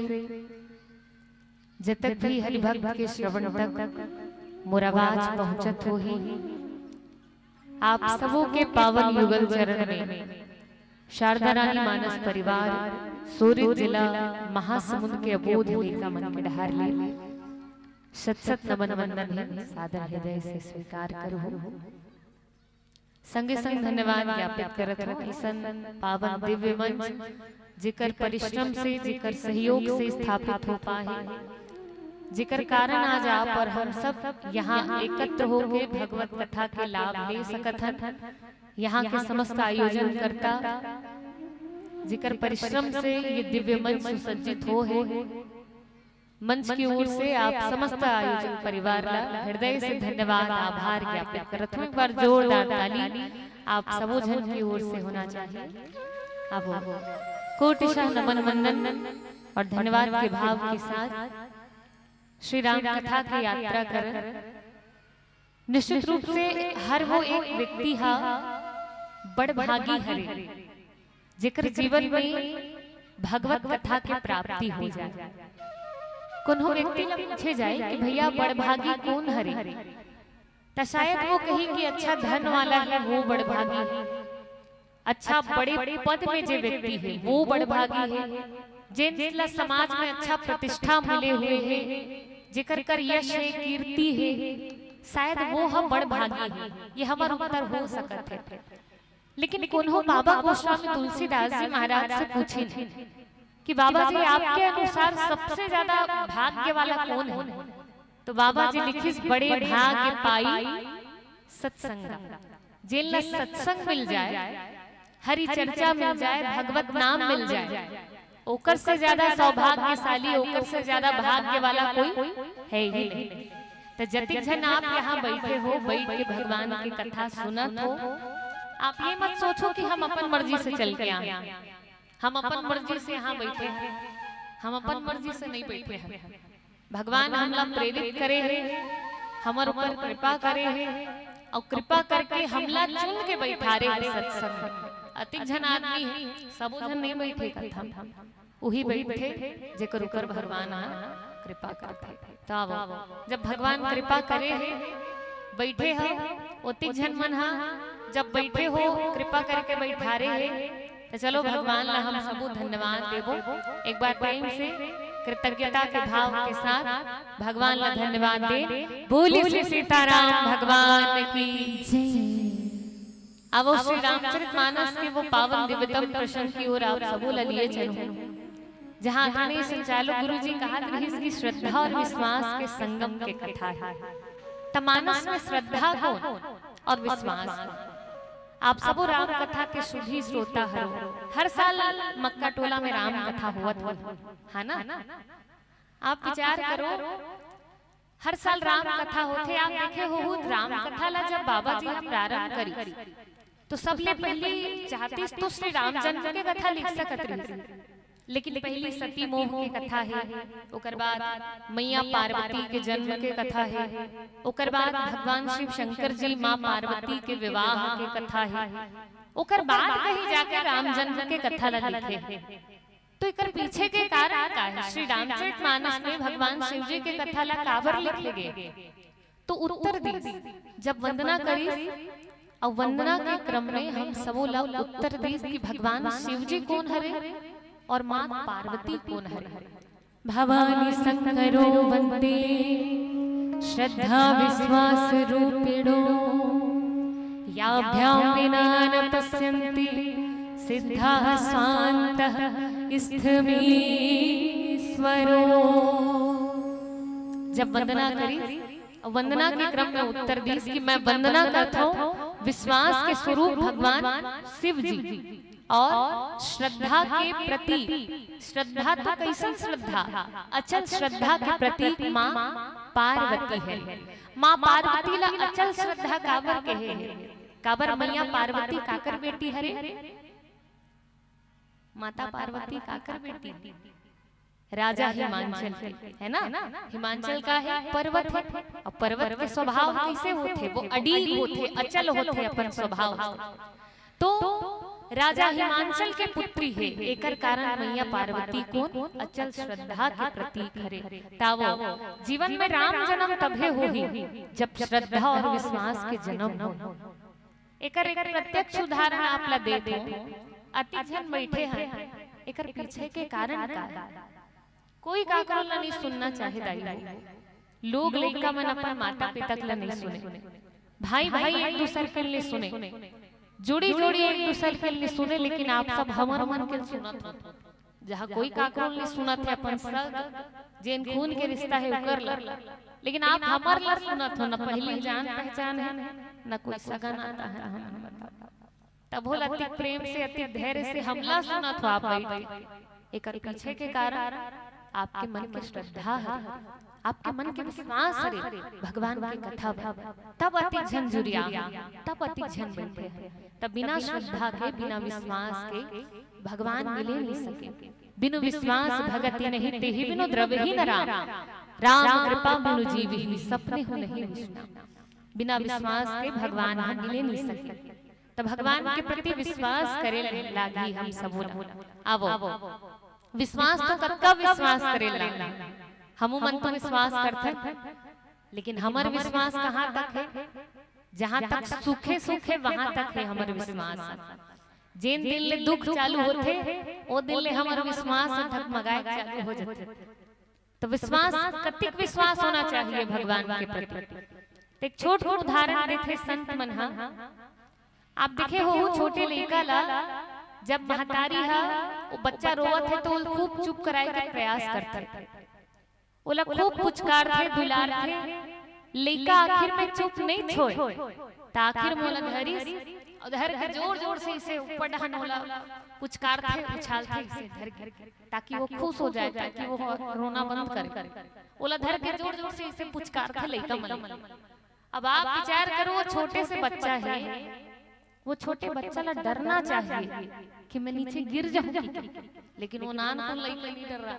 जतक भी हरिभक्त के श्रवण तक मोर आवाज पहुंचत होही, आप सबों के पावन युगल चरण में शारदा रानी मानस परिवार, सूरत जिला, महासमुंद के अबोध लइका मन के डहार ले शत शत नमन वंदन हे, सादर हृदय से स्वीकार करहु। संगे संग धन्यवाद ज्ञापित करत हूँ, अइसन पावन दिव्य मंच जेकर परिश्रम से, जेकर सहयोग से स्थापित हो पाए हे, जेकर कारण आज आप और हम सब यहाँ एकत्र होके भगवत कथा के लाभ ले सकत हन। यहाँ के समस्त आयोजन करता, जेकर परिश्रम से ये दिव्य मंच सुसज्जित हो है, मंच की ओर से आप समस्त आयोजन परिवार ला हृदय से धन्यवाद, आभार ज्ञापित करत हूँ। एक बार जोरदार ताली आप सबो झन की ओर से होना चाहिए। अब कोटिशः नमन वंदन और धन्यवाद के भाव के साथ श्री राम कथा की यात्रा करन। निश्चित रूप से हर वो एक व्यक्ति हा बड़भागी हरे, जेकर जीवन में भगवत कथा के प्राप्ति हो जाए। कोनो व्यक्ति ला पूछे जाए कि भैया, बड़भागी कौन हरे, त शायद वो कही कि अच्छा धन वाला है, वो बड़भागी है, अच्छा बड़े पद में जे व्यक्ति है, वो बड़भागी है, जेन ला समाज में अच्छा प्रतिष्ठा मिले हुए है, जेकर कर यश है, कीर्ति है, शायद वो ह बड़भागी है। ये हमर उत्तर हो सकत है। लेकिन कोनो बाबा गोस्वामी तुलसीदास जी महाराज से पूछिन कि बाबा जी, आपके अनुसार सबसे ज्यादा भाग्य वाला कौन है? तो बाबा जी लिखिस, बड़े भाग्य पाई सत्संग। जेन ला सत्संग मिल जाए, हरि चर्चा मिल जाए, भगवत नाम मिल जाए, ओकर से ज्यादा सौभाग्यशाली, ओकर से ज्यादा भाग्य वाला कोई है ही नहीं। तो जतिक झन आप यहाँ बैठे हो, बैठ के भगवान की कथा सुनत हो, आप ये मत सोचो कि हम अपन मर्जी से चल के आए, हम अपन मर्जी से यहाँ बैठे हैं, हम अपन मर्जी से नहीं बैठे हैं। भगवान हमला प्रेरित करे हे, हमर ऊपर कृपा करे हे, और कृपा करके हमला चुन के बैठारे हे सत्संग में। अतिक झन आदमी है, सबो झन नहीं बैठे कथा, उही बैठे जेकर ऊपर भगवान ह कृपा करथे। तो आवो, जब भगवान कृपा करे हे, बैठे ह, ओतिक झन मन ह जब बैठे हो, कृपा करके बैठारे हे, तो चलो भगवान ला हम सबू धन्यवाद देबो। एक बार प्रेम से कृतज्ञता के भाव के साथ भगवान ला धन्यवाद दे। बोलिए श्री सीताराम भगवान की जय। अब वो श्री रामचरित मानस के वो पावन दिव्यतम प्रसंग की ओर आप सबू ला लिए चलूं, जहां अखने संचालक गुरु जी कहा रहिस कि श्रद्धा और विश्वास के संगम के कथा है। त मानस में श्रद्धा कौन और विश्वास कौन? आप सबो राम कथा के सुधी श्रोता हरो, हर साल मक्का टोला में राम कथा होवत होही, है ना? आप विचार करो, हर साल राम कथा होथे। आप देखे होहू, राम कथा ला जब बाबा जी ह प्रारंभ करी, तो सबले पहली चाहतीस तो श्री राम जन्म के कथा लिख सकत रहिस, लेकिन पहली सती मोह के कथा हे, ओकर बाद मैया पार्वती के जन्म के कथा हे, ओकर बाद भगवान शिव शंकर जी माँ पार्वती के विवाह के कथा हे, ओकर बाद कहीं जाके राम जन्म के कथा ला लिखे हे। तो एकर पीछे के कारण का है? श्री रामचरित मानस में भगवान शिव जी के कथा ला काबर लिखे गे? तो उत्तर दीस, जब वंदना करिस, और वंदना के क्रम में हम सबो ला उत्तर दीस कि भगवान शिव जी कौन हरे और माँ पार्वती कौन हरे। भवानी शंकरो वंदे श्रद्धा विश्वास रूपिणो, याभ्याम विना न पश्यन्ति सिद्धा स्वांत स्थमीश्वरो। जब वंदना करी, वंदना के क्रम में उत्तर दीस कि मैं वंदना करथौं विश्वास के स्वरूप भगवान शिव जी और श्रद्धा के प्रतीक। श्रद्धा तो कैसन श्रद्धा? अचल श्रद्धा के प्रतीक माँ पार्वती है। माँ पार्वती ला अचल श्रद्धा काबर कहे हे? काबर मैया पार्वती काकर बेटी हरे? माता पार्वती काकर बेटी? राजा हिमांचल के, है ना? हिमांचल का है? पर्वत है। और पर्वत के स्वभाव कैसे होथे? वो अडीग होथे, अचल होथे अपन स्वभाव से। तो राजा हिमांचल के पुत्री हे, एकर कारण मैया पार्वती कोन? अचल श्रद्धा के प्रतीक हरे। तावो, जीवन में राम जन्म तभे होही, जब श्रद्धा और विश्वास के जन्म हो। एकर एक प्रत्यक्ष उदाहरण आप ला देत हूँ। अति झन बैठे हैं, एकर पीछे के कारण का है? कोई काकरो ला नहीं सुनना चाहे दाई हो। लोग लइका मन अपन माता पिता ला नहीं सुने, भाई भाई एक दूसर के नहीं सुने, जोड़ी जोड़ी एक दूसर के नहीं सुने, लेकिन आप सब हमर मन के सुनत हो। जहाँ कोई काकरो ल नइ सुनत हे, अपन सग, जेन खून के रिश्ता हे, ओकर ला। लेकिन आप हमर ला सुनत हो, न पहिली जान पहचान हे, न कोई सगा नाता हे, हमन बताओ। तभो ल अतिक प्रेम से, अतिक धैर्य से हमला सुनत हो आप बइठ के। एकर पीछे के कारण आपके मन के श्रद्धा हरे, आपके मन के विश्वास हरे भगवान के कथा बर। तब अतिक झन जुरिया, तब अतिक झन बइठे हरे। तब बिना श्रद्धा के, बिना विश्वास के भगवान मिले नइ सके। बिनु विश्वास भगति नहीं, तेहि बिनु द्रवहीन राम। राम कृपा बिनु जीवहि, सपनेहु नहीं विश्राम। बिना विश्वास के भगवान ह मिले नइ सके। त भगवान के प्रति विश्वास करे लागही हम सबो ला। आवो, विश्वास तो कतका विश्वास करे लागही, हमू मन तो विश्वास करथन, लेकिन हमर विश्वास कहाँ तक हे? जहाँ तक सुखे सुखे, वहाँ तक हे हमर विश्वास। जेन दिन ले दुख चालू होथे, ओ दिन ले हमर विश्वास ह डगमगाए चालू हो जाथे। तो विश्वास, कतिक विश्वास होना चाहिए भगवान के प्रति। तो एक छोट उदाहरण देथे संत मन ह। आप देखे होहू छोटे लइका ला, जब महतारी ह वो बच्चा रोवत हे तो ओला खूब चुप कराए के प्रयास करथे, ओला खूब पुचकारथे, दुलारथे। लइका आखिर में चुप नइ छोय, त आखिर म ओला धरिस, अउ धर के जोर जोर से इसे ऊपर डहन ओला पुचकारथे, उछालथे इसे धर के, ताकि वो खुश हो जाए, ताकि वो रोना बंद करे। ओला धर के जोर जोर से इसे पुचकारथे लइका मन। अब आप विचार करो, वो छोटे से बच्चा हे, वो छोटे बच्चा ला डरना चाहिए कि मैं नीचे गिर जाऊंगी, लेकिन वो नानकुन लइका नइ डर्रा,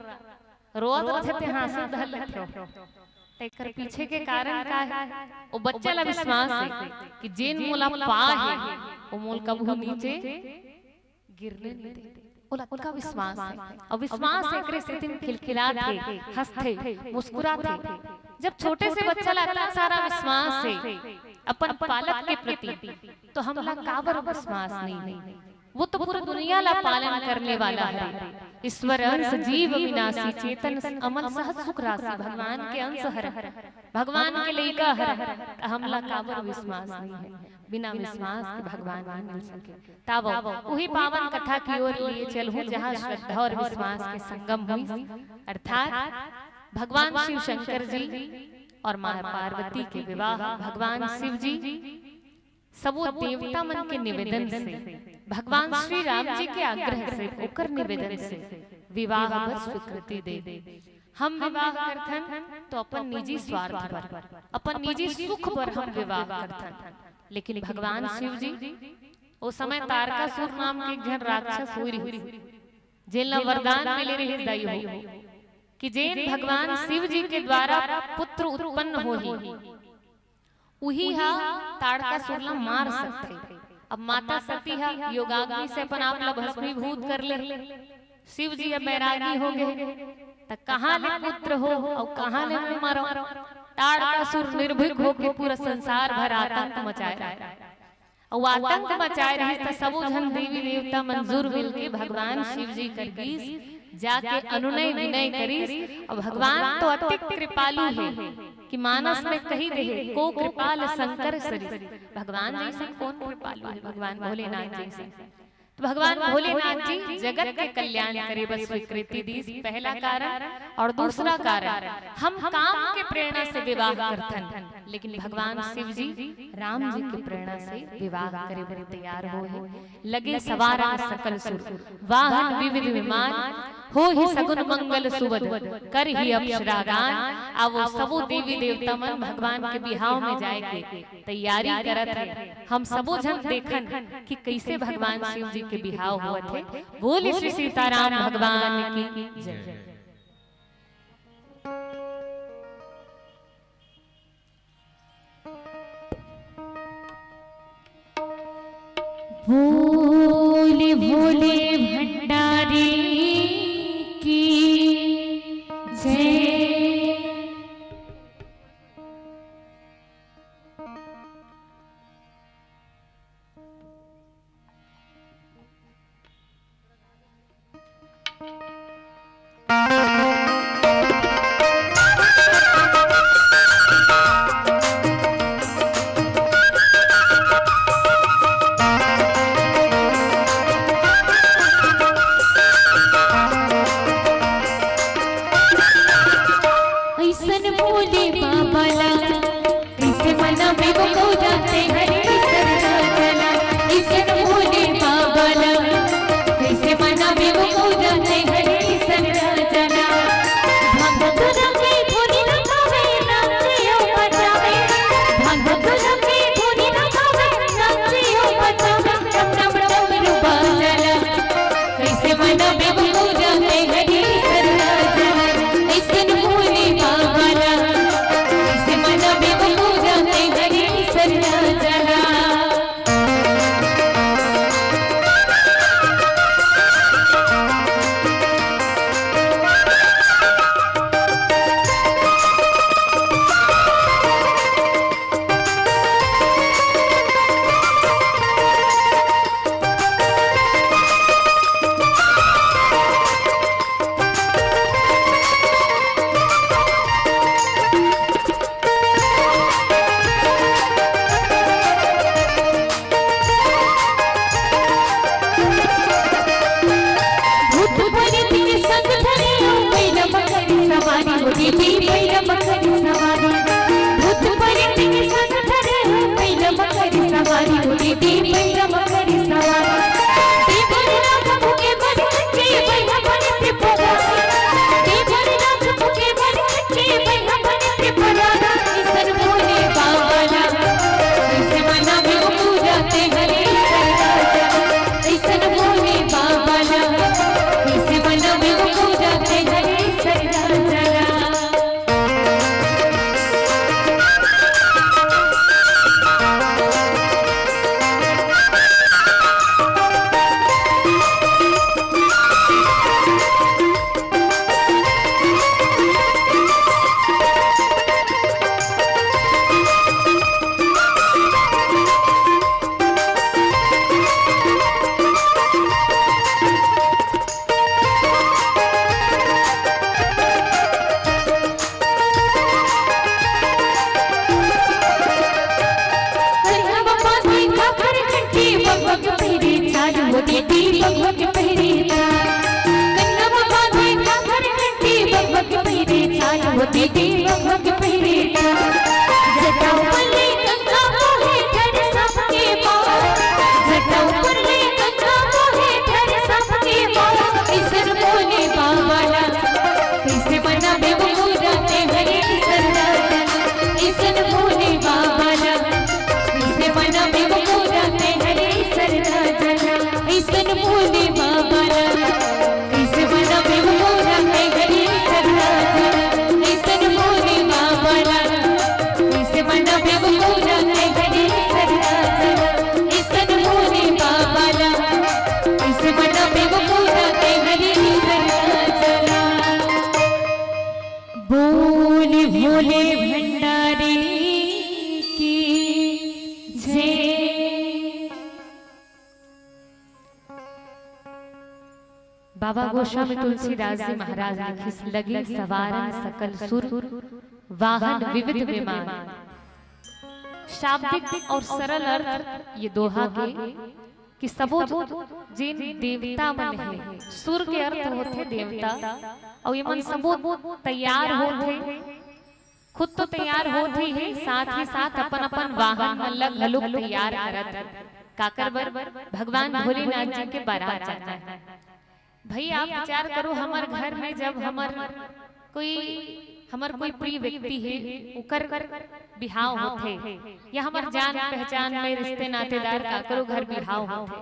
रोवत रथे ते हाँसू धर लेथे। त एकर पीछे के कारण का हे? वो बच्चा ला विश्वास हे कि जेन मोला पा हे, वो मोला कभू नीचे गिरने नइ दे। ओला अतका विश्वास हे, अउ विश्वास हे, एकरे सेती खिलखिलात हे, हंसथे, मुस्कुराथे। जब छोटे से बच्चा ला अतना सारा विश्वास हे अपन पालक के प्रति, तो हमला काबर विश्वास नइ हे? वो तो पूरा दुनिया ला पालन करने वाला हे। ईश्वर अंश जीव विनाशी, चेतन अमल सहज सुख राशि। भगवान के अंश हरे, भगवान के लइका हरे, त हमला काबर विश्वास नइ हे? बिना विश्वास के भगवान नइ मिल सके। तावो, उही पावन कथा की ओर लिए चलहूं, जहाँ श्रद्धा और विश्वास के संगम हुई, अर्थात भगवान शिव शंकर जी और माँ पार्वती के विवाह, भगवान शिव जी सबो देवता मन के निवेदन से, भगवान श्री राम जी के आग्रह से, ओकर निवेदन से विवाह बर स्वीकृति दे। हम विवाह करथन तो अपन निजी स्वार्थ बर, अपन निजी सुख बर हम विवाह करथन, लेकिन भगवान शिव जी, ओ समय तारकासुर नाम के एक झन राक्षस होई रहिस, जेन ला वरदान मिले रहिस दाई हो, कि जेन भगवान शिव जी के द्वारा पुत्र उत्पन्न होही, उही हा तारकासुर ला मार सकथे। अब माता सती हा योगाग्नि से अपन आप ला भस्मीभूत कर ले, शिव जी अब बैरागी हो गए, त कहाँ ले पुत्र हो अउ कहाँ ले मैं मरव? तारकासुर निर्भीक होके पूरा संसार भर आतंक मचाए रहे। अउ आतंक मचाए रहिस, त सबो झन देवी देवता मन जुर मिल के भगवान शिव जी कर गीस, जाके अनुनय विनय करिस। अउ भगवान तो अतिक कृपालु हे कि मानस में कहि देहे, "को कृपाल शंकर सरिस।" भगवान जइसन कोन कृपालु हे? भगवान भोलेनाथ जइसन। तो भगवान भोलेनाथ जी जगत के कल्याण करे बर स्वीकृति दीस, पहला कारण। और दूसरा कारण, हम काम के प्रेरणा से विवाह करथन, लेकिन भगवान शिव जी राम जी के प्रेरणा से विवाह करे बर तैयार होहे। लगे सवार सकल सुर, वाहन विविध विमान, होही सगुन मंगल सुवध, करही अप्सरा गान। आवो सबो देवी देवता मन भगवान के बिहाव में जाए के तैयारी करत हे। हम सबो झन देखन कि कइसे भगवान शिव जी के बिहाव होवत हे। बोले श्री सीताराम भगवान की जय। भोले भोले भंडारी की जय। मना बेवकूफ जाते हरे सरना चला, इसन भोले बाबा ला। कैसे मना बेवकूफ जाते हरे सरना चला। भांग धतूरा के धुनी न भावे, नाचियो बजावे। भांग धतूरा के धुनी न भावे, नाचियो बजावे। डम डम डमरू बाजला। कैसे मना बेवकूफ जाते हरे सरना चला, इसन भोले बाबा ला। कैसे मना बेवकूफ जाते हरे सरना चला। भूत प्रेत के संग धरे, बैला म करे सवारी हो दीदी, बैला म करे सवारी। भूत प्रेत के संग धरे, बैला म करे सवारी हो दीदी, बैला म करे सवारी। देवर राजा भूखे मर के बैला बने त्रिपुरारी। देवर राजा भूखे मर के बैला बने त्रिपुरारी। इसन भोले बाबा ला, कैसे मना बेवकूफ जाते हरे सरना चला। इसन भोले बाबा ला, कैसे मना बेवकूफ जाते हरे सरना चला। करिया बाबा देखा कर घंटी, बग बग पहिरे चाल हो दीदी, बग बग पहिरे चाल। करिया बाबा देखा कर घंटी, बग बग पहिरे चाल हो दीदी, बग बग पहिरे चाल। जटा ऊपर ले गंगा मोहे धर सबके पार। जटा ऊपर ले गंगा मोहे धर सबके पार। इसन भोले बाबा ला, कैसे मना बेवकूफ जाते हरे सरना चला। इसन भोले बाबा ला, कैसे मना बेवकूफ जाते हरे सरना चला। इसन भोले बाबा ला, कैसे मना बेवकूफ जाते हरे सरना चला। इसन भोले बाबा ला, कैसे मना बेवकूफ जाते हरे सरना चला। इसन भोले बाबा ला, कैसे मना बेवकूफ जाते हरे सरना चला। बोल भोले भंडारी की जय। बाबा गोस्वामी तुलसीदास जी महाराज लिखिस, लगे सवारन सकल सुर, वाहन विविध विमान। शाब्दिक और सरल अर्थ ये दोहा के कि सबो जेन देवता मन हे, सुर के अर्थ होथे देवता, अउ एमन सबो तैयार होथे, खुद तो तैयार होत ही हे, साथ ही साथ अपन अपन वाहन मन ल घलोक तैयार करत हे। काकर बर? भगवान भोलेनाथ जी के बारात जाना हे। भाई, आप विचार करो, हमर घर में जब हमर कोई, हमर कोई प्रिय व्यक्ति हे, ओकर बिहाव होथे, या हमर जान पहचान में रिश्ते नातेदार काकरो घर बिहाव होथे,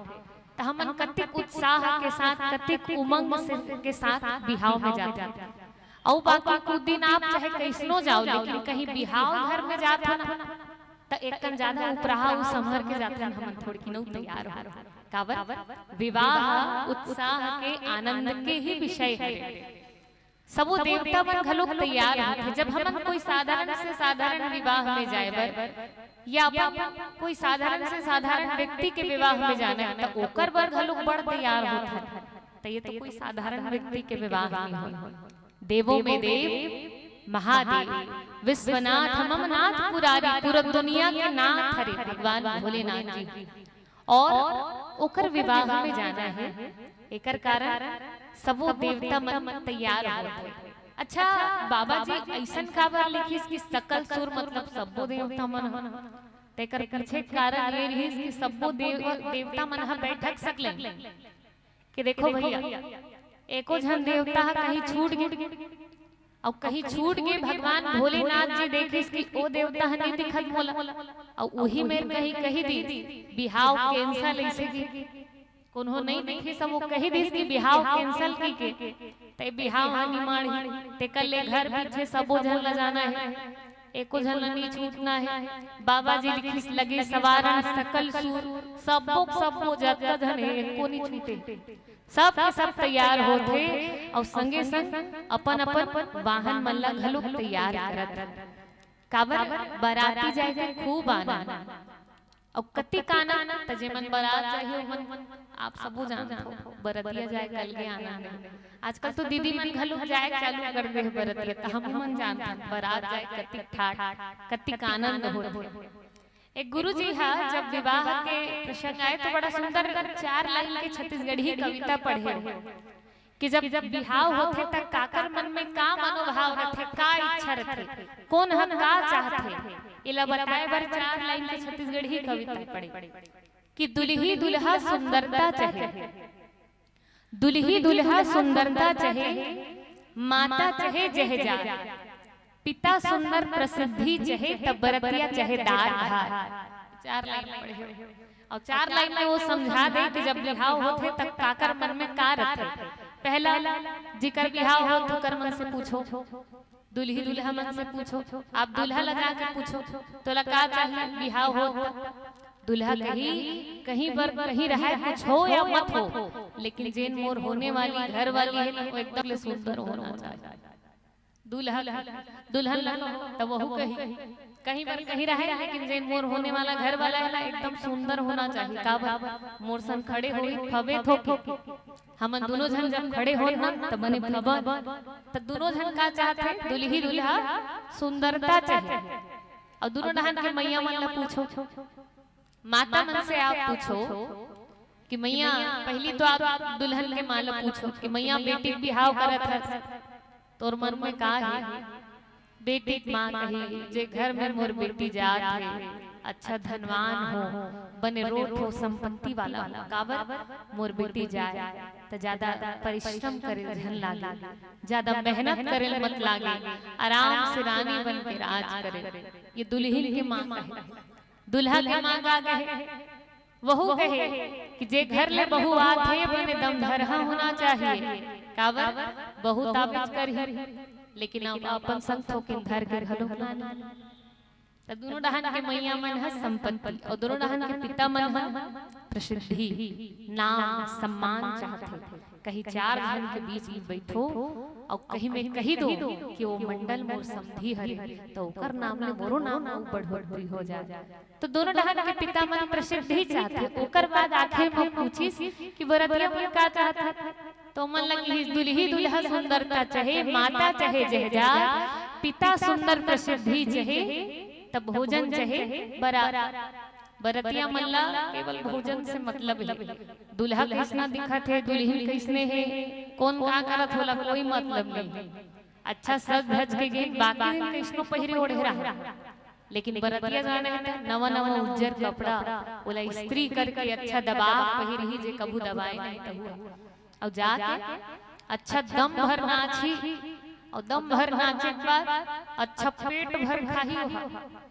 त हमन कतिक उत्साह के साथ, कतिक उमंग से, के साथ बिहाव में जाथन। अउ बाकी कुछ दिन आप चाहे कइसनो जाओ, लेकिन कहीं बिहाव घर में जाथन ना, त एकन ज्यादा उपराहा अउ संभर के जाथन, हमन थोड़किन अउ तैयार हो। काबर? विवाह उत्साह के, आनंद के ही विषय हरे। सबो देवता मन घलोक तैयार होथे। जब हमन कोई साधारण से साधारण विवाह में जाए बर, या अपन कोई साधारण से साधारण व्यक्ति के विवाह में जाना हे, त ओकर बर घलोक बड़ तैयार होथे। त ये तो कोई साधारण व्यक्ति के विवाह नहीं हो। देवों में देव महादेव, विश्वनाथ मम नाथ पुरारी, पूरा दुनिया के नाथ हरे भगवान भोलेनाथ जी। और ओकर विवाह में जाना हे, एकर कारण सबो देवता मन तैयार होथे। अच्छा, बाबा जी अइसन काबर लिखिस कि सकल सुर, मतलब सब्बो देवता मन ह? तेकर पीछे कारण ये रिहिस कि सब्बो देव, देवता मन ह बैठक सकले कि देखो भैया, एको झन देवता ह कहीं छूट गे, अउ कहीं छूट गे, भगवान भोलेनाथ जी देखिस कि ओ देवता ह नहीं दिखत मोला, अउ उही मेर कहीं कही दी बिहाव कैंसल ऐसे की कोनो नहीं दिखिस, वो कही दिस कि बिहाव कैंसल की के, ते बिहाव ह निमाड़ ही, तेकर ले घर पीछे सबो झन ला जाना है, एको झन ला नहीं छूटना है। बाबा जी लिखिस लगे सवारन सकल सूर, सब्बो सब्बो जतका झन है एको नहीं छूटे, सब के सब तैयार होथे अउ संगे संग अपन अपन वाहन मन ला घलोक तैयार करत हे। काबर बराती जाए के खूब आनंद। अउ कतिक आनंद, त जेमन बरात जाही ओमन आप सबो जानथो, बरतिया जाए के अलगे आनंद हे। आजकल तो दीदी मन घलो जाए चालू कर दे हे बरतिया, त हमू मन जानथन बरात जाए कतिक ठाठ, कतिक आनंद होथे। एक गुरु जी हा जब विवाह के प्रसंग आए तो बड़ा सुंदर चार लाइन के छत्तीसगढ़ी कविता पढ़े कि जब बिहाव होथे त काकर मन में का मनोभाव रथे, का इच्छा रथे, कोन ह का चाहथे, एला बताए बर चार लाइन के छत्तीसगढ़ी कविता पढ़े कि दुल्ही दुल्हा सुंदरता चाहे, दुल्ही दुल्हा सुंदरता चाहे, माता चाहे जहजात, पिता सुंदर प्रसिद्धि चाहे, तब बरतिया चाहे दार भार। चार लाइन पढ़े हो। अउ चार लाइन में वो समझा दे कि जब बिहाव होथे तब काकर मन में का रथे। पहला, जिकर बिहाव हो ओकर मन से पूछो, दुल्ही दुल्हा मन से पूछो, आप दूल्हा ला जाके पूछो, तोला का चाहिए बिहाव हो त? दूल्हा कही, कहीं बर कहीं रहे, कुछ हो या मत हो, लेकिन जेन मोर होने वाली घर वाली है ना, वो एकदम ले सुंदर होना चाहिए। दूल्हा, दुल्हन ला कहो, त वहू कही, कहीं बर कहीं रहे, लेकिन जेन मोर होने वाला घर वाला है ना, एकदम सुंदर होना चाहिए। काबर? मोर संग खड़े होही, फबे थोके। हमन दोनों झन जब खड़े होन ना, त बने फबन। त दोनों झन का चाहथे? दुल्ही दुल्हा सुंदरता चाहे। अउ दोनों डहान के मैया मन ला पूछो, माता मन से आप पूछो कि मैया, पहली तो आप दुल्हन के माँ ला पूछो कि मैया, बेटी के बिहाव करत हस, तोर मन में का हे? बेटी के माँ कही, जे घर में मोर बेटी जात हे, अच्छा धनवान हो, बने रोट हो, संपत्ति वाला हो। काबर? मोर बेटी जाए त ज्यादा परिश्रम करे झन लागे, ज्यादा मेहनत करे मत लागे, आराम से रानी बन के राज करे। ये दुल्हिन के माँ कहे। दूल्हा के माँ का कहे, वहू कहे कि जे घर ले बहू आथे, बने दमधरहा होना चाहिए। काबर? बहू ताबिज करही, लेकिन अब अपन संग थोकिन धर के घलो लानी। त दोनों डहान के मैया मन ह संपत्ति अउ दोनों डहान के पिता मन ह प्रसिद्धि, नाम, सम्मान चाहथे। कहीं चार झन के बीच में बैठो अउ कहीं में कही दो कि वो मंडल मोर समधी हरे, त ओकर नाम ले मोरो नाम अउ बढ़ोतरी हो जाए। तो दोनों डहान के पिता मन प्रसिद्धि चाहथे। ओकर बाद आखिर में पूछिस कि बरतिया मन का चाहथे? तो मन लगी दुल्ही दुल्हा सुंदरता चाहे, माता चाहे जहजात, पिता सुंदर प्रसिद्धि चाहे, तब भोजन चाहे बरात। बरतिया मन ला केवल भोजन से मतलब हे। दूल्हा कइसना दिखत हे, दुल्हिन कइसने हे, कोन का करत हे, ओला कोई मतलब नहीं। अच्छा सज धज के गे, बाकी दिन कइसनो पहिरे ओढ़े रहा, लेकिन बरतिया जाना हे त नवा नवा उज्जर कपड़ा, ओला इस्त्री करके अच्छा दबा पहिरही, जे कभू दबाए नहीं तहू। अउ जाके अच्छा दम भर नाचही, अउ दम भर नाचे के बाद अच्छा पेट भर खाही। ओहा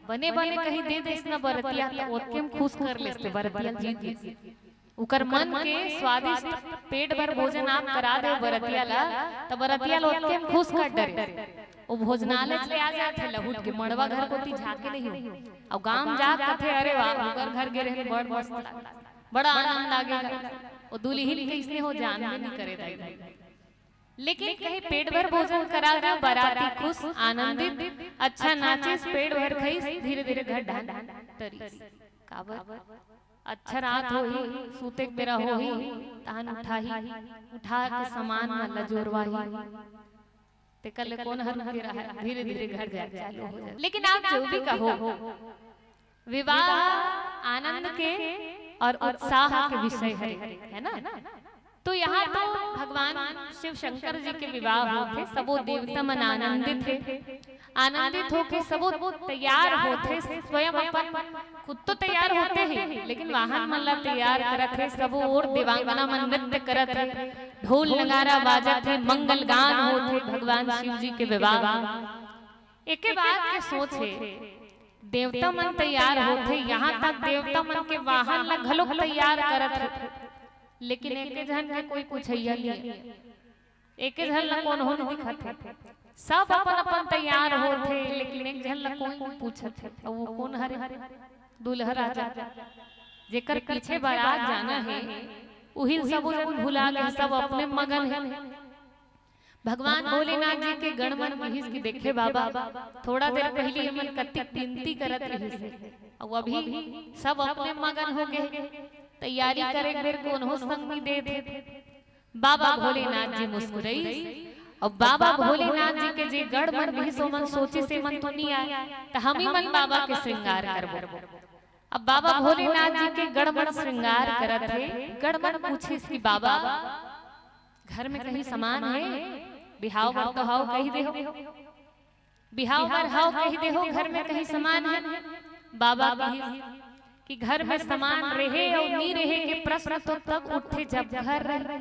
बने बने कहीं दे देस ना बरतिया, त ओतके म खुश कर लेस ते बरतिया जीत लेस। उकर मन के स्वादिष्ट पेट भर भोजन आप करा दे बरतिया ला, त बरतिया ल ओतके म खुश कर डरे। वो भोजनालय ले आ जाथे लहुट के, मड़वा घर कोती झाके नहीं हो। अउ गांव जात कथे, "अरे वाह, उकर घर गे रहे, बड़ मस्त लागे, बड़ा आनंद आगे।" वो दुल्हिन कइसने हो, जानबे नहीं करे दाई। लेकिन कहीं पेट भर भोजन करा दे, बराती खुश, आनंदित, अच्छा नाचिस, पेट भर खइस, धीरे धीरे घर डाहन टरिस। काबर? अच्छा रात होही, सूते के बेरा होही, तहन उठाही, उठा के सामान मन ला जोरवाही। तेकर ले कोन हर रुके रहा, धीरे धीरे घर जाए चालू हो जाए। लेकिन आप जो भी कहो, विवाह आनंद के और उत्साह के विषय है, है ना? तो यहाँ तो भगवान शिव शंकर जी के विवाह होथे, सबो देवता मन आनंदित हे। आनंदित होके सबो तैयार होथे, स्वयं अपन खुद तो तैयार होथे ही, लेकिन वाहन मन ला तैयार करत हे, सबो ओर देवांगना मन नृत्य करत हे, ढोल नगारा बाजत हे, मंगल गान होथे भगवान शिव जी के विवाह। एके बात के सोच हे, देवता मन तैयार होथे, यहाँ तक देवता मन के वाहन ला घलोक तैयार करत हे, लेकिन एके झन के कोई पूछइया नहीं हे। एके झन ला कोनो नइ दिखत हे, सब अपन अपन तैयार होथे, लेकिन एक झन ला कोई नइ पूछत हे, अउ वो कोन हरे? दूल्हा राजा, जेकर पीछे बारात जाना हे, उही ल सबो झन भुला गे, सब अपने मगन हे। भगवान भोलेनाथ जी के गण मन किहिस कि देखे बाबा, थोड़ा देर पहिली हमन कतिक विनती करत रिहिस हे, अउ अभी सब अपने मगन हो गे, तैयारी करे के बेर कोनो संग नइ देत हे। बाबा भोलेनाथ जी मुस्कुराइस, अउ बाबा भोलेनाथ जी के जे गण मन रिहिस, ओमन सोचिस, "एमन तो नइ आय, त हमही मन बाबा के श्रृंगार करबो।" अब बाबा भोलेनाथ जी के गण मन श्रृंगार करत हे, गण मन पूछिस कि, "बाबा, घर में कहीं सामान हे? बिहाव बर तो हव कहि देहो।" बिहाव बर हव कहि देहो, घर में कहीं सामान हे? बाबा कहिस कि घर में सामान रहे अउ नी रहे के प्रश्न तो तब उठथे, जब घर रहे।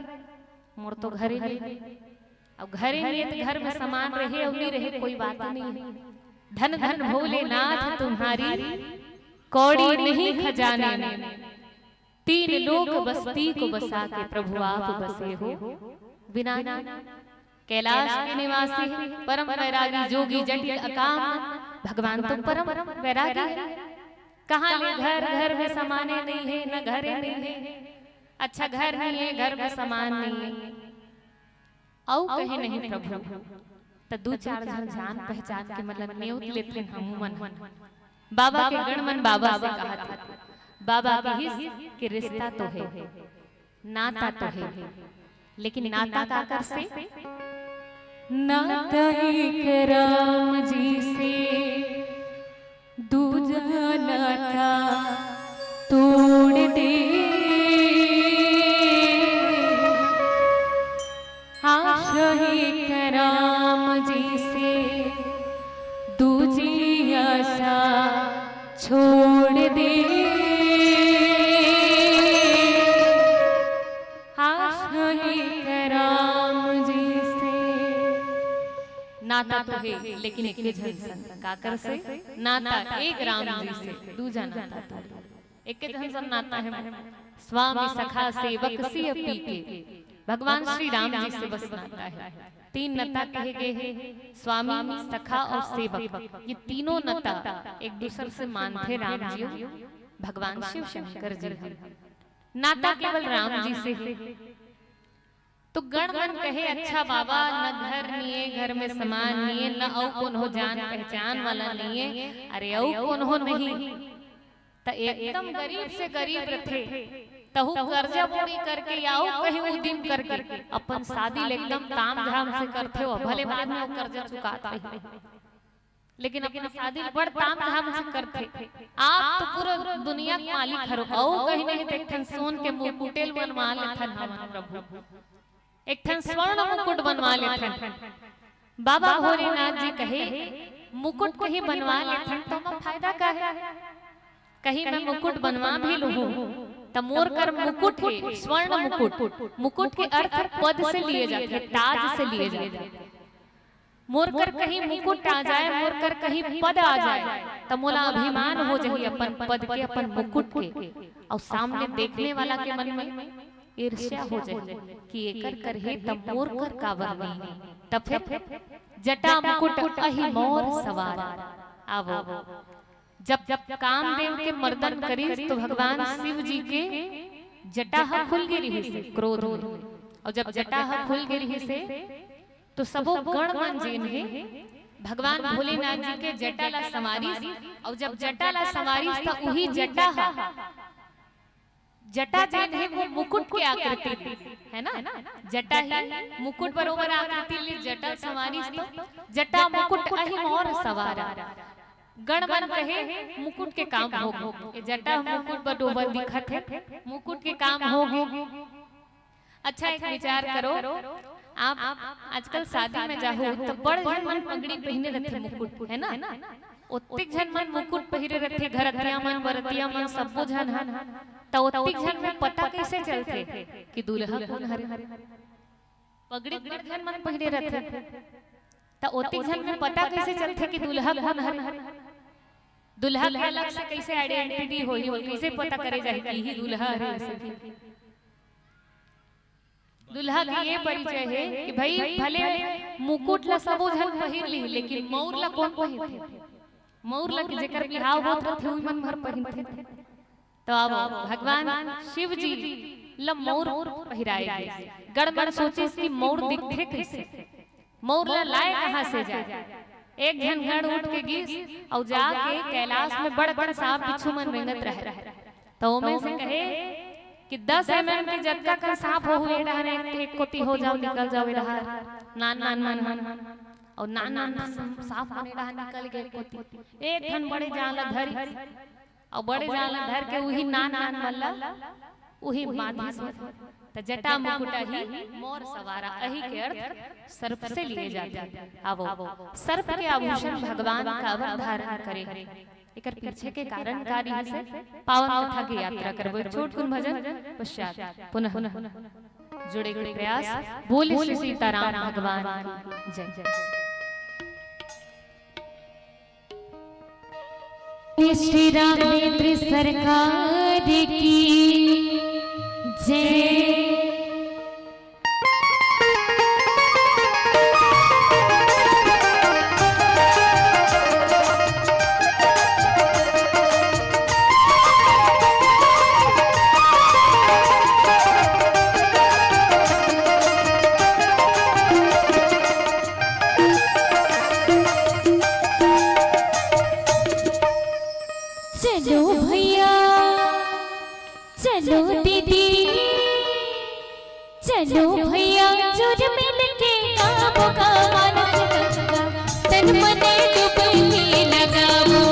मोर तो घरे नइ हे, अउ घरे नइ हे त घर में सामान रहे अउ नी रहे, कोई बात नइ हे। धन धन भोलेनाथ तुम्हारी, कौड़ी नहीं खजाने में, तीन लोक बस्ती को बसा के प्रभु आप बसे हो विराने। कैलाश के निवासी हे, परम वैरागी, जोगी जटिल अकाम। भगवान तो परम वैरागी हे। कहाँ ले घर, घर में समाने नइ हे, न घरे नइ हे। अच्छा, घर नइ हे, घर में समान नइ हे। अउ कहे नहीं प्रभु, त दू चार झन जान पहचान के मन ल नेवत लेथन हमू मन। बाबा के गण मन बाबा से कहत हे। बाबा कहिस कि रिश्ता तो हे, नाता तो हे, लेकिन नाता काकर से? नाता एक राम जी से, दूजा नाता तोड़ दे। आशा एक राम जी से, दूजी आशा छोड़ दे। आशा एक राम जी से। नाता तो हे, लेकिन एके झन संग। काकर से? नाता एक राम जी से, दूजा नाता तो एके झन संग नाता हे। स्वामी सखा सेवक सिय पी के, भगवान श्री राम जी से बस नाता हे। तीन नता कहे गे हे, स्वामी, सखा अउ सेवक। ये तीनों नता एक दूसर से मानथे राम जी अउ भगवान शिव शंकर जी। नाता केवल राम जी से हे। तो गण मन कहे, "अच्छा बाबा, न घर नइ हे, घर में समान नइ हे, न अउ कोनो जान पहचान वाला नइ हे।" अरे, अउ कोनो नहीं, त एकदम गरीब से गरीब रथे, तहू कर्जा बोड़ी करके या अउ कहीं उदिम करके अपन शादी ल एकदम ताम झाम से करथे, ओ भले बाद में ओ कर्जा चुकात रही। लेकिन अपन शादी ल बड़ ताम झाम से करथे। आप तो पूरा दुनिया के मालिक हरो, अउ कहीं नहीं त एक ठन सोन के मुकुटेल बनवा लेथन हमन प्रभु, एक ठन स्वर्ण मुकुट बनवा लेथन। बाबा भोलेनाथ जी कहे, "मुकुट कहीं बनवा लेथन त ओमा फायदा का हे? कहीं मैं मुकुट बनवा भी लूहूं त मोर कर मुकुट हे, स्वर्ण मुकुट, मुकुट के अर्थ पद से लिए जाथे, ताज से लिए जाथे।" मोर कर कहीं मुकुट आ जाए, मोर कर कहीं पद आ जाए, त मोला अभिमान हो जाही अपन पद के, अपन मुकुट के, अउ सामने देखने वाला के मन में ईर्ष्या हो जाही कि एकर कर हे त मोर कर काबर नहीं। त फिर जटा मुकुट अहि मोर सवार। आवो, जब, जब कामदेव के मर्दन करिस तो भगवान शिव जी के जटा ह खुल गे रिहिस क्रोध में, अउ जब जटा ह खुल गे रिहिस तो सबो गण मन जेन हे भगवान भोलेनाथ जी के जटा ला संवारिस, अउ जब जटा ला संवारिस त उही जटा ह, जटा जेन हे वो मुकुट के आकृति में, है ना? जटा ही मुकुट बरोबर आकृति ले जटा संवारिस तो जटा मुकुट अहि मोर सवारा। गण मन कहे, "मुकुट के काम हो गे, ये जटा मुकुट बरोबर दिखत हे, मुकुट के काम हो गे।" अच्छा, एक विचार करो, आप आजकल शादी में जाहू त बड़ झन मन पगड़ी पहिने रथे, मुकुट, है ना? ओत्तिक झन मन मुकुट पहिरे रथे, घरतिया मन, बरतिया मन, सब्बो झन ह। त ओत्तिक झन में पता कइसे चलथे कि दूल्हा कोन हरे? पगड़ी बड़ झन मन पहिरे रथे, त ओत्तिक झन में पता कइसे चलथे कि दूल्हा कोन हरे? दूल्हा के अलग से कइसे आइडेंटिटी होही, वो कइसे पता करे जाही कि इही दूल्हा हरे, ऐसे कि दूल्हा के ये परिचय हे कि भाई, भले मुकुट ला सबो झन पहिर ली, लेकिन मउर ला कोन पहिरथे? मउर ला कि जेकर बिहाव होत रथे, उही मन भर पहिरथे। तो अब भगवान शिव जी ला मउर पहिराए गिस। गण मन सोचिस कि मउर दिखथे कइसे, मउर ला लाए कहाँ से जाए? एक झन गण उठ के गिस अउ जाके कैलाश में बड़ अकन सांप बिच्छू मन रेंगत रहे। त ओमे से कहे कि दस एमएम के जतका कन सांप होहू, ए डहर एक, एक कोती हो जाओ, निकल जाओ ए डहर, नान नान मन मन। अउ नान नान सांप मन ए डहर निकल गे कोती। एक ठन बड़े जाल ला धरिस, अउ बड़े जाल ला धर के उही नान नान मन ला उही बांधिस। त जटा मुकुटा ही मोर सवारा, अही के अर्थ सर्प से लिए जाथे। आवो, सर्प के आभूषण भगवान काबर धारण करे? एकर पीछे के कारण का रिहिस हे? पावन कथा के यात्रा करबो। एक छोटकुन भजन पश्चात पुनः जुड़े के प्रयास। बोले श्री सीताराम भगवान की जय। श्री राघवेंद्र सरकार की जय। चलो भैया, चलो दीदी, चलो भैया, जुर मिल के गावो गा मानस गंगा, तन मन डुबकी लगावो,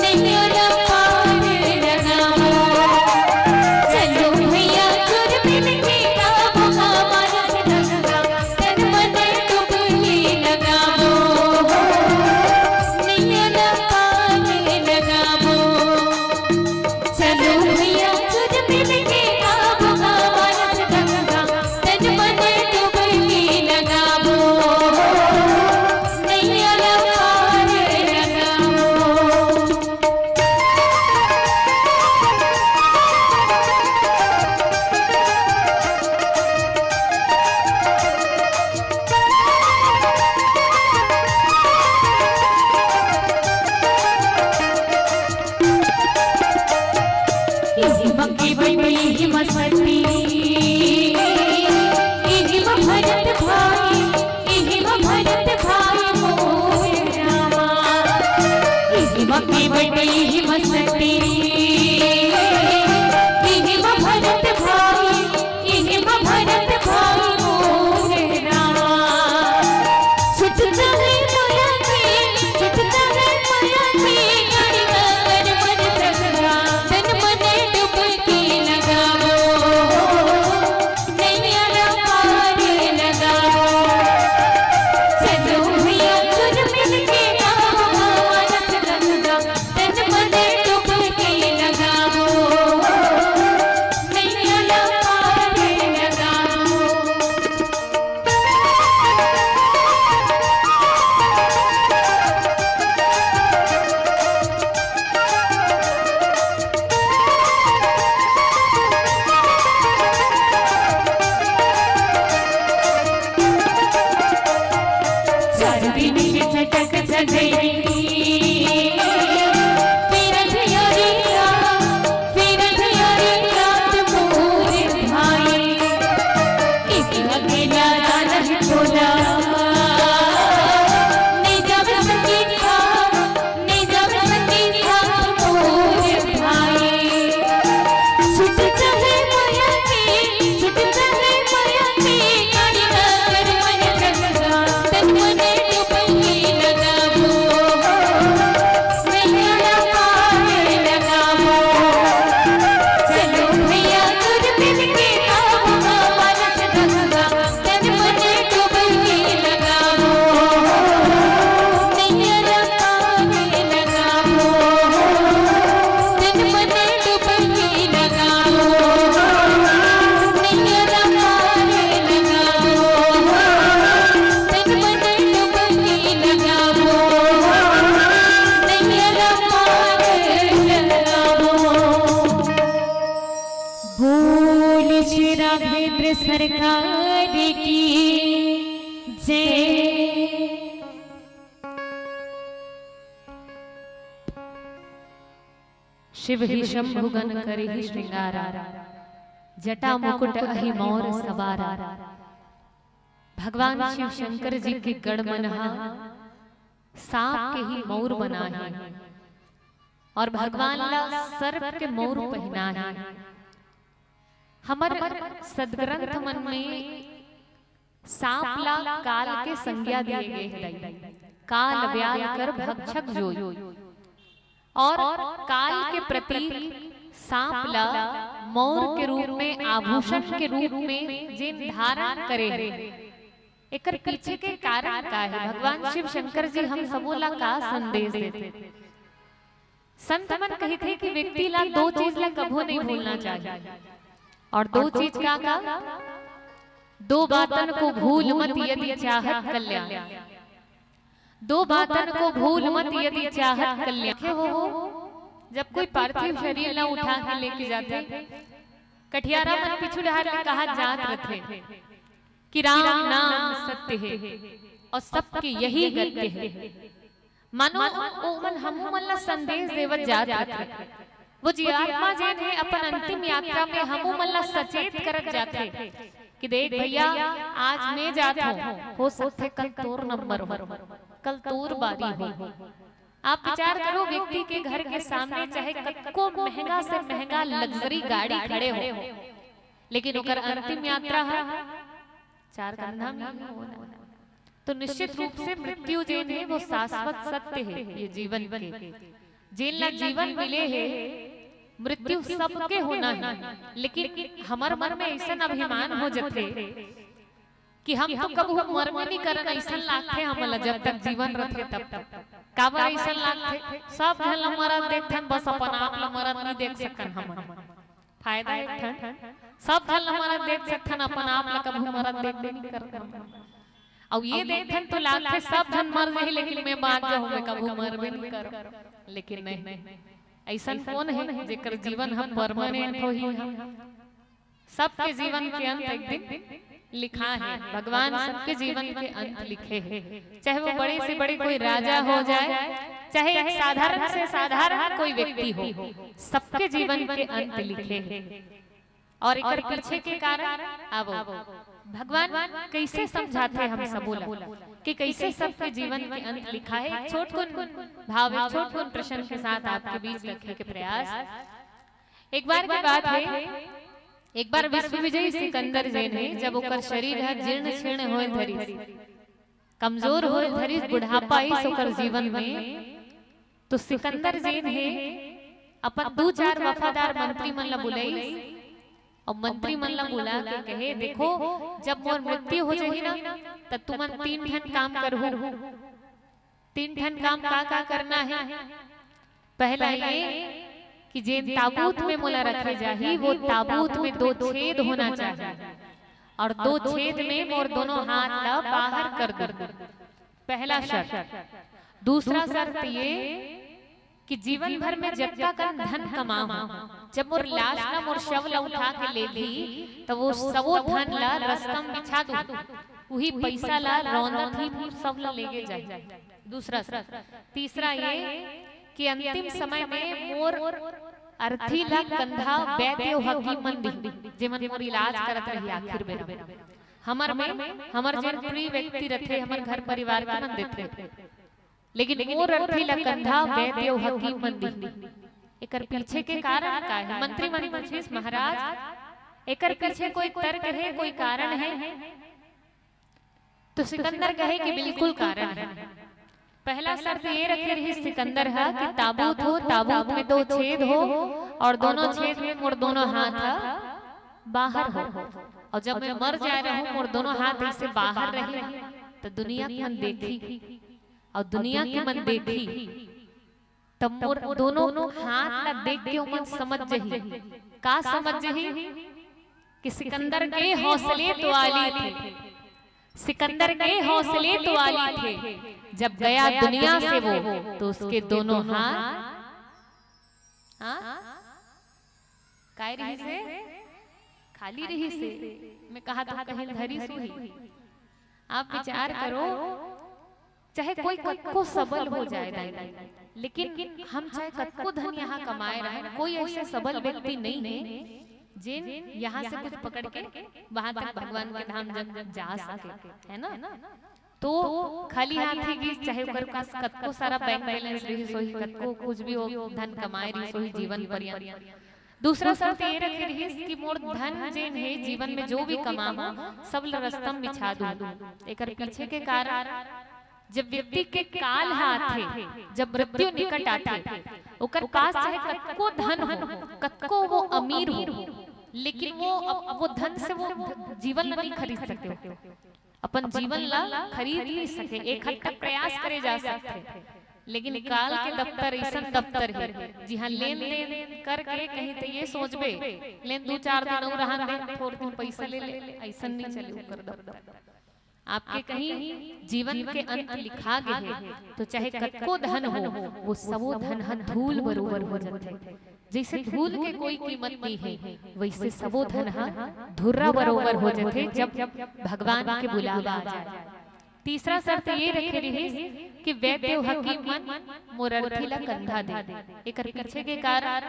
नैया ला पार लगावो। चलो भैया, जुर मिल के गावो गा मानस गंगा, तन मन डुबकी लगावो, नैया ला पार लगावो। चलो भैया, जुर मिल के गावो गा मानस गंगा, तन मन डुबकी लगावो, नैया ला पार लगावो। इहिम केवटी इहिम सती, इहिम भरत भाई, इहिम भरत भाई मोर रामा। इहिम केवटी इहिम सती, इहिम भरत भाई, इहिम भरत भाई मोर रामा। छुटता है माया के, छुटता है माया के, गाड़ी का कर मन चंगा, तन मन डुबकी लगावो, नैया ला पार लगावो। चलो भैया, जुर मिल के गावो, मानस गंगा, तन मन डुबकी सरकार की जय। शिव ही शंभु गण करिहि श्रृंगारा, जटा मुकुट अहि मौर सवारा। भगवान शिव शंकर जी के गण मन हा सांप के ही मौर बना है और भगवान ला सर्प के मौर पहना है। हमर सदग्रंथ मन में सांप ला काल के संज्ञा दिए गए हे दाई। काल व्याल कर भक्षक जोई। और काल के प्रतीक सांप ला मौर के रूप में, आभूषण के रूप में जेन धारण करे हे, एकर पीछे के कारण का है? भगवान शिव शंकर जी हम सबो ला का संदेश देथे? संत मन कहिथे कि व्यक्ति ला दो चीज ला कभू नहीं भूलना चाहिए। और दो चीज का का? दो बातन को भूल मत यदि चाहत कल्याण। दो बातन को भूल मत यदि चाहत कल्याण। देखे हो, हो, जब कोई पार्थिव शरीर ला उठा के लेके जाथे, कठियारा मन पीछू डहार ले कहा जात रथे कि राम नाम सत्य है और सबके यही गत्य है। मानो ओमन हमू मन ला संदेश देवत जात रथे। वो जीवात्मा जेन हे अपन अंतिम यात्रा में हमू मन ला सचेत करत जाथे कि देख भैया, आज मैं जात हूँ, हो सकथे कल तोर नंबर हो, कल तोर बारी हो। आप विचार करो, व्यक्ति के घर के सामने चाहे कतको महंगा से महंगा लग्जरी गाड़ी खड़े हो, लेकिन ओकर अंतिम यात्रा है चार कंधा में ही होना। तो निश्चित रूप से मृत्यु जेन हे वो शाश्वत सत्य हे ये जीवन के। जेन ला जीवन मिले हे, मृत्यु सबके होना हे, लेकिन हमर मन में ऐसन अभिमान हो जथे कि हम तो कभू मरबे नहीं करन, ऐसन लागथे हमन ला जब तक जीवन रथे तब तक। काबर ऐसन लागथे? सब झन ला मरत देखथन, बस अपन आप ला मरत नहीं देख सकन हमन। फायदा एक ठन, सब झन ला मरत देख सकथन, अपन आप ला कभू मरत देखबे नहीं करथन। अउ ये देखथन तो लागथे सब झन मर जाही, लेकिन मैं बाँच जाहूँ, मैं कभू मरबे नहीं करव। लेकिन नहीं, ऐसन कौन है जेकर जीवन ह परमानेंट होही? सबके जीवन के अंत एक दिन लिखा है, भगवान सबके जीवन के अंत लिखे है। चाहे वो बड़े से बड़े कोई राजा हो जाए, चाहे एक साधारण से साधारण कोई व्यक्ति हो, सबके जीवन के अंत लिखे है। और एकर पीछे के कारण आवो, भगवान कैसे समझाथे हम सबो ला कि कैसे सबके जीवन के अंत लिखा है। एक छोटकुन भाव, एक छोटकुन प्रश्न के साथ आपके बीच रखे के प्रयास। एक बार की बात है, एक बार विश्वविजयी सिकंदर जेन हे, जब ओकर शरीर ह जीर्ण शीर्ण होए धरिस, कमजोर होए धरिस, बुढ़ापा आइस ओकर जीवन में, तो सिकंदर जेन हे अपन दू चार वफादार मंत्री मन ला बुलाइस और मंत्री मन ला बुला के कहे, देखो, जब मोर मृत्यु हो जाही ना, त तुमन तीन ठन काम करहू। तीन ठन काम का का करना है? पहला ये कि जेन ताबूत में मोला रखे जाही, वो ताबूत में दो छेद होना चाहिए और दो छेद में मोर दोनों हाथ ला बाहर कर दो। पहला शर्त। दूसरा शर्त ये कि जीवन भर में जतका कन धन कमाहूं, जब मोर लाश ला, मोर शव ला उठा के लेगही, त वो सबो धन ला रस्ता म बिछा दूं, उही पइसा ला रौंदत ही मोर शव ला लेगे जाही। दूसरा शर्त। तीसरा ये कि अंतिम समय में मोर अर्थी ला कंधा वैद्य अउ हकीम मन दिही, जेमन मोर इलाज करत रही आखिर बेरा में। हमर में, हमर जेन प्रिय व्यक्ति रथे, हमर घर परिवार के मन देथे, लेकिन मोर अर्थी ला कंधा वैद्य अउ हकीम मन दिही। एकर पीछे के कारण का हे? मंत्री मन पूछिस, महाराज, एकर पीछे कोई तर्क हे, कोई कारण हे? तो सिकंदर कहे कि बिल्कुल कारण हे। पहला शर्त ये रखे रहिस सिकंदर ह कि ताबूत हो, ताबूत में दो छेद हो और दोनों छेद में मोर दोनों हाथ ह बाहर हो, और जब मैं मर जाए रहूं, मोर दोनों हाथ ऐसे बाहर रही, तो दुनिया के मन देखही, और दुनिया के मन देखही, तब मोर दोनों हाथ ला देख के ओमन समझ जही। का समझ जही? कि सिकंदर के हौसले तो आली थे, सिकंदर के हौसले तो आली थे। जब गया दुनिया से वो, तो उसके दोनों हाथ, हाँ? काय रहिसे? खाली रहिस हे, मैं कहा तो कहीं धरिस होही। आप विचार करो, चाहे कोई कतको सबल हो जाए दाई, लेकिन हम चाहे कतको धन यहाँ कमाए रहे, कोई ऐसे सबल व्यक्ति नहीं है जेन यहाँ से कुछ पकड़ के वहां तक भगवान के धाम जग जा सके, है ना? तो खाली हाथ ही गिस, चाहे ओकर पास कतको सारा बैंक बैलेंस रहिस होही, कतको कुछ भी हो, धन कमाए रहिस होही जीवन पर्यंत। दूसरा शर्त ये रखे रहिस कि मोर धन जेन हे जीवन में जो भी कमाहूं, सब ल रस्ता म बिछा दूं। एकर पीछे के कारण, जब व्यक्ति के काल ह आथे, जब मृत्यु निकट आथे, ओकर पास चाहे कतको धन हो, कतको वो अमीर हो, लेकिन वो अप-, वो धन से वो ध-, जीवन ल नहीं खरीद सकते। अपन जीवन ला खरीद नहीं सके, एक हद तक प्रयास करे जा सकथे, लेकिन काल के दफ्तर अइसन दफ्तर हे, जिहां लेन देन करके कहीं तो ये सोचबे, लेन दू चार दिन अउ रहन दे, थोर दिन पैसा ले ले, अइसन नहीं चले ओकर दफ्तर। आपके कहीं जीवन के अंत लिखा गे हे, तो चाहे कतको धन हो, वो सबो धन ह धूल बरोबर हो जाथे। जैसे धूल के कोई कीमत नहीं है, वैसे सबो धन ह धुर्रा बरोबर हो जाथे, जब भगवान के बुलावा आ जाए। तीसरा शर्त ये रखे रहिस कि वैद्य हकीम मन मोर अर्थी ला कंधा दे। एकर पीछे के कारण,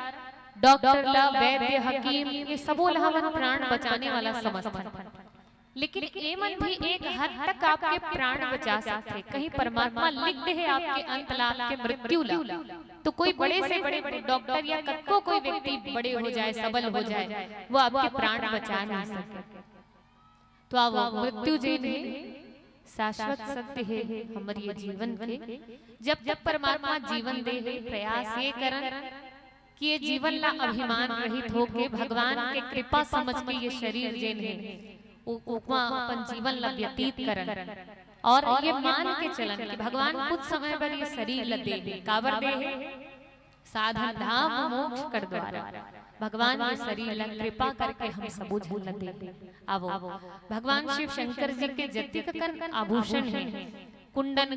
डॉक्टर ला, वैद्य, हकीम, ये सबो ला हमन प्राण बचाने वाला समझथन। लेकिन ए मन भी एक हद तक आपके प्राण बचा सकथे। कहीं परमात्मा लिख दे हे आपके अंत ला, आपके मृत्यु ला, तो कोई बड़े से बड़े डॉक्टर या कतको कोई व्यक्ति बड़े हो जाए, सबल हो जाए, वो आपके प्राण बचा नहीं सके। तो आवो, मृत्यु जेन हे शाश्वत सत्य हे हमर ये जीवन के। जब तक परमात्मा जीवन दे हे, प्रयास ये करन कि ये जीवन ला अभिमान रहित होके भगवान के कृपा समझ के ये शरीर जेन हे, उ-, ओमा अपन जीवन ला व्यतीत करन और ये मान के चलन कि भगवान कुछ समय बर ये शरीर ला दे हे। काबर दे हे? साधन धाम मोक्ष कर द्वारा। भगवान ये शरीर ला कृपा करके हम सबो झन ला दे हे। आवो, भगवान शिव शंकर जी के जतिक कन आभूषण हे, कुंडन,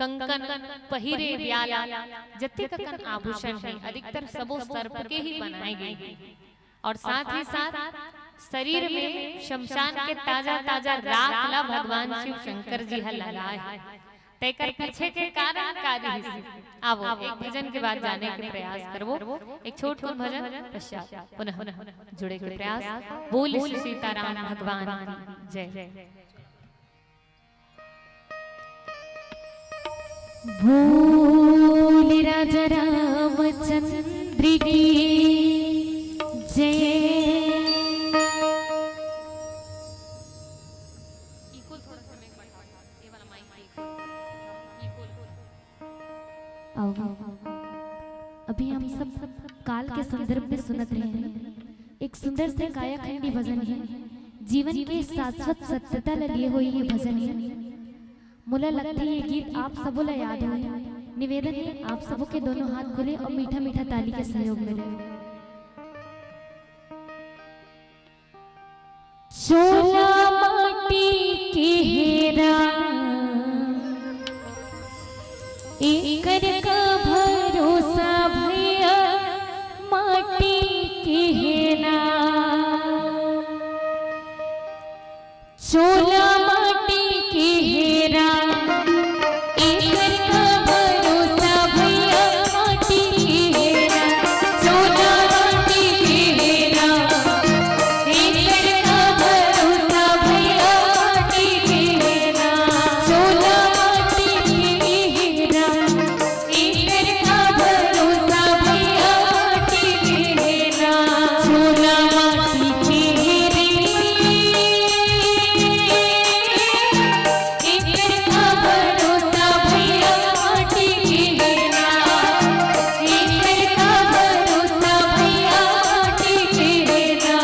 कंकन, पहिरे ब्याला, जतिक कन आभूषण हे, अधिकतर सबो सर्प के ही बनाए गए हे। और साथ ही साथ शरीर में शमशान के ताजा ताजा राख ला भगवान शिव शंकर जी ह लगाए हे। तेकर पीछे के कारण का रहिस? आवो, एक भजन के बाद जाने के प्रयास करबो। एक छोट कुन भजन पश्चात पुनः जुड़े के प्रयास। बोल श्री सीताराम भगवान की जय। बोल राजा रामचंद्र की जय। अब अभी हम सब काल के संदर्भ में सुनत रहे हैं, एक सुंदर से कायाखंडी भजन है, जीवन के शाश्वत सत्यता ल लिए हुए ये भजन है। मोला लगथे ये गीत आप सबो ला याद होही। निवेदन है आप सबो के दोनों हाथ खुले और मीठा मीठा ताली के सहयोग मिले। चोला माटी के हेरा, एकर का भरोसा भैया, माटी के हेरा। चोला माटी के हेरा, एकर का भरोसा भैया, माटी के हेरा। चोला माटी के हेरा, एकर का भरोसा भैया, माटी के हेरा। चोला माटी के हेरा, एकर का भरोसा भैया, माटी के हेरा। चोला माटी के हेरा, एकर का भरोसा भैया, माटी के हेरा। एकर का भरोसा भैया, माटी के हेरा।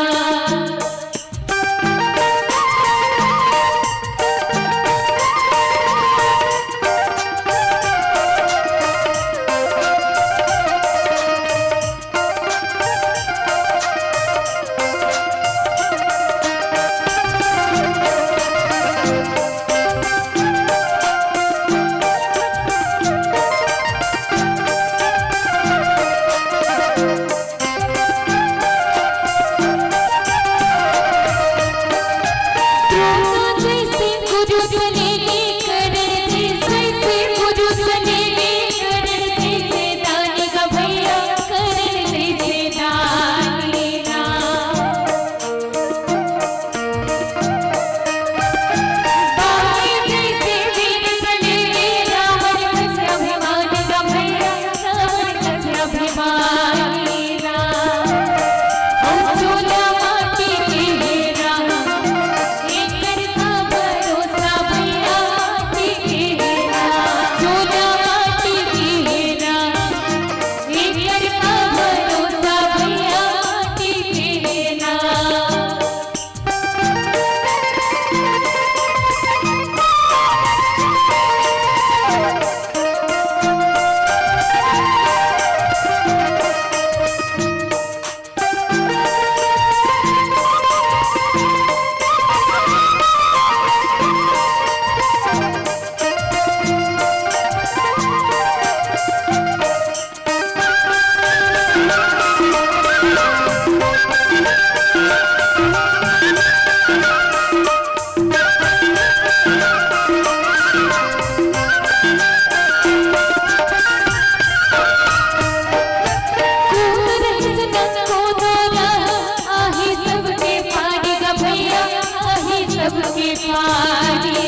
कोदोरा आही सबके पारी गा भैया, आही सबके पारी।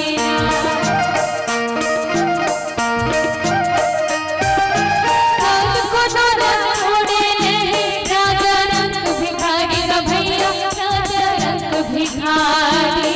काल कोदोरा छोड़े नहीं, राजा रंग भिखारी गा भैया, राजा रंग भिखारी।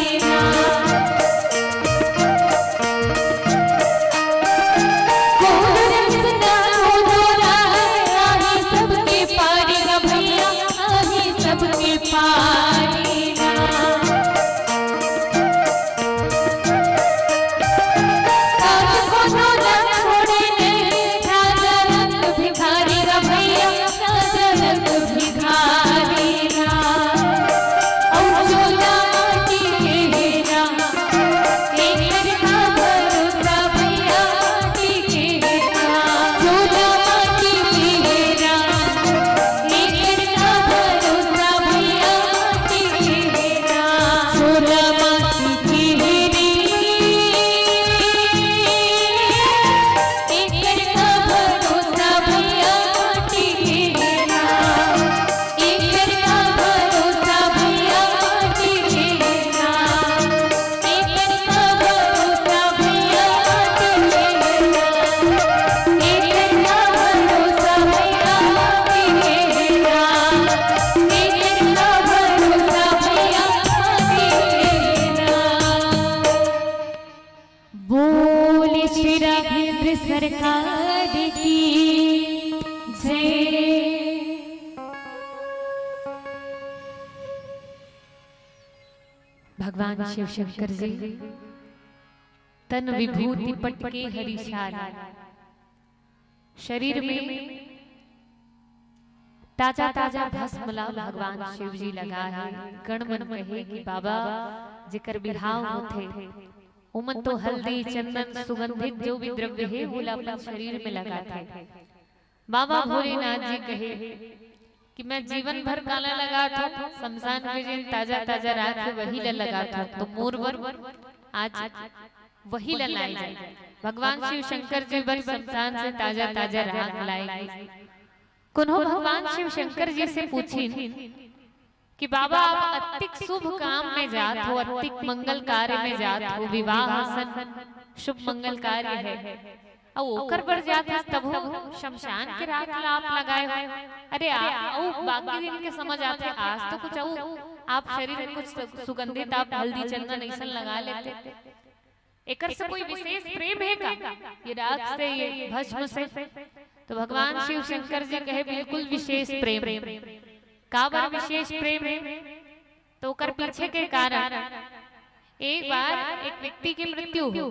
बोले श्री राघेंद्र सरकार की जय। भगवान शिव शंकर जी तन विभूति पट के हरि छाल, शरीर में ताजा ताजा भस्म ला भगवान शिव जी लगा है। गण मन कहे कि बाबा जेकर बिहाव होथे, ओमन तो हल्दी, चंदन, सुगंधित जो भी द्रव्य हे, ओला अपन शरीर में लगाथे। बाबा भोलेनाथ जी कहे कि मैं जीवन भर काला लगात हूँ, शमशान के जेन ताजा ताजा राख हे, वही ला लगात हूँ। तो मोर बर आज वही ला लाए जाए। भगवान शिव शंकर जी बर शमशान से ताजा ताजा राख लाए गए। कोनो भगवान शिव शंकर जी से पूछिन कि बाबा, आप अतिक शुभ काम में जात हो, अतिक मंगल कार्य में जात हो, विवाह असन शुभ मंगल कार्य है, अउ ओकर बर जात हस, तभो शमशान के राख ला आप लगाए हो। अरे, आ, अउ बाकी दिन के समझ आथे, आज तो कुछ अउ आप शरीर में कुछ सु-, सुगंधित, आप हल्दी चंदन अइसन लगा लेते। एकर से कोई विशेष प्रेम हे का, ये राख से, ये भस्म से? तो भगवान शिव शंकर जी कहे, बिल्कुल विशेष प्रेम। काबर विशेष प्रेम हे? तो ओकर पीछे के कारण, एक बार एक व्यक्ति के मृत्यु हो,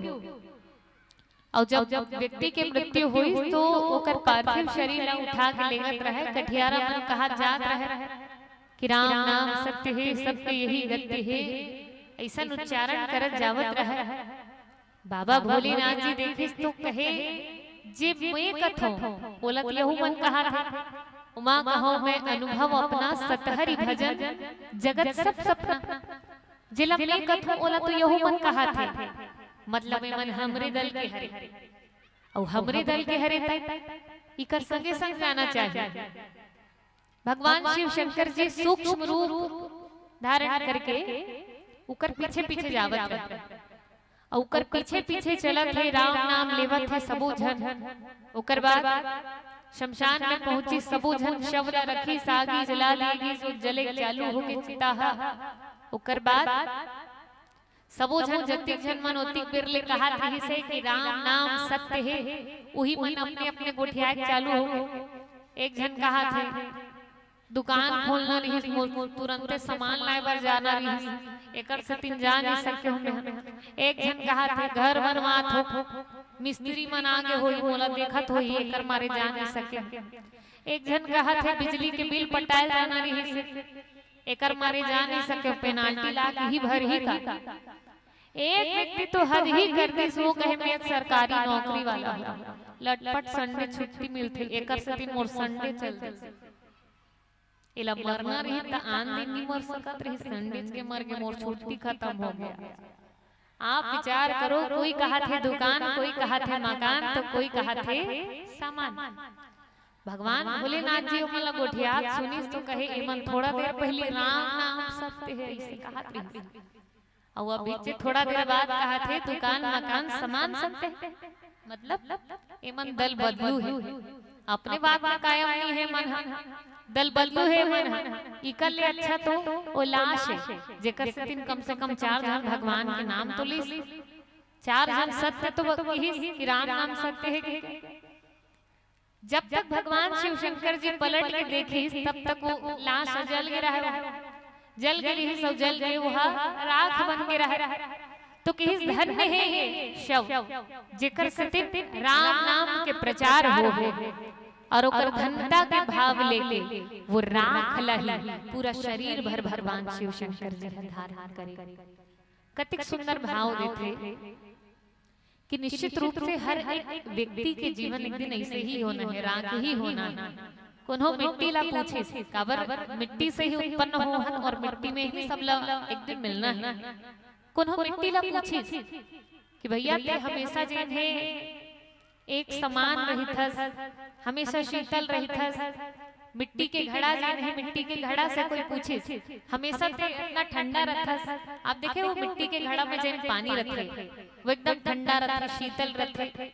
अउ जब व्यक्ति के मृत्यु होइस, तो ओकर पार्थिव शरीर ला उठा के लेगत रहे, कठियारा मन कहा जात रहे कि राम नाम सत्य हे, सत्य यही गत्य हे, अइसन उच्चारण करत जावत रहे। बाबा भोलेनाथ जी देखिस तो कहे, जे मैं कथों, ओला तो यहू मन कहाथे। उमा कहो मैं अनुभव अपना, सतहरि भजन जगत सब सपना। जेला मैं कथों, ओला तो यहू मन कहाथे। मतलब, एमन हमरे दल के हरे, अउ हमरे दल के हरे, त इकर संगे संग जाना चाहिए। भगवान शिव शंकर जी सूक्ष्म रूप धारण करके उकर पीछे पीछे जावत रहे। अउ उकर पीछे पीछे चलत हे, राम नाम लेवत हे सबो झन। ओकर बाद शमशान में पहुंची, सबो झन शव ला रखिस, आगी जला दिए गिस, जले चालू होके चिता ह। ओकर बाद सबो झन, जतिक झन मन ओतिक बेर ले कहत रिहिस हे कि राम नाम सत्य हे, उही मन अपने अपने गोठियाए चालू हो गे। एक झन कहत हे, दुकान खोलना रिहिस, मोर तुरंते सामान लाए बर जाना रिहिस, एकर सेतिन जा नहीं सके हूँ मैं। एक झन कहत हे, घर बनवात हो, मिस्त्री मन आगे होही, मोला देखत होही, एकर मारे जा नहीं सके। एक झन कहत हे, बिजली के बिल पटाए जाना रिहिस, एकर मारे जा नहीं सके, पेनाल्टी लाग ही भरही का। एक व्यक्ति तो हद ही कर दिस, वो कहे, मैं सरकारी नौकरी वाला हूँ, लटपट संडे छुट्टी मिलथे, एकर सेती मोर संडे चल दिस। एला मरना रही त आन दिन नहीं मर सकत रही, संडे के मर के मोर छुट्टी खत्म हो गया। आप विचार करो, कोई कहत हे दुकान, कोई कहत हे मकान, तो कोई कहत हे सामान। भगवान भोलेनाथ जी ओमन ला गोठियात सुनिस तो कहे, "एमन थोड़ा देर पहिली राम नाम सत्य हे," अइसे कहत रहिस। अउ अभी जे थोड़ा देर बाद कहत हे, "दुकान मकान समान सत्य हे।" मतलब एमन दल बदलू हे, अपने बात में कायम नहीं हे मन ह, दल बदलू हे मन ह। इकर ले अच्छा तो ओ लाश हे, जेकर सेतिन कम से कम चार झन भगवान के नाम तो लिस। चार झन सत्य तो किहिस कि राम नाम सत्य हे कि जब तक भगवान शिव शंकर जी पलट के देखिस, तब तक वो लाश ह जल गे रहय, जल गे रिहिस अउ जल के वो ह राख बन गे रहय। तो किहिस, "धन्य हे ये शव, जेकर सेतिन राम नाम के प्रचार हो हे।" अउ ओकर धन्यता के भाव लेके वो राख ला ही पूरा शरीर भर भगवान शिव शंकर जी ह धारण करे। कतिक सुंदर भाव देथे कि निश्चित रूप से हर एक व्यक्ति के जीवन एक दिन अइसे ही होना हे, राख ही होना हे। कोनो मिट्टी ला पूछिस, काबर मिट्टी से ही उत्पन्न हो हन अउ मिट्टी में ही सब ला एक दिन मिलना हे। कोनो मिट्टी ला पूछिस कि भैया, ते हमेशा जेन हे एक समान रहिथस, हमेशा शीतल रहिथस, मिट्टी के घड़ा जेन हे, मिट्टी के घड़ा से कोई पूछिस, "हमेशा ते इतना ठंडा रथस?" आप देखे, वो मिट्टी के घड़ा में जेन पानी रथे, वो एकदम ठंडा रथे, शीतल रथे।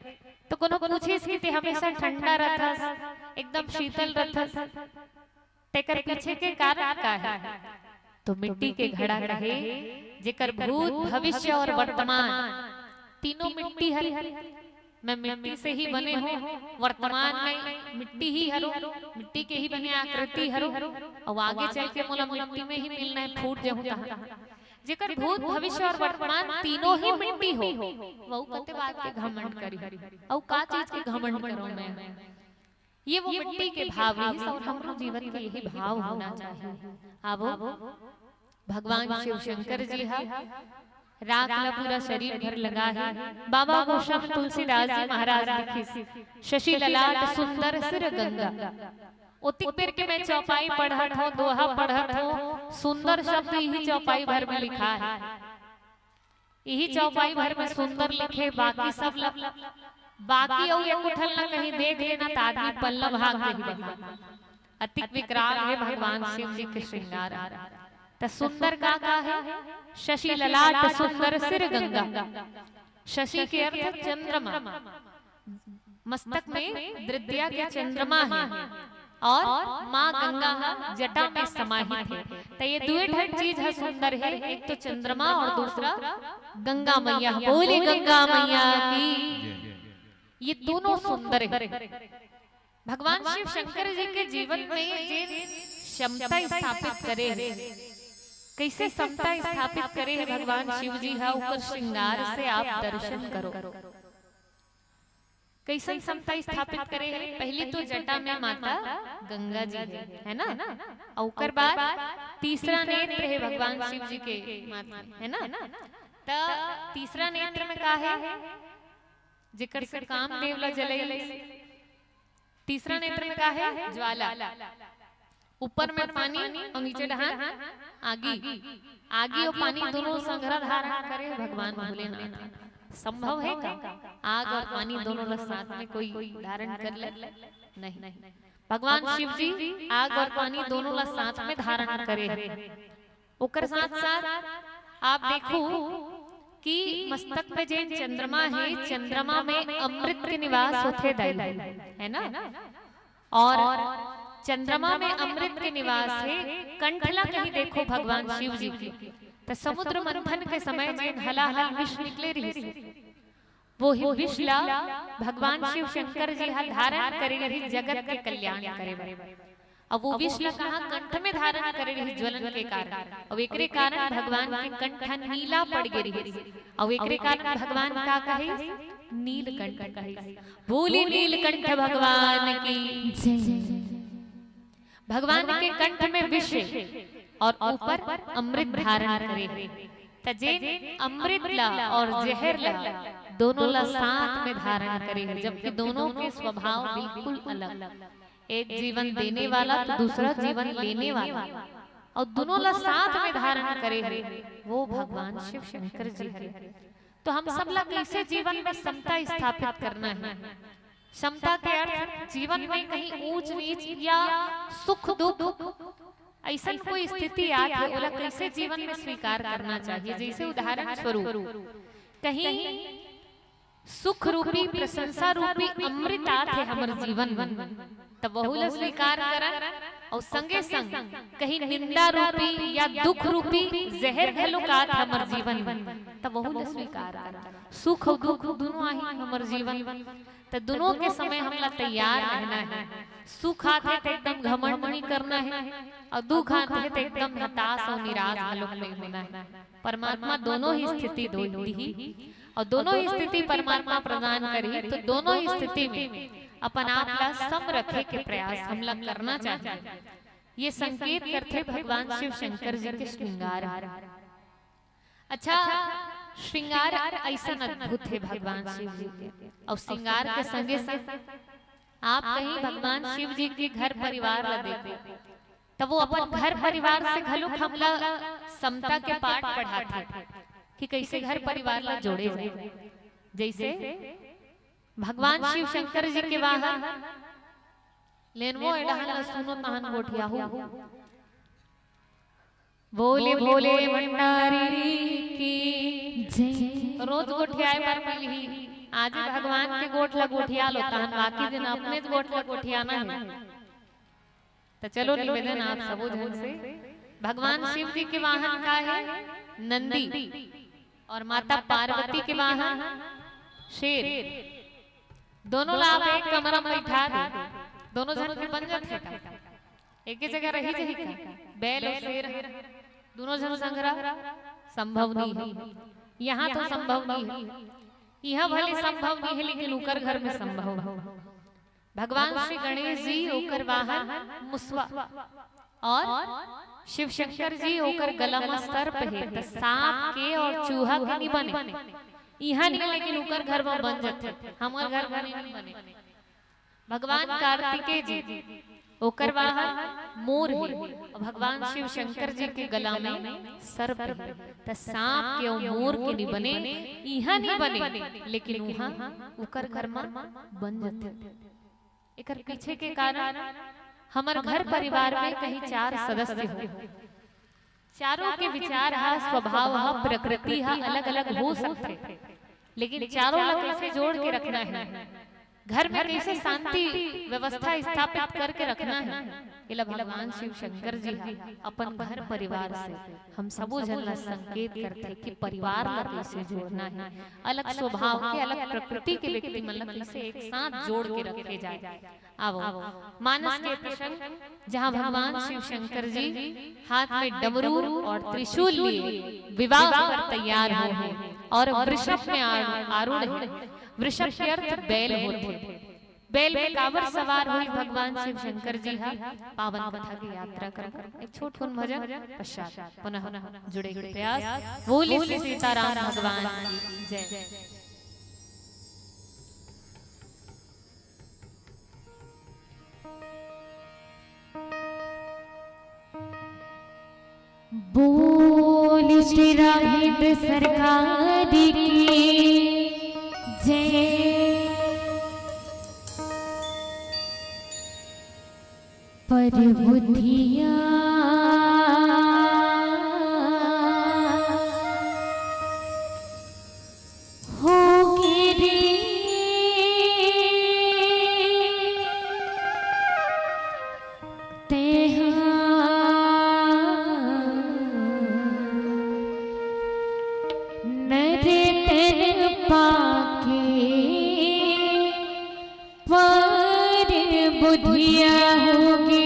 तो कोनो पूछिस कि ते हमेशा ठंडा रथस, एकदम शीतल रथस, तेकर पीछे के कारण का हे? तो मिट्टी के घड़ा कहे, जेकर भूत, भविष्य अउ वर्तमान तीनों मिट्टी हरे। मैं मिट्टी से ही बने हूँ, वर्तमान में मिट्टी ही हरो, मिट्टी के ही बने आकृति हरो, अउ आगे चल के मोला मिट्टी में ही मिलना हे, फूट जाहूं तहां। जेकर भूत, भविष्य अउ वर्तमान तीनों ही मिट्टी हो, वो कते बात के घमंड करी, अउ का चीज के घमंड करो मैं? ये वो मिट्टी के भाव रिहिस अउ हमरो जीवन के यही भाव होना चाहिए। आवो, भगवान शिव शंकर जी ह राख ला पूरा शरीर भर लगा हे। बाबा गोस्वामी तुलसीदास जी महाराज लिखिस, "शशि ललाट सुंदर सिर गंगा।" ओतिक बेर के मैं चौपाई पढ़त हूँ, दोहा पढ़त हूँ, सुंदर शब्द इही चौपाई भर में लिखा हे। इही चौपाई भर में सुंदर लिखे, बाकी सब ल-, बाकी अउ एको ठन ला कहीं देख लेना त आदमी पल्ला भाग जाही बता। अतिक विकराल हे भगवान शिव जी के श्रृंगार। त सुंदर का का हे? शशि ललाट सुंदर सिर गंगा। शशि के अर्थ चंद्रमा। मस्तक में दृद्या के चंद्रमा हे अउ माँ गंगा ह जटा में समाहित हे। त ये दुए ठन चीज ह सुंदर हे, एक तो चंद्रमा अउ दूसरा गंगा मैया। बोले गंगा मैया की। ये दोनों सुंदर हे। भगवान शिव शंकर जी के जीवन में जेन समता स्थापित करे हे, कइसे समता स्थापित करे हे भगवान शिव जी ह, ओकर श्रृंगार से आप दर्शन करो। कइसन समता स्थापित करे हे? पहिली तो जटा में माता गंगा जी हे, हे ना? अउ ओकर बाद तीसरा नेत्र हे भगवान शिव जी के माथ में, हे ना? त तीसरा नेत्र में का हे? जेकर से कामदेव ला जलई। तीसरा नेत्र में का हे? ज्वाला। ऊपर में पानी अउ नीचे डहान आगी। आगी अउ पानी दोनों संघरा धारण करे भगवान भोलेनाथ। संभव हे का आग अउ पानी दोनों ला साथ में कोई धारण कर ले? नहीं। भगवान शिव जी आग अउ पानी दोनों ला साथ में धारण करे हे। ओकर साथ साथ आप देखो कि मस्तक में जेन चंद्रमा हे, चंद्रमा में अमृत के निवास होथे दाई, हे ना? अउ चंद्रमा में अमृत के निवास हे। कंठ ला कहीं देखो भगवान शिव जी के, त समुद्र मंथन के समय जेन हलाहल विष निकले रिहिस, वोही विष ला भगवान शिव शंकर जी ह धारण करे रिहिस जगत के कल्याण करे बर। अउ वो विष ला कहाँ? कंठ में धारण करे रिहिस ज्वलन के कारण। अउ एकरे कारण भगवान के कंठ ह नीला पड़ गे रिहिस। अउ एकरे कारण भगवान का कहिस? नीलकंठ कहिस। बोले नीलकंठ भगवान की। भगवान के कंठ में विष हे अउ ऊपर अमृत धारण करे हे। त जेन अमृत ला अउ जहर ला दोनों ला साथ में धारण करे हे, जबकि दोनों के स्वभाव बिल्कुल अलग। एक जीवन देने वाला तो दूसरा जीवन लेने वाला, अउ दोनों ला साथ में धारण करे हे, वो भगवान शिव शंकर जी हरे। तो हम सब ला कइसे जीवन में समता स्थापित करना हे? समता के अर्थ जीवन में कहीं ऊंच नीच या सुख दुख, ऐसन कोई स्थिति आथे, ओला कैसे जीवन में स्वीकार करना चाहिए। जैसे उदाहरण स्वरूप, कहीं सुख रूपी, प्रशंसा रूपी अमृत आथे हमर जीवन में, त वहू ला स्वीकार करन, अउ संगे संग कहीं निंदा रूपी या दुख रूपी जहर घलो आत हमर जीवन में, त वहू ला स्वीकार करन। सुख अउ दुख दुनों आही हमर जीवन में, त दुनों के समय हमला तैयार रहना हे। सुख आथे त एकदम घमंड नहीं करना हे, अउ दुख आथे त एकदम हताश अउ निराश घलो नहीं होना हे। परमात्मा दोनों ही स्थिति दो दिही, अउ दोनों ही स्थिति परमात्मा प्रदान करही, तो दोनों ही स्थिति में अपन आप ला सम रखे के प्रयास हमला करना चाहिए। ये संकेत करथे भगवान शिव शंकर जी के श्रृंगार। अच्छा, श्रृंगार ऐसन अद्भुत हे भगवान शिव जी के, अउ श्रृंगार के संगे संग आप कहीं भगवान शिव जी के घर परिवार ला देखो, तब वो अपन घर परिवार से घलो हमला समता के पाठ पढ़ाथे कि कैसे घर परिवार ला जोड़े जाए। जैसे भगवान शिव शंकर जी के वाहन लेनवो एडहन ला सुनो तहन गोठियाहू। बोले भोले भंडारी की जय। रोज गोठियाए बर मिलही, आज ही भगवान के गोठ ला गोठिया लो, तहन बाकी दिन अपने गोठ ला गोठियाना हे। त चलो निवेदन आप सबो झन से, भगवान शिव जी के वाहन का हे? नंदी। और माता पार्वती के वाहन शेर। दोनों ला आप एक कमरा में बैठा दो, दोनों झन के बन जाथे का? एक ही जगह रही जही का? बैल और शेर दोनों झन संघरा संभव नहीं है। यहाँ तो संभव नहीं है, यहाँ भले संभव नहीं है, लेकिन उकर घर में संभव है। भगवान श्री गणेश जी ओकर वाहन मुसवा और शिव शंकर जी ओकर गला म सर्प हे, त सांप के और चूहा के नहीं बने। इहाँ नहीं, लेकिन ओकर घर म बन जाथे, हमर घर म नहीं बने। भगवान कार्तिकेय जी ओकर वाहन मोर हे, और भगवान शिव शंकर जी के गला में सर्प हे, त सांप के और मोर के नहीं बने, इहाँ नहीं बने, लेकिन उहाँ ओकर घर म बन जाथे। एकर पीछे के कारण हमर घर परिवार में कहीं चार सदस्य हो, चारों के विचार हा, स्वभाव हा, प्रकृति हा अलग-अलग हो सकथे, लेकिन चारों ला कैसे जोड़ के रखना है, घर में कैसे शांति व्यवस्था स्थापित करके रखना है, एला भगवान शिव शंकर जी हा अपन घर परिवार से हम सबो झन ला संकेत करथे कि परिवार ला कैसे जोड़ना है, अलग स्वभाव के, अलग प्रकृति के व्यक्ति मन ला कैसे एक साथ जोड़ के रखे जाए। आवो, मानस के प्रसंग, जहाँ भगवान शिव शंकर जी हाथ में डमरू और त्रिशूल लिए विवाह पर तैयार हो हैं और वृषभ में आरू-, आरूढ़ है। वृषभ के अर्थ बैल होथे। बैल में काबर सवार होइस भगवान शिव शंकर जी हा, पावन कथा की यात्रा करबो। एक छोट कुन भजन पश्चात पुनः जुड़े के प्रयास। बोले श्री सीताराम भगवान की जय। बोल श्री राहित सरकार की जय। परबुधिया हो गिरी तेहा नर तन पाके परबुधिया हो गे।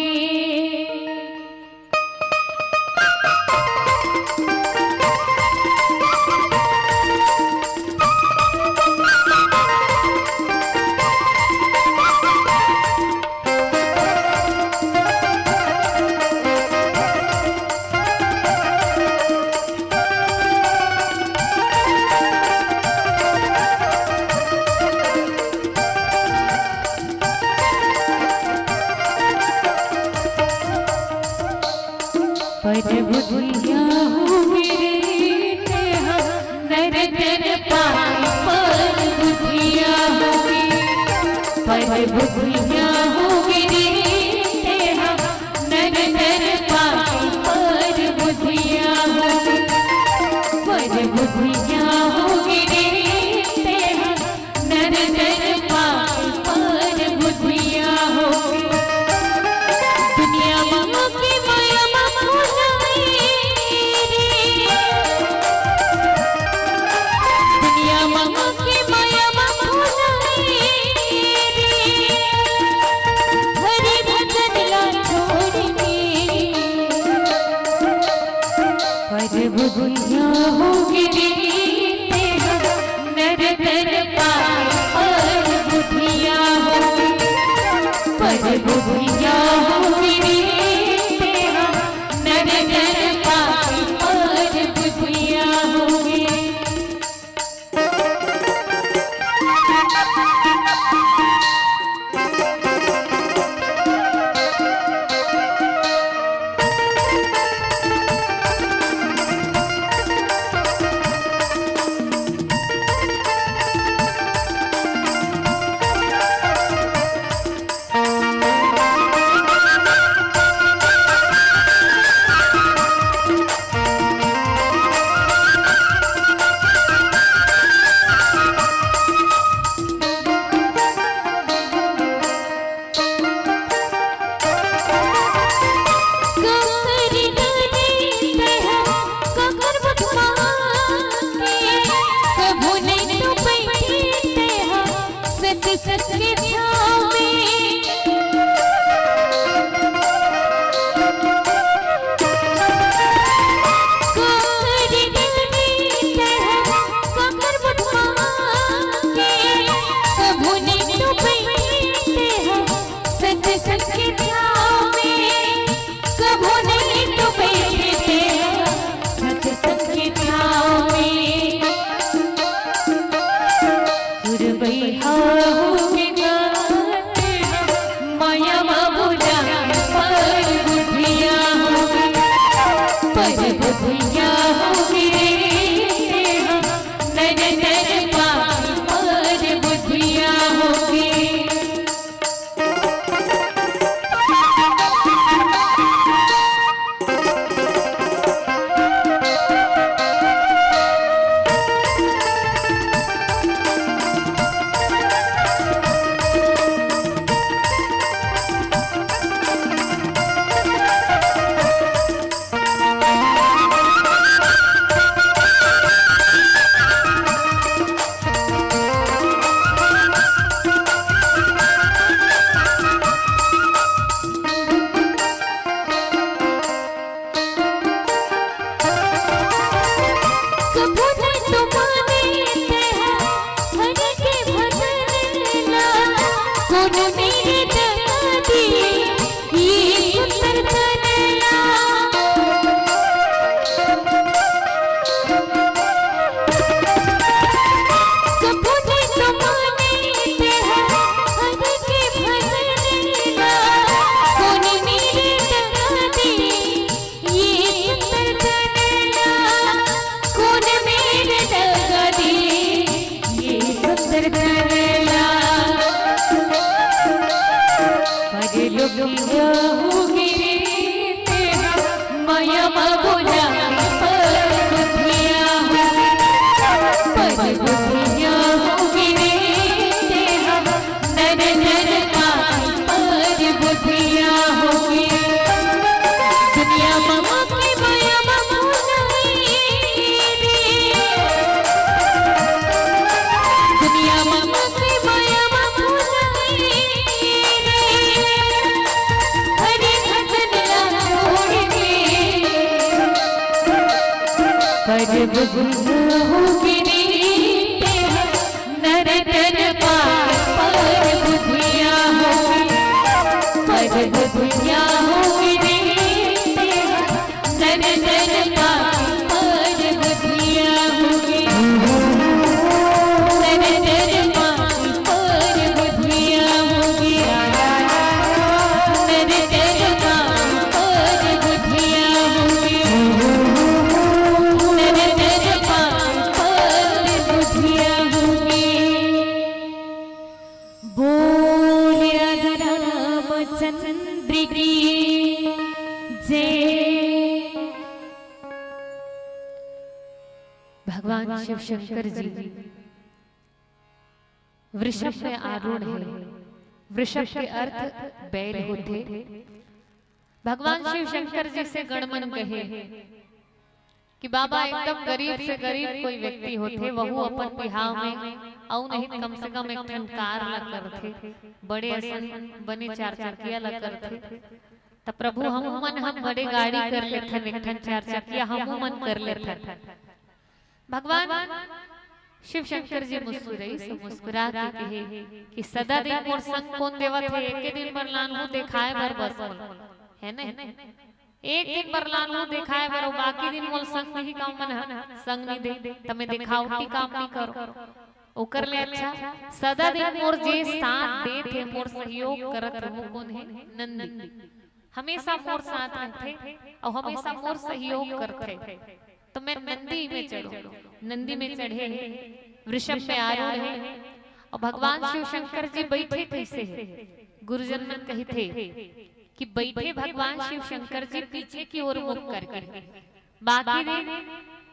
परबुधिया हो गिरी तेहा नर तन पाके परबुधिया हो गिरी। पापी पर बुधिया हो, पर बुधिया हो गिरे तेहा नर नर पापी पर बुधिया हो। दुनिया मा के माया मा भुलाए रे। दुनिया मा के माया मा भुलाए रे। हरि भजन ला छोड़ के। पर बुधिया हो गिरे तेहा नर नर पापी पर बुधिया हो। पर बुधिया हो गिरे तेहा नर नर पापी पर बुधिया हो गिरे। काकर डरे तेहा, काकर बतमाते, कभू नइ तो बइठे तेहा, सत सत के छाँव में। काकर डरे तेहा, काकर बतमाते, कभू नइ तो बइठे तेहा, सत सत के छाँव में, कभू नइ तो बइठे तेहा, सत सत के छाँव में। सुरबई हाहू के गाते, माया मा भुला पर बुधिया हो, पर बुधिया हो गिरे तेहा, नर नर पापी पर बुधिया हो गिरे। कभू नइ तो माने तेहा हरि के भजन ला, कोनो मेर दगा दे ये सुंदर तन ला। कभू नइ तो माने तेहा हरि के भजन ला, कोनो मेर दगा दे ये सुंदर तन ला, कोनो मेर दगा दे ये सुंदर तन ला। परलोकिया हो गिरे तेहा, माया मा भुला पर बुधिया हो। पर बुधिया हो गिरे तेहा, नर नर पापी पर बुधिया हो गिरे। दुनिया मा के माया मा भुलाए रे। दुनिया मा के माया मा भुलाए रे। हरि भजन ला छोड़ के। पर बुधिया हो गिरे तेहा, नर नर पापी पर बुधिया हो। पर बुधिया हो गिरे तेहा, नर नर पापी पर बुधिया हो गिरे। नर नर पापी पर बुधिया हो गिरे। नर नर पापी पर बुधिया हो गिरे। नर नर पापी भगवान शिव शंकर जी वृषभ में आरूढ़ है। वृषभ के अर्थ बैल होथे। भगवान शिव शंकर जी से गणमन कहे कि बाबा, एकदम गरीब से गरीब कोई व्यक्ति होथे, वहू अपन बिहाव में अउ नहीं कम से कम एक ठन कार ला करथे, बड़े असन बने चार चकिया ला करथे। त प्रभु, हमू मन हम बड़े गाड़ी कर लेथन, एक ठन चार चकिया हमू मन कर लेथन। भगवान शिव शंकर जी मुस्कुराइस, मुस्कुरा के कहे कि सदा दिन मोर संग कोन देवत हे, एके दिन बर लानहूं देखाए बर बस मोला, है नहीं? एक दिन बर लानहूं देखाए बर, अउ बाकी दिन मोला संग नहीं, का मन ह संग नहीं दे, त मैं देखावटी काम नहीं करो। ओकर ले अच्छा सदा दिन मोर जे साथ देत हे, मोर सहयोग करत हे, वो कोन हे? नंदी। हमेशा मोर साथ रहथे अउ हमेशा मोर सहयोग करथे, त मैं नंदी में चढ़ो। नंदी में चढ़े हे, वृषभ में आरूढ़ हे, अउ भगवान शिव शंकर जी बइठे कइसे हे? गुरुजन मन कहिथे कि बइठे भगवान शिव शंकर जी पीछे की ओर मुख करके। बाकी दिन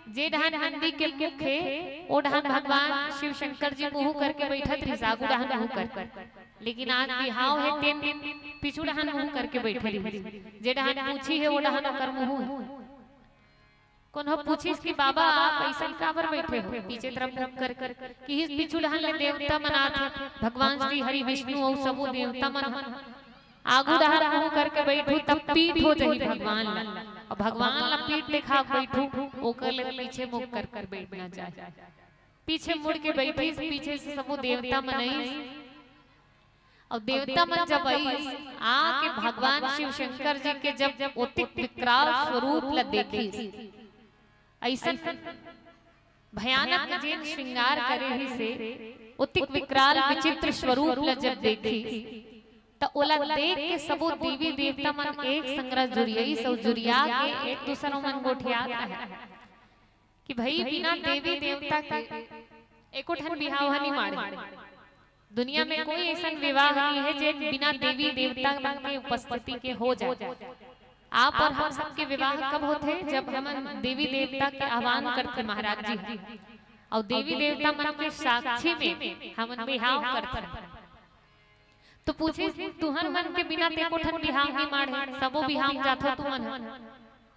जे डहन नंदी के मुख हे, ओ डहन भगवान शिव शंकर जी मुंह करके बइठत रिहिस, आगू डहन मुंह करके। लेकिन आज बिहाव हे, तेन दिन पीछू डहन मुंह करके बइठे रिहिस। जे डहन पूछी हे, ओ डहन ओकर मुंह हे। कोनो पूछिस कि बाबा, आप अइसन काबर बइठे हो पीछे तरफ मुख करके? किहिस, पीछू डहन ले देवता मन आथे, भगवान श्री हरि विष्णु अउ सबो देवता मन ह। आगू डहन मुंह करके बइठू, तब पीठ हो जाही भगवान ला, अउ भगवान ला पीठ देखा के बइठू, ओकर ले पीछे मुख करके बइठना चाही। पीछे मुड़ के बइठिस, पीछे से सबो देवता मन आइस, अउ देवता मन जब आइस, आके भगवान शिव शंकर जी के जब ओतिक विकराल स्वरूप ला देखिस, अइसन भयानक जेन श्रृंगार करे रिहिसे, ओतिक विकराल विचित्र स्वरूप ला जब देखिस, त ओला देख के सबो देवी देवता मन एक संग जुरियाइस अउ जुरिया के एक दूसर मन गोठियात रहे कि भई, बिना देवी देवता के एको ठन बिहाव ह नी माड़े। दुनिया में कोई अइसन विवाह नहीं हे जे बिना देवी देवता मन के उपस्थिति के हो जाए। आप और हम सबके विवाह कब होथे? जब हमन देवी देवता के आह्वान करथे महाराज जी, अउ देवी देवता मन के साक्षी में हमन बिहाव करथन। तो पूछे, तुहर मन के बिना ते एको ठन बिहाव नहीं माड़े, सबो बिहाव जाथो तुमन ह।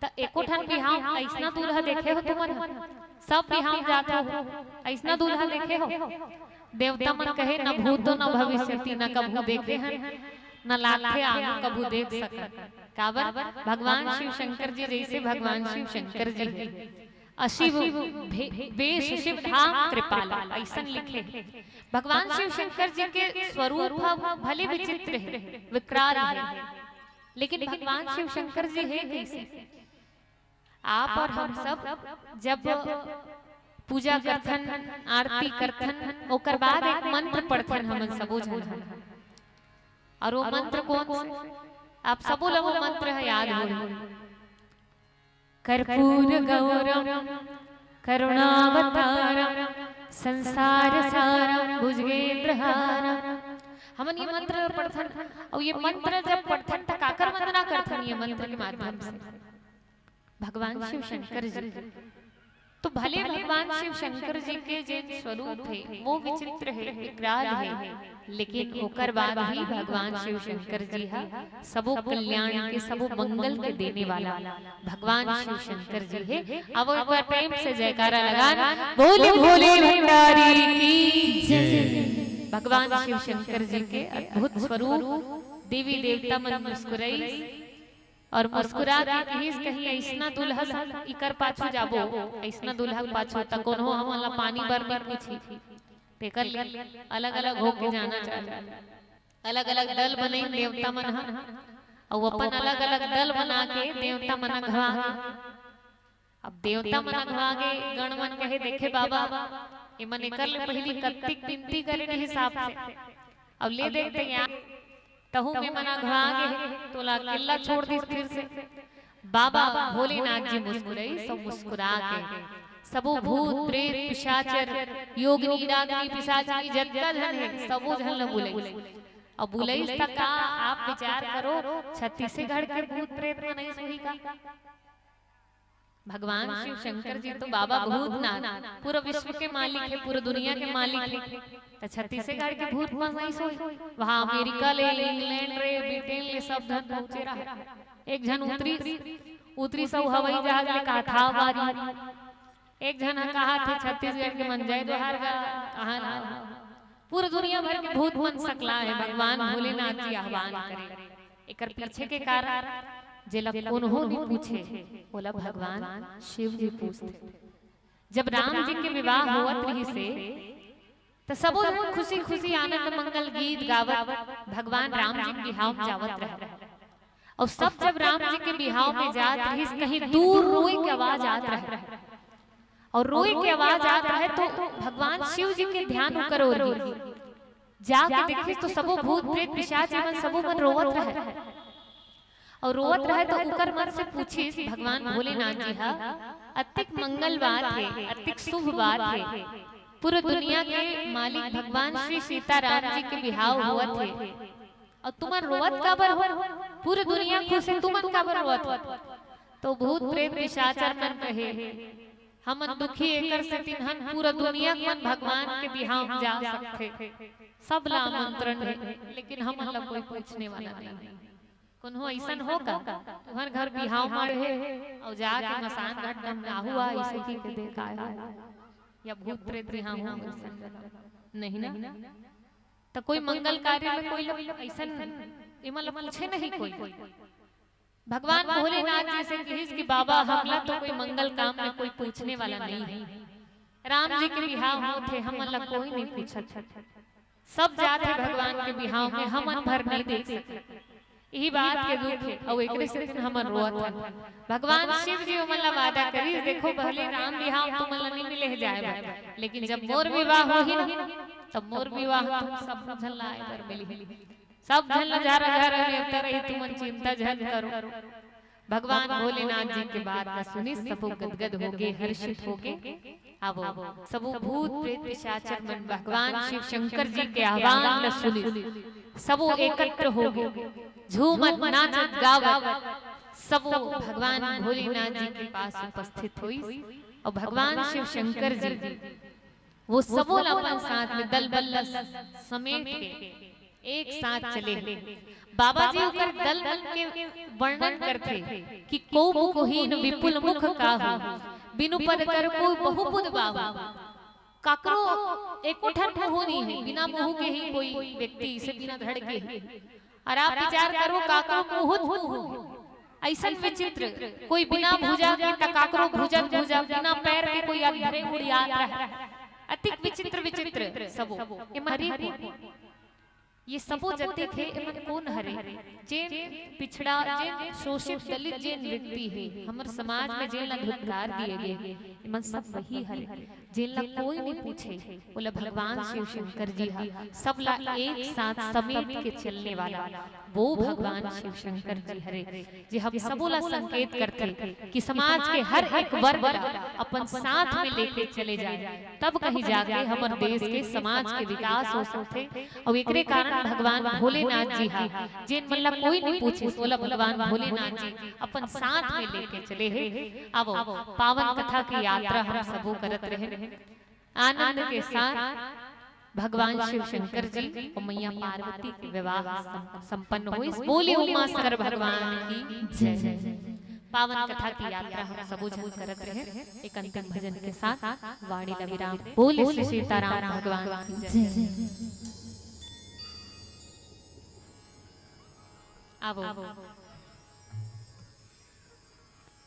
त एको ठन बिहाव अइसना दूल्हा देखे हो तुमन ह? सब बिहाव जाथो, अइसना दूल्हा देखे हो? देवता मन कहे, "न भूतो न भविष्यति, न कभू देखे हन, न लागथे आगू कभू देख सकन।" काबर? भगवान शिव शंकर जी जइसे भगवान शिव शंकर जी हे। अशिव भे-, वेश शिव धाम कृपाला, अइसन लिखे हे। भगवान शिव शंकर जी के स्वरूप ह भले विचित्र हे, विकराल हे, लेकिन भगवान शिव शंकर जी हे कइसे? आप और हम सब जब पूजा करथन, आरती करथन, ओकर बाद एक मंत्र पढ़थन हमन सबो झन ह। और वो मंत्र कोन से? आप सबो ला वो मंत्र ह याद होही। कर्पूर गौरम करुणावतारम संसार सारम भुजगेंद्रहारम। हमन ये मंत्र पढ़थन, अउ ये मंत्र जब पढ़थन, त काकर वंदना करथन ये मंत्र के माध्यम से? भगवान शिव शंकर जी। तो भले भगवान शिव शंकर जी के जेन स्वरूप हे, वो विचित्र हे, विकराल हे, लेकिन ओकर बाद भी भगवान शिव शंकर जी ह सबो कल्याण के, सबो मंगल के देने वाला भगवान शिव शंकर जी हे। अब एक बार प्रेम से जयकारा लगान, बोले भोले भंडारी की जय। भगवान शिव शंकर जी के अद्भुत स्वरूप। देवी देवता मन मुस्कुराई और मुस्कुरा के कहिस, "कहीं अइसना दूल्हा संग इकर पाछू जाबो, अइसना दूल्हा के पाछू त कोनो हमन ला पानी बर नहीं पूछी।" तेकर ले अलग-अलग होके जाना चाही। अलग-अलग दल बनइन देवता मन ह, अउ अपन अलग-अलग दल बना के देवता मन अघवा गे। अब देवता मन अघवा गे, गण मन कहे, "देखे बाबा, एमन एकर ले पहिली कत्तिक बिनती करे रिहिस आपसे, अब ले देख तैयार, तहू में मन अघवा गे हे, तोला अकेल्ला छोड़ दिस फिर से।" बाबा भोलेनाथ जी मुस्कुराइस अउ मुस्कुरा के सबो भूत, प्रेत, पिशाचर, योगिनी, डाकिनी, पिशाचिनी, जतका झन हे, सबो झन ल बुलाइस। अब बुलाइस त का, आप विचार करो, छत्तीसगढ़ के भूत प्रेत मन आइस होही का? भगवान शिव शंकर जी तो बाबा भूतनाथ, पूरा विश्व के मालिक हे, पूरा दुनिया के मालिक हे। त छत्तीसगढ़ के भूत मन आइस होही, वहां अमेरिका ले, इंग्लैंड रे, ब्रिटेन ले, सब झन पहुंचे रहे। एक झन उतरी, उतरी सब हवाई जहाज ले, कहा था बारी। एक झन ह कहा थे, छत्तीसगढ़ के मन जय जोहार गा, कहा ना। पूरा दुनिया भर के भूत मन सकला हे, भगवान भोलेनाथ जी आह्वान करे। एकर पीछे के कारण, जेला कोनहो नइ पूछे, ओला भगवान शिव जी पूछथे। जब राम जी के विवाह होवत रहिस हे, त सबो झन खुशी खुशी आनंद मंगल गीत गावत भगवान राम जी के बिहाव म जावत रहे। अउ सब जब राम जी के बिहाव में जात रहिस, कहीं दूर रोए के आवाज आत रहे, अउ रोए के आवाज आत रहे तो भगवान शिव जी के ध्यान ओकर ओर गे। जाके देखिस तो सबो भूत प्रेत पिशाच मन, सबो मन रोवत रहे। अउ रोवत रहे तो ओकर मन से पूछिस भगवान भोलेनाथ जी ह, "अतिक मंगल बात हे, अतिक शुभ बात हे, पूरा दुनिया के मालिक भगवान श्री सीताराम जी के बिहाव होवत हे, अउ तुमन रोवत काबर हो? पूरा दुनिया खुश हे, तुमन काबर रोवत हो?" तो भूत प्रेत पिशाचर मन कहे, "हमन दुखी एकर सेतिन हन, पूरा दुनिया मन भगवान के बिहाव जा सकथे, सब ला आमंत्रण हे, लेकिन हमन ला कोई पूछने वाला नहीं हे।" कोनो अइसन हो का? तुहर घर बिहाव माड़े हे, अउ जाके मसान घाट डमनाहू आ, अइसे कहिके देखाय हो, या भूत प्रेत बिहाव हो, अइसन नहीं ना। त कोई मंगल कार्य में कोई ला अइसन, एमन ला पूछे नहीं कोई। भगवान भोलेनाथ जी से कहिस कि बाबा, हमला तो कोई मंगल काम में कोई पूछने वाला नहीं हे। राम जी के बिहाव होथे, हमन ला कोई नहीं पूछत। सब जात हे भगवान के बिहाव में, हमन भर नहीं देख सकत। यही बात के दुख हे, अउ एकरे सेतिन हमन रोवत हन। भगवान शिव जी ओमन ला वादा करिस, "देखो, भले राम बिहाव तुमन ला नहीं मिले हे जाए बर, लेकिन जब मोर विवाह होही ना, तब मोर विवाह तुम सब झन ला आए बर मिलही।" सब झन ला झारा झारा नेवता रही, तुमन चिंता झन करो। भगवान भोलेनाथ जी के बात ला सुनिस, सबो गदगद होगे, हर्षित होगे। आवो, सबो भूत प्रेत पिशाचर मन भगवान शिव शंकर जी के आह्वान ला सुनिस, सबो एकत्र होगे, झूमत नाचत गावत सबो भगवान भोलेनाथ जी के पास उपस्थित होइस। अउ भगवान शिव शंकर जी वो सबो ला अपन साथ में दल बल ला समेट के एक साथ चले हे। बाबा जी ओकर दल मन के वर्णन करथे कि "कोउ मुखहीन विपुल मुख काहू, बिनु पद कर कोउ बहु पुद बाहू।" काकरो एको ठन मुहू नहीं हे, बिना मुहू के ही कोई व्यक्ति इसे बिना धड़ के ही। अउ आप विचार करो, काकरो मुहूत मुहू हे। अइसन विचित्र, कोई बिना भुजा के त काकरो भुजत भुजा, बिना पैर के कोई अंधरे उड़ियात रहे। अतिक विचित्र विचित्र सबो। एमन हरे कोन? ये सबो जतिक हे, एमन कोन हरे? जेन पिछड़ा, जेन शोषित दलित जेन व्यक्ति हे, हमर समाज में जेन ला धिक्कार दिए गे हे, एमन सब वही हरे, जेन ला कोई नहीं पूछे। ओला भगवान शिव शंकर जी ह सब ला एक साथ समेट के चलने वाला वो भगवान शिव शंकर जी हरे, जे हम सबो ला संकेत करथे कि समाज के हर एक वर्ग ला अपन साथ में लेके चले जाए, तब कहीं जाके हमर देश के समाज के विकास हो सकथे। अउ एकरे कारण भगवान भोलेनाथ जी ह जेन मन ला कोई नहीं पूछे, ओला भगवान भोलेनाथ जी अपन साथ में लेके चले हे। आवो, पावन कथा की यात्रा हम सबो करत रहे। आनंद के साथ भगवान शिव शंकर जी अउ मैया पार्वती के विवाह सम-, संपन्न होइस। बोले उमा शंकर भगवान की जय। पावन कथा की यात्रा हम सबो झन करत रहे। एक अंतिम भजन के साथ वाणी ला विराम। बोले श्री सीताराम भगवान की जय। आवो।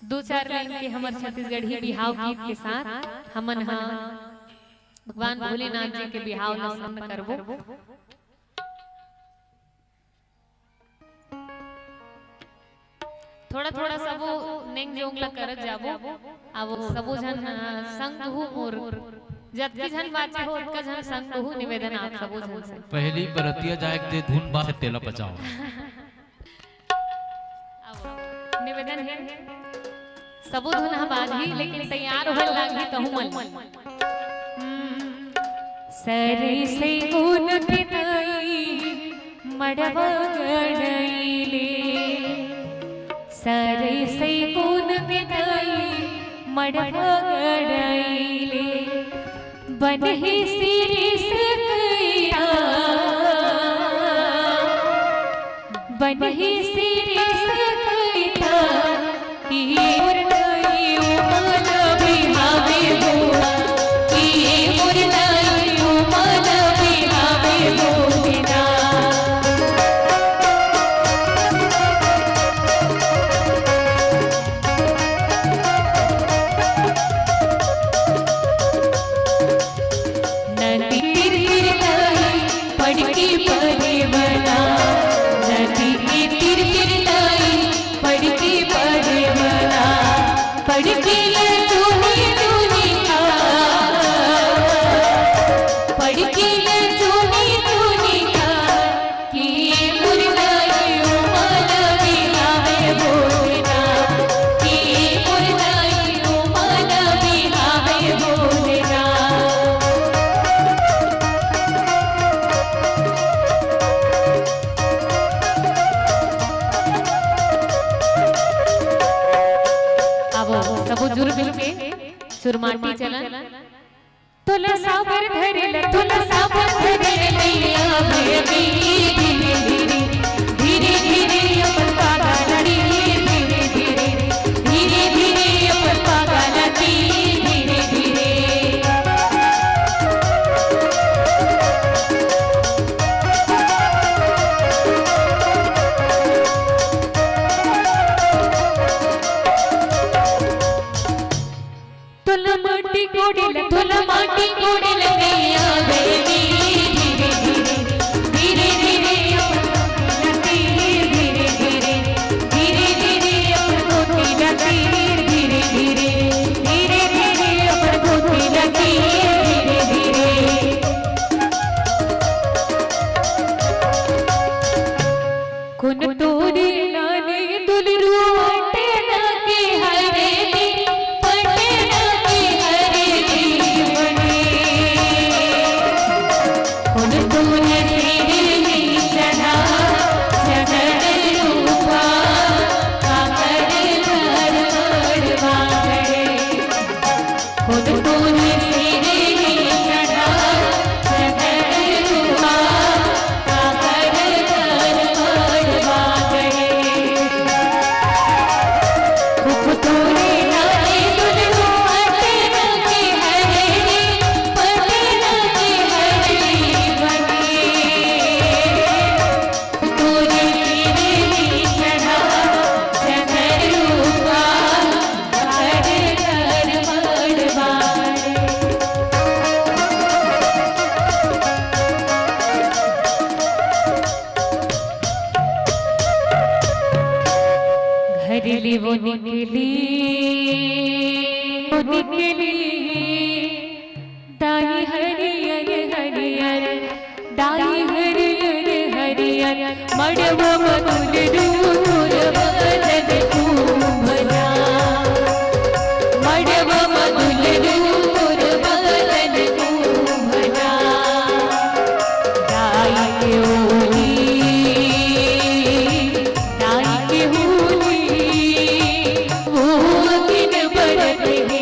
दो चार लाइन के हमर छत्तीसगढ़ी बिहाव गीत के साथ हमन ह भगवान भोलेनाथ जी के बिहाव ला संपन्न करबो। थोड़ा थोड़ा सबो नेंग जोंग ला करत जाबो। आवो सबो झन, अ, संग हू मोर, जतकी झन बाचे हो, ओतका झन संग हू निवेदन आप सबो झन से। पहली बरतिया जाए के धुन बा, तेला बचाओ। आवो, निवेदन हे, सबो धुन ह बाजही, लेकिन तैयार होए लागही तहू मन। हम्म। सर से गुण के दाई, मड़वा गड़इले, सरई सइकुन के तई मड़वा गड़इले, बनही सिरिस कइता, बनही सिरिस कइता, कि मोर दाई उमल बिहावे हो, कि मोर दाई उमल बिहावे हो बिना। नदी तीर तीर दाई पड़के परेवना, नदी के तीर तीर दाई पड़के परेवना, पड़के ले चुनी चुनी खा, पड़के ले चुनी चुनी खा। कि मोर दाई उमल बिहावे हो बिना, कि मोर दाई उमल बिहावे हो बिना। आवो, सबो जुर मिलके चुरमाटी चलन। तोला साबर धरे ला, तोला साबर धरे ला, मैया बेटी धीरे धीरे, धीरे धीरे अपन पागा लड़ी, धीरे धीरे, धीरे धीरे अपन पागा लड़ी, धीरे धीरे। तोला माटी कोड़े ले, तोला माटी कोड़े ले, मैया बेटी धीरे धीरे, धीरे धीरे अपन गोती लती, धीरे धीरे, धीरे धीरे अपन गोती लती, धीरे धीरे, धीरे धीरे अपन गोती लती, धीरे धीरे। कोन तोरे लाने दुलरू पटना के हरे दी, पटना के हरे दी बने। कोन तोरे सिर में चढ़ा चंदन रूपा, काकर घर बड़वा गए। खुद तूने सिर में चढ़ा, सदर हुआ, काकर कर बड़वा गए। खुद तूने लाए दुल्हन अटल के हरे, पटल के हरे बने। तोरे सिर में चढ़ा चंदन रूपा, घर घर बड़वारे। घर ले वो निकली, वो निकली। दाई हरियर हरियर, दाई हरियर हरियर, मड़वा म दुलरू मोर बदन कुंभला। मड़वा म दुलरू मोर बदन कुंभला। दाई के होली, दाई के होली, वो दिन बरत हे।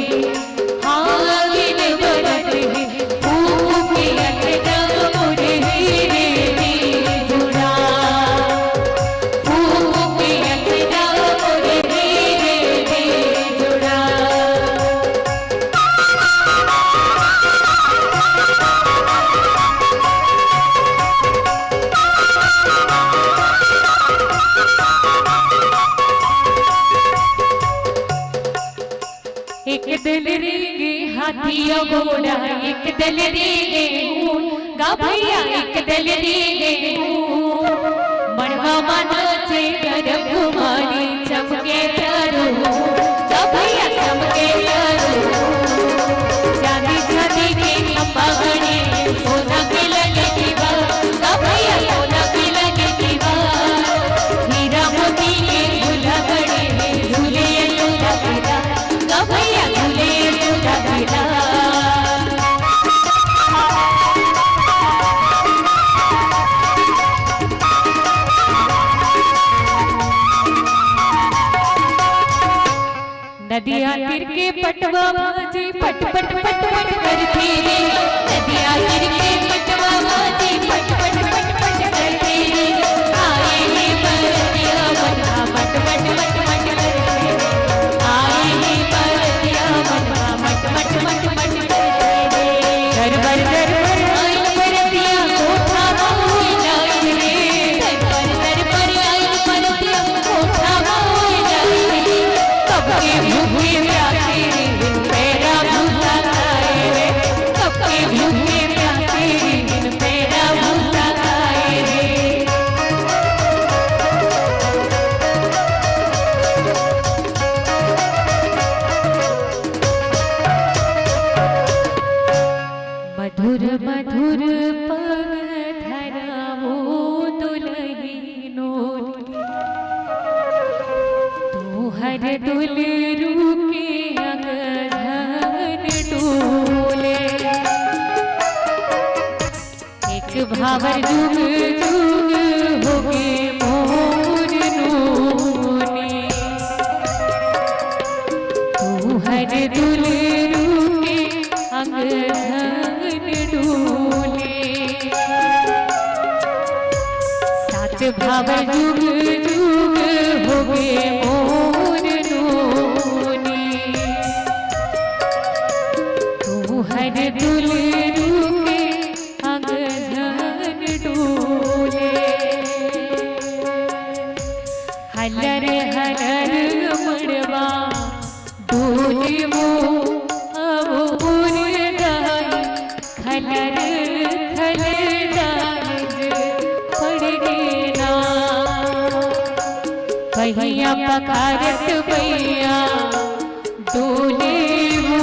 एक दल रेंगे हाथी अउ घोड़ा, एक दल रेंगे ऊंट, गा भैया एक दल रेंगे ऊंट। मड़वा म नाचे गरब कुमारी चमके चारू, गा भैया चमके चारू। चांदी चांदी के खंभा गड़े, सोना के लगे दीवार, गा भैया सोना के लगे दीवार। हीरा मोती के झूला गड़े, झूले यशोदा के लाल। गा भैया झूले यशोदा के लाल। नदिया तीर के पटवा भाजी पट पट पट पट करथे रे। नदिया तीर के पटवा भाजी पट पट पट पट करथे रे। आए हे बरतिया मनवा मट मट मट मट करथे रे। आए हे बरतिया मनवा मट मट मट मट करथे रे। दरबर दरबर आइन बरतिया कोठा म होई लाइन रे। दरबर दरबर आइन बरतिया कोठा म होई लाइन रे। कब के भूखे प्यासे रे, पैरा भूसा खाए रे। कब के भूखे प्यासे रे, पैरा भूसा खाए रे। मधुर मधुर पग धरावो दुलहिनो रे। तोहर दुलरू के अंग धन डोले। एक भावर जुग जुग होगे मोर नोनी। तोहर दुलरू के अंग धन डोले। सात भावर जुग जुग होगे मोर नोनी। तोहर दुलरू के अंग धन डोले। हलर हलर मड़वा डोले वो अउर दाई, खलर खलर दाई पड़ गे ना। पहिया पखारत बइया डोले वो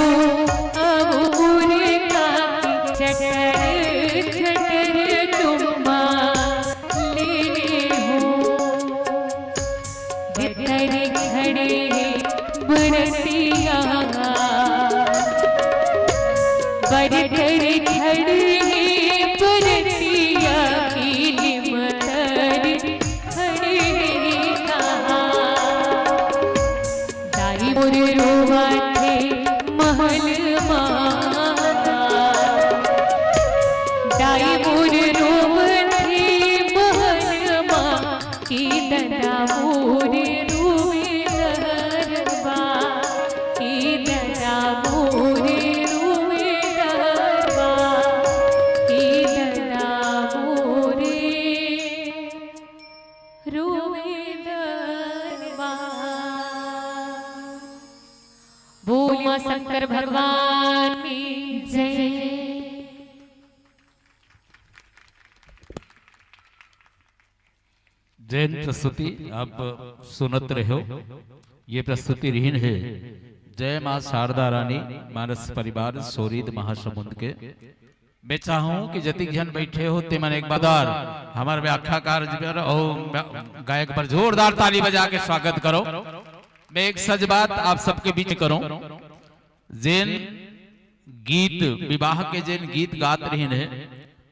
अउर काकी, चटर चटर चुम्मा लेने हो। बरतर खड़े बरतिया, बरतर खड़े बरतिया, कीली मतर खड़े कहाँ। दाई मोर रोवथे महल मा, दाई मोर रोवथे महल मा, कि ददा मोर रोवे डहर बा, कि ददा मोर रोवे डहर बा, कि ददा मोर रोवे डहर बा। बोल माँ शंकर भगवान की जय। जैन प्रस्तुति आप सुनत रहे हो, ये प्रस्तुति रिहिन हे जय माँ शारदा रानी मानस परिवार सोरीद महासमुंद के। मैं चाहूं कि जतिक झन बैठे हो, ते मन एक बार हमर व्याख्याकार जी बर अउ गायक बर जोरदार ताली बजा के स्वागत करो। मैं एक सच बात आप सबके बीच में करूं, जेन गीत, विवाह के जेन गीत गात रहिन हे,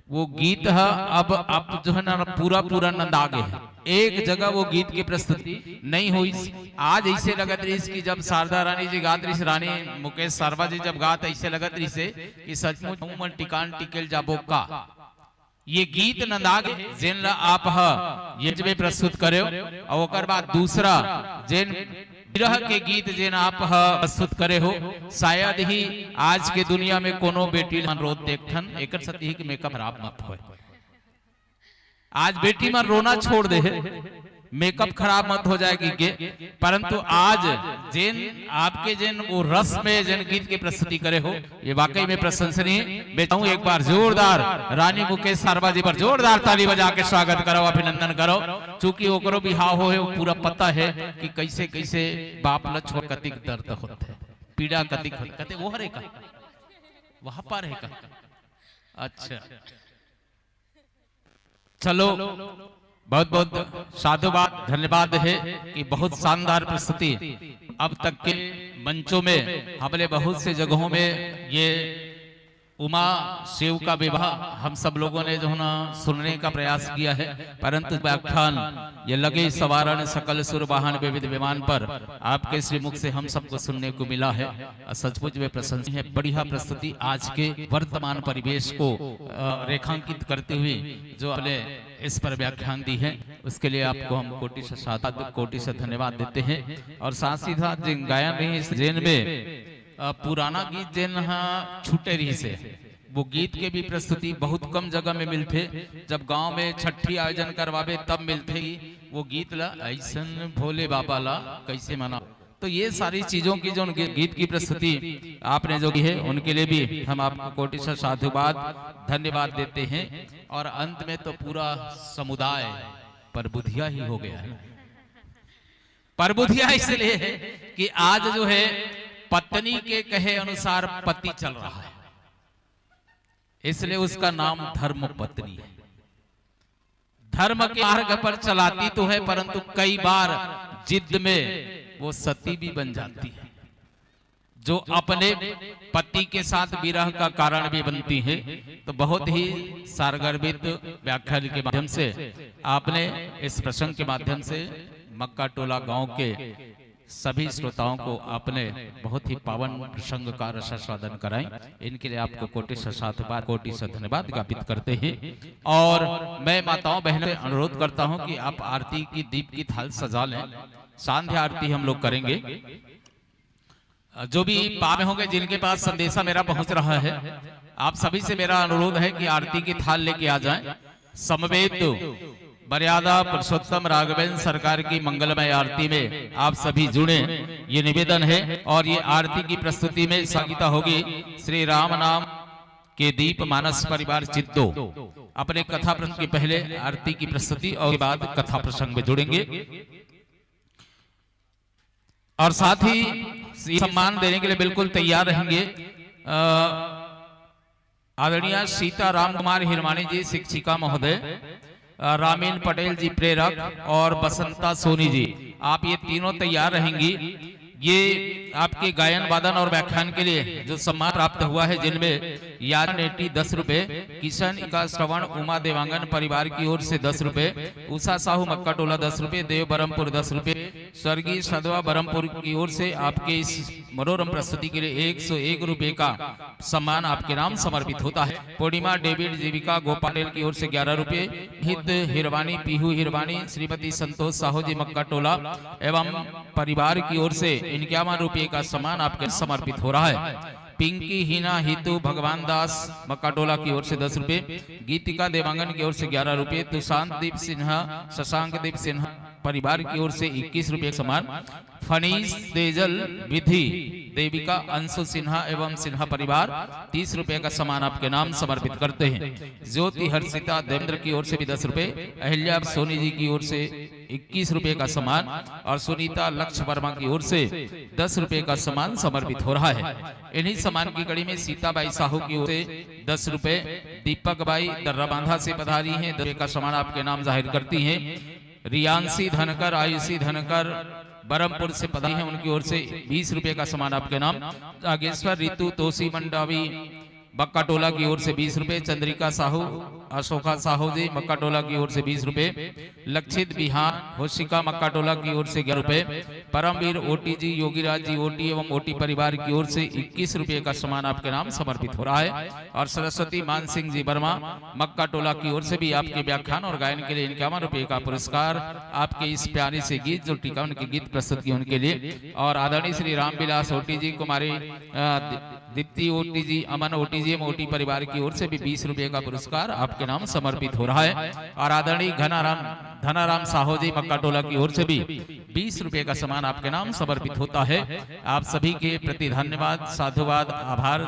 वो गीत ह अब, अब जो है ना, पूरा पूरा नंदा गे हे। एक जगह वो गीत के प्रस्तुति नहीं होइस। आज ऐसे लगत रहिस कि जब शारदा रानी जी गात रहिस, रानी मुकेश शर्मा जी जब गात, ऐसे लगत रहिस हे कि सचमुच मुंह मन टिकान टिकेल जाबो का। ये गीत नंदा गे, जेन ला आप ह ये जब प्रस्तुत करे हो, और ओकर बाद दूसरा जेन विरह के गीत जेन आप ह प्रस्तुत करे हो, शायद ही आज के दुनिया में कोनो बेटी मन रोत देखथन, एकर सेती ही कि मेकअप खराब मत होय। आज बेटी मन रोना छोड़ दे हे, मेकअप खराब मत हो जाए कि के, परंतु आज जेन आपके जेन वो रस में जेन गीत के प्रस्तुति करे हो, ये वाकई में प्रशंसनीय। मैं चाहूं एक बार जोरदार रानी मुकेश शर्मा जी पर जोरदार ताली बजा के स्वागत करो, अभिनंदन करो, चूंकि ओकरो बिहाव हो हे, वो पूरा पता हे कि कैसे कैसे बाप ल छोड़ कतिक दर्द होथे, पीड़ा कतिक होथे, कते वो हरे का, वहां पर हे का। अच्छा, चलो, बहुत बहुत साधुवाद, धन्यवाद हे कि बहुत शानदार प्रस्तुति। अब तक के मंचों में हमने बहुत से जगहों में ये उमा शिव का विवाह हम सब लोगों ने जो है ना सुनने का प्रयास किया है, परंतु व्याख्यान ये लगे सवारण सकल सुर वाहन विविध विमान पर आपके श्रीमुख से हम सबको सुनने को मिला है। सचमुच में प्रशंसनीय है, बढ़िया प्रस्तुति आज के वर्तमान परिवेश को अ, रेखांकित करते हुए जो आपने इस पर व्याख्यान दी है, उसके लिए आपको हम कोटि से साधुवाद, कोटि से धन्यवाद देते हैं। और साथ ही साथ जिन गायन रही इस जेन में अ, पुराना गीत जेन ह छूटे रहिस हे, वो गीत के भी प्रस्तुति बहुत कम जगह में मिलथे। जब गांव में छठी आयोजन करवाबे तब मिलथे। वो गीत ला ऐसन भोले बाबा ला कैसे मना, तो ये सारी चीजों की जो उनके गीत की प्रस्तुति आपने जो की है उनके लिए भी हम आपको कोटि से साधुवाद धन्यवाद देते हैं। और अंत में तो पूरा समुदाय परबुधिया ही हो गया है। परबुधिया इसलिए है कि आज जो है पत्नी के कहे अनुसार पति चल रहा है, इसलिए उसका नाम धर्म पत्नी है। धर्म के मार्ग पर चलाती तो है, परंतु कई बार जिद में वो सती भी बन जाती है, जो अपने पति के साथ विरह का कारण भी बनती है। तो बहुत ही सारगर्भित व्याख्यान के माध्यम से आपने इस प्रसंग के माध्यम से मक्का टोला गांव के सभी श्रोताओं को आपने बहुत ही पावन प्रसंग का रसास्वादन कराई। इनके लिए आपको कोटि से साधुवाद, कोटि से धन्यवाद ज्ञापित करते हैं। और मैं माताओं बहनों से अनुरोध करता हूं कि आप आरती की दीप की थाल सजा लें। सांध्य आरती हम लोग करेंगे। जो भी पास में होंगे, जिनके पास संदेशा मेरा पहुंच रहा है, आप सभी से मेरा अनुरोध है कि आरती की थाल लेके आ जाएं। समवेत मर्यादा पुरुषोत्तम राघवेंद्र सरकार की मंगलमय आरती में आप सभी जुड़े, ये निवेदन है। और ये आरती की प्रस्तुति में संगीता होगी श्री राम नाम के दीप मानस परिवार चित्तो। अपने कथा प्रसंग के पहले आरती की प्रस्तुति और बाद कथा प्रसंग में जुड़ेंगे। और साथ ही ये सम्मान देने के लिए बिल्कुल तैयार रहेंगे अ, आदरणीय सीता राम कुमार हिरवानी जी, शिक्षिका महोदय, अ, रामीन पटेल जी, प्रेरक, और बसंता सोनी जी, आप ये तीनों तैयार रहेंगी। ये आपके गायन वादन और व्याख्यान के लिए जो सम्मान प्राप्त हुआ है, जिनमें यादव नेटी दस रुपए, किशन का श्रवण उमा देवांगन परिवार की ओर से दस रुपए, उषा साहू मक्का टोला दस रुपए, देव बरमपुर दस रुपए, स्वर्गीय सदवा बरमपुर की ओर से आपके इस मनोरम प्रस्तुति के लिए एक सौ एक रुपए का सम्मान आपके नाम समर्पित होता है। पूर्णिमा डेविड जीविका गोपाल पटेल की ओर से ग्यारह रुपए, हित हिरवानी, पीहू हिरवानी, श्रीमती संतोष साहू जी मक्का टोला एवं परिवार की ओर से इक्यावन रुपए का सम्मान आपके समर्पित हो रहा है। पिंकी, हिना, हितू, भगवान दास मक्का टोला की ओर से दस रुपए, गीतिका देवांगन की ओर से ग्यारह रुपए, तुशांत दीप सिन्हा, शशांक दीप सिन्हा परिवार की ओर से इक्कीस रुपए का सम्मान, फनीस, तेजल, विधि, देविका, अंशु सिन्हा एवं सिन्हा परिवार तीस रुपए का सम्मान आपके नाम समर्पित करते हैं। ज्योति, हर्षिता, देवेंद्र की ओर से भी दस रुपए, अहिल्या सोनी जी की ओर से इक्कीस रुपए का सम्मान और सुनीता लक्ष्य वर्मा की ओर से दस रुपए का सम्मान समर्पित हो रहा है। इन्हीं सम्मान की कड़ी में सीताबाई साहू की ओर से दस रुपए, दीपक बाई दर्राबांधा से पधारी हैं, दस रुपए का सम्मान आपके नाम जाहिर करती हैं। रियांशी धनकर, आयुषी धनकर बरमपुर से पधारी हैं, उनकी ओर से बीस रुपए का सम्मान आपके नाम। नागेश्वर, रितु, तोसी मंडावी मक्का टोला की ओर से बीस रुपए, चंद्रिका साहू, अशोका साहू जी मक्का टोला की ओर से बीस रुपए, लक्षित बिहान, होशिका मक्का टोला की ओर से ग्यारह रुपए, परमवीर ओटी जी, योगीराज जी ओटी एवं ओटी परिवार की ओर से इक्कीस रुपए का सम्मान आपके नाम समर्पित हो रहा है। और सरस्वती मान सिंह जी वर्मा मक्का टोला की ओर से भी आपके व्याख्यान और गायन के लिए इक्यावन रुपए का पुरस्कार आपके इस प्यारे से गीत, जो टीका उनके गीत प्रस्तुत किए उनके लिए। और आदरणीय श्री रामविलास ओटी जी, कुमारी अ, दि- दीप्ति ओटी जी, अमन ओटी जी एवं ओटी परिवार की ओर से भी बीस रुपए का पुरस्कार आपके नाम समर्पित हो रहा है। और आदरणीय घनाराम, धनाराम साहू जी मक्का टोला की ओर से भी बीस रुपए का सम्मान आपके नाम समर्पित होता है। आप सभी के प्रति धन्यवाद, साधुवाद, आभार।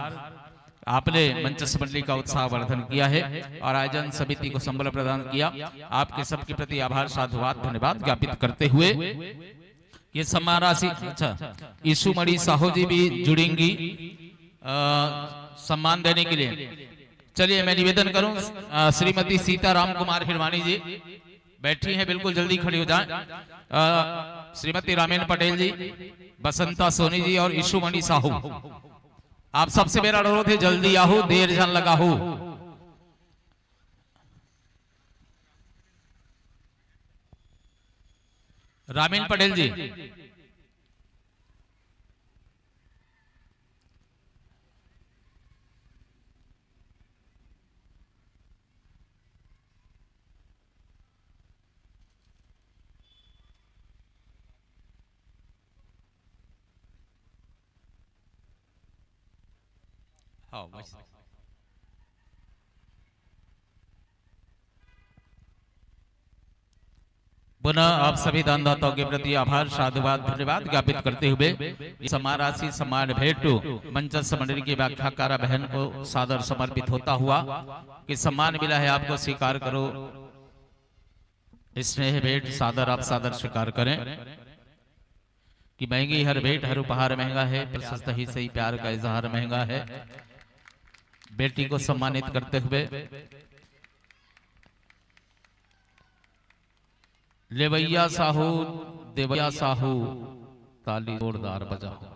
आपने मंचस्थ मंडली का उत्साहवर्धन किया है और आयोजन समिति को संबल प्रदान किया। आपके सबके प्रति आभार, साधुवाद, धन्यवाद ज्ञापित करते हुए ये सम्मान राशि, अच्छा, यीशुमणि साहू जी भी जुड़ेंगी अ, सम्मान देने के लिए। चलिए, मैं निवेदन करूं, अ, श्रीमती सीताराम कुमार हिरवानी जी बैठी हैं, बिल्कुल जल्दी खड़ी हो जाएं। अ, श्रीमती रामेन पटेल जी, बसंता सोनी जी और यीशुमणि साहू, आप सबसे मेरा अनुरोध हे, जल्दी आहू, देर झन लगाहू। रामीन पटेल जी। हाँ, बस। पुनः आप सभी दानदाताओं के प्रति आभार, साधुवाद, धन्यवाद ज्ञापित करते हुए ये सम्मान राशि, सम्मान भेंट मंचस्थ मंडली की व्याख्याकारा बहन को सादर समर्पित होता हुआ कि सम्मान मिला है, आपको स्वीकार करो। स्नेह भेंट सादर आप सादर स्वीकार करें कि महंगी हर भेंट हर उपहार महंगा है, प्रशस्त ही सही प्यार का इजहार महंगा है। बेटी को सम्मानित करते हुए लेवैया साहू, देवैया साहू, ताली जोरदार बजाओ।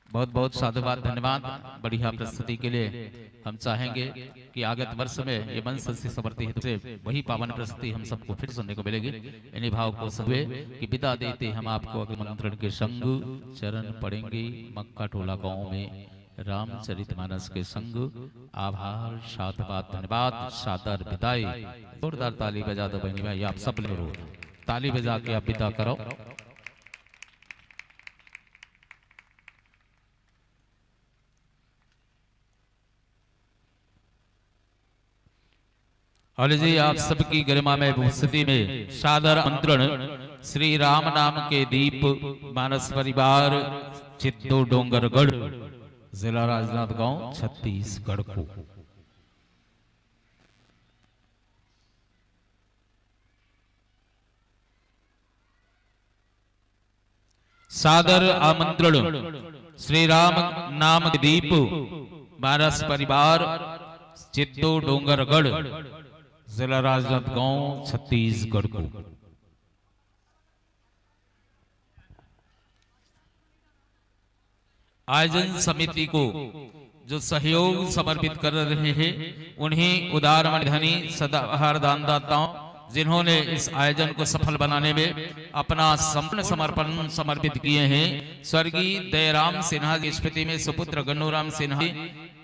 बहुत बहुत साधुवाद, धन्यवाद बढ़िया प्रस्तुति के लिए। हम चाहेंगे कि आगत वर्ष में ये मंच से समर्पित हेतु से वही पावन प्रस्तुति हम सबको फिर सुनने को मिलेगी। इन्हीं भाव को हुए कि विदा देते हम आपको अग्नि मंत्रण के संग चरण पड़ेंगे मक्का टोला गांव में रामचरितमानस के संग। आभार, साधुवाद, धन्यवाद, सादर विदाई। जोरदार ताली बजा दो बहनी भाई, आप सब लोग ताली बजा के आप विदा करो। और जी, आप सबकी गरिमा में उपस्थिति में सादर आमंत्रण श्री राम नाम के दीप मानस परिवार चित्तो डोंगरगढ़, जिला राजनांदगांव, छत्तीसगढ़ को। सादर आमंत्रण श्री राम नाम दीप मानस परिवार चित्तो डोंगरगढ़, जिला राजनांदगांव, छत्तीसगढ़ को। आयोजन समिति को जो सहयोग समर्पित कर रहे हैं, उन्हीं उदार मन धनी सदाबहार दानदाताओं, जिन्होंने इस आयोजन को सफल बनाने में अपना संपूर्ण समर्पण समर्पित किए हैं। स्वर्गीय दयाराम सिन्हा की स्मृति में सुपुत्र गन्नूराम सिन्हा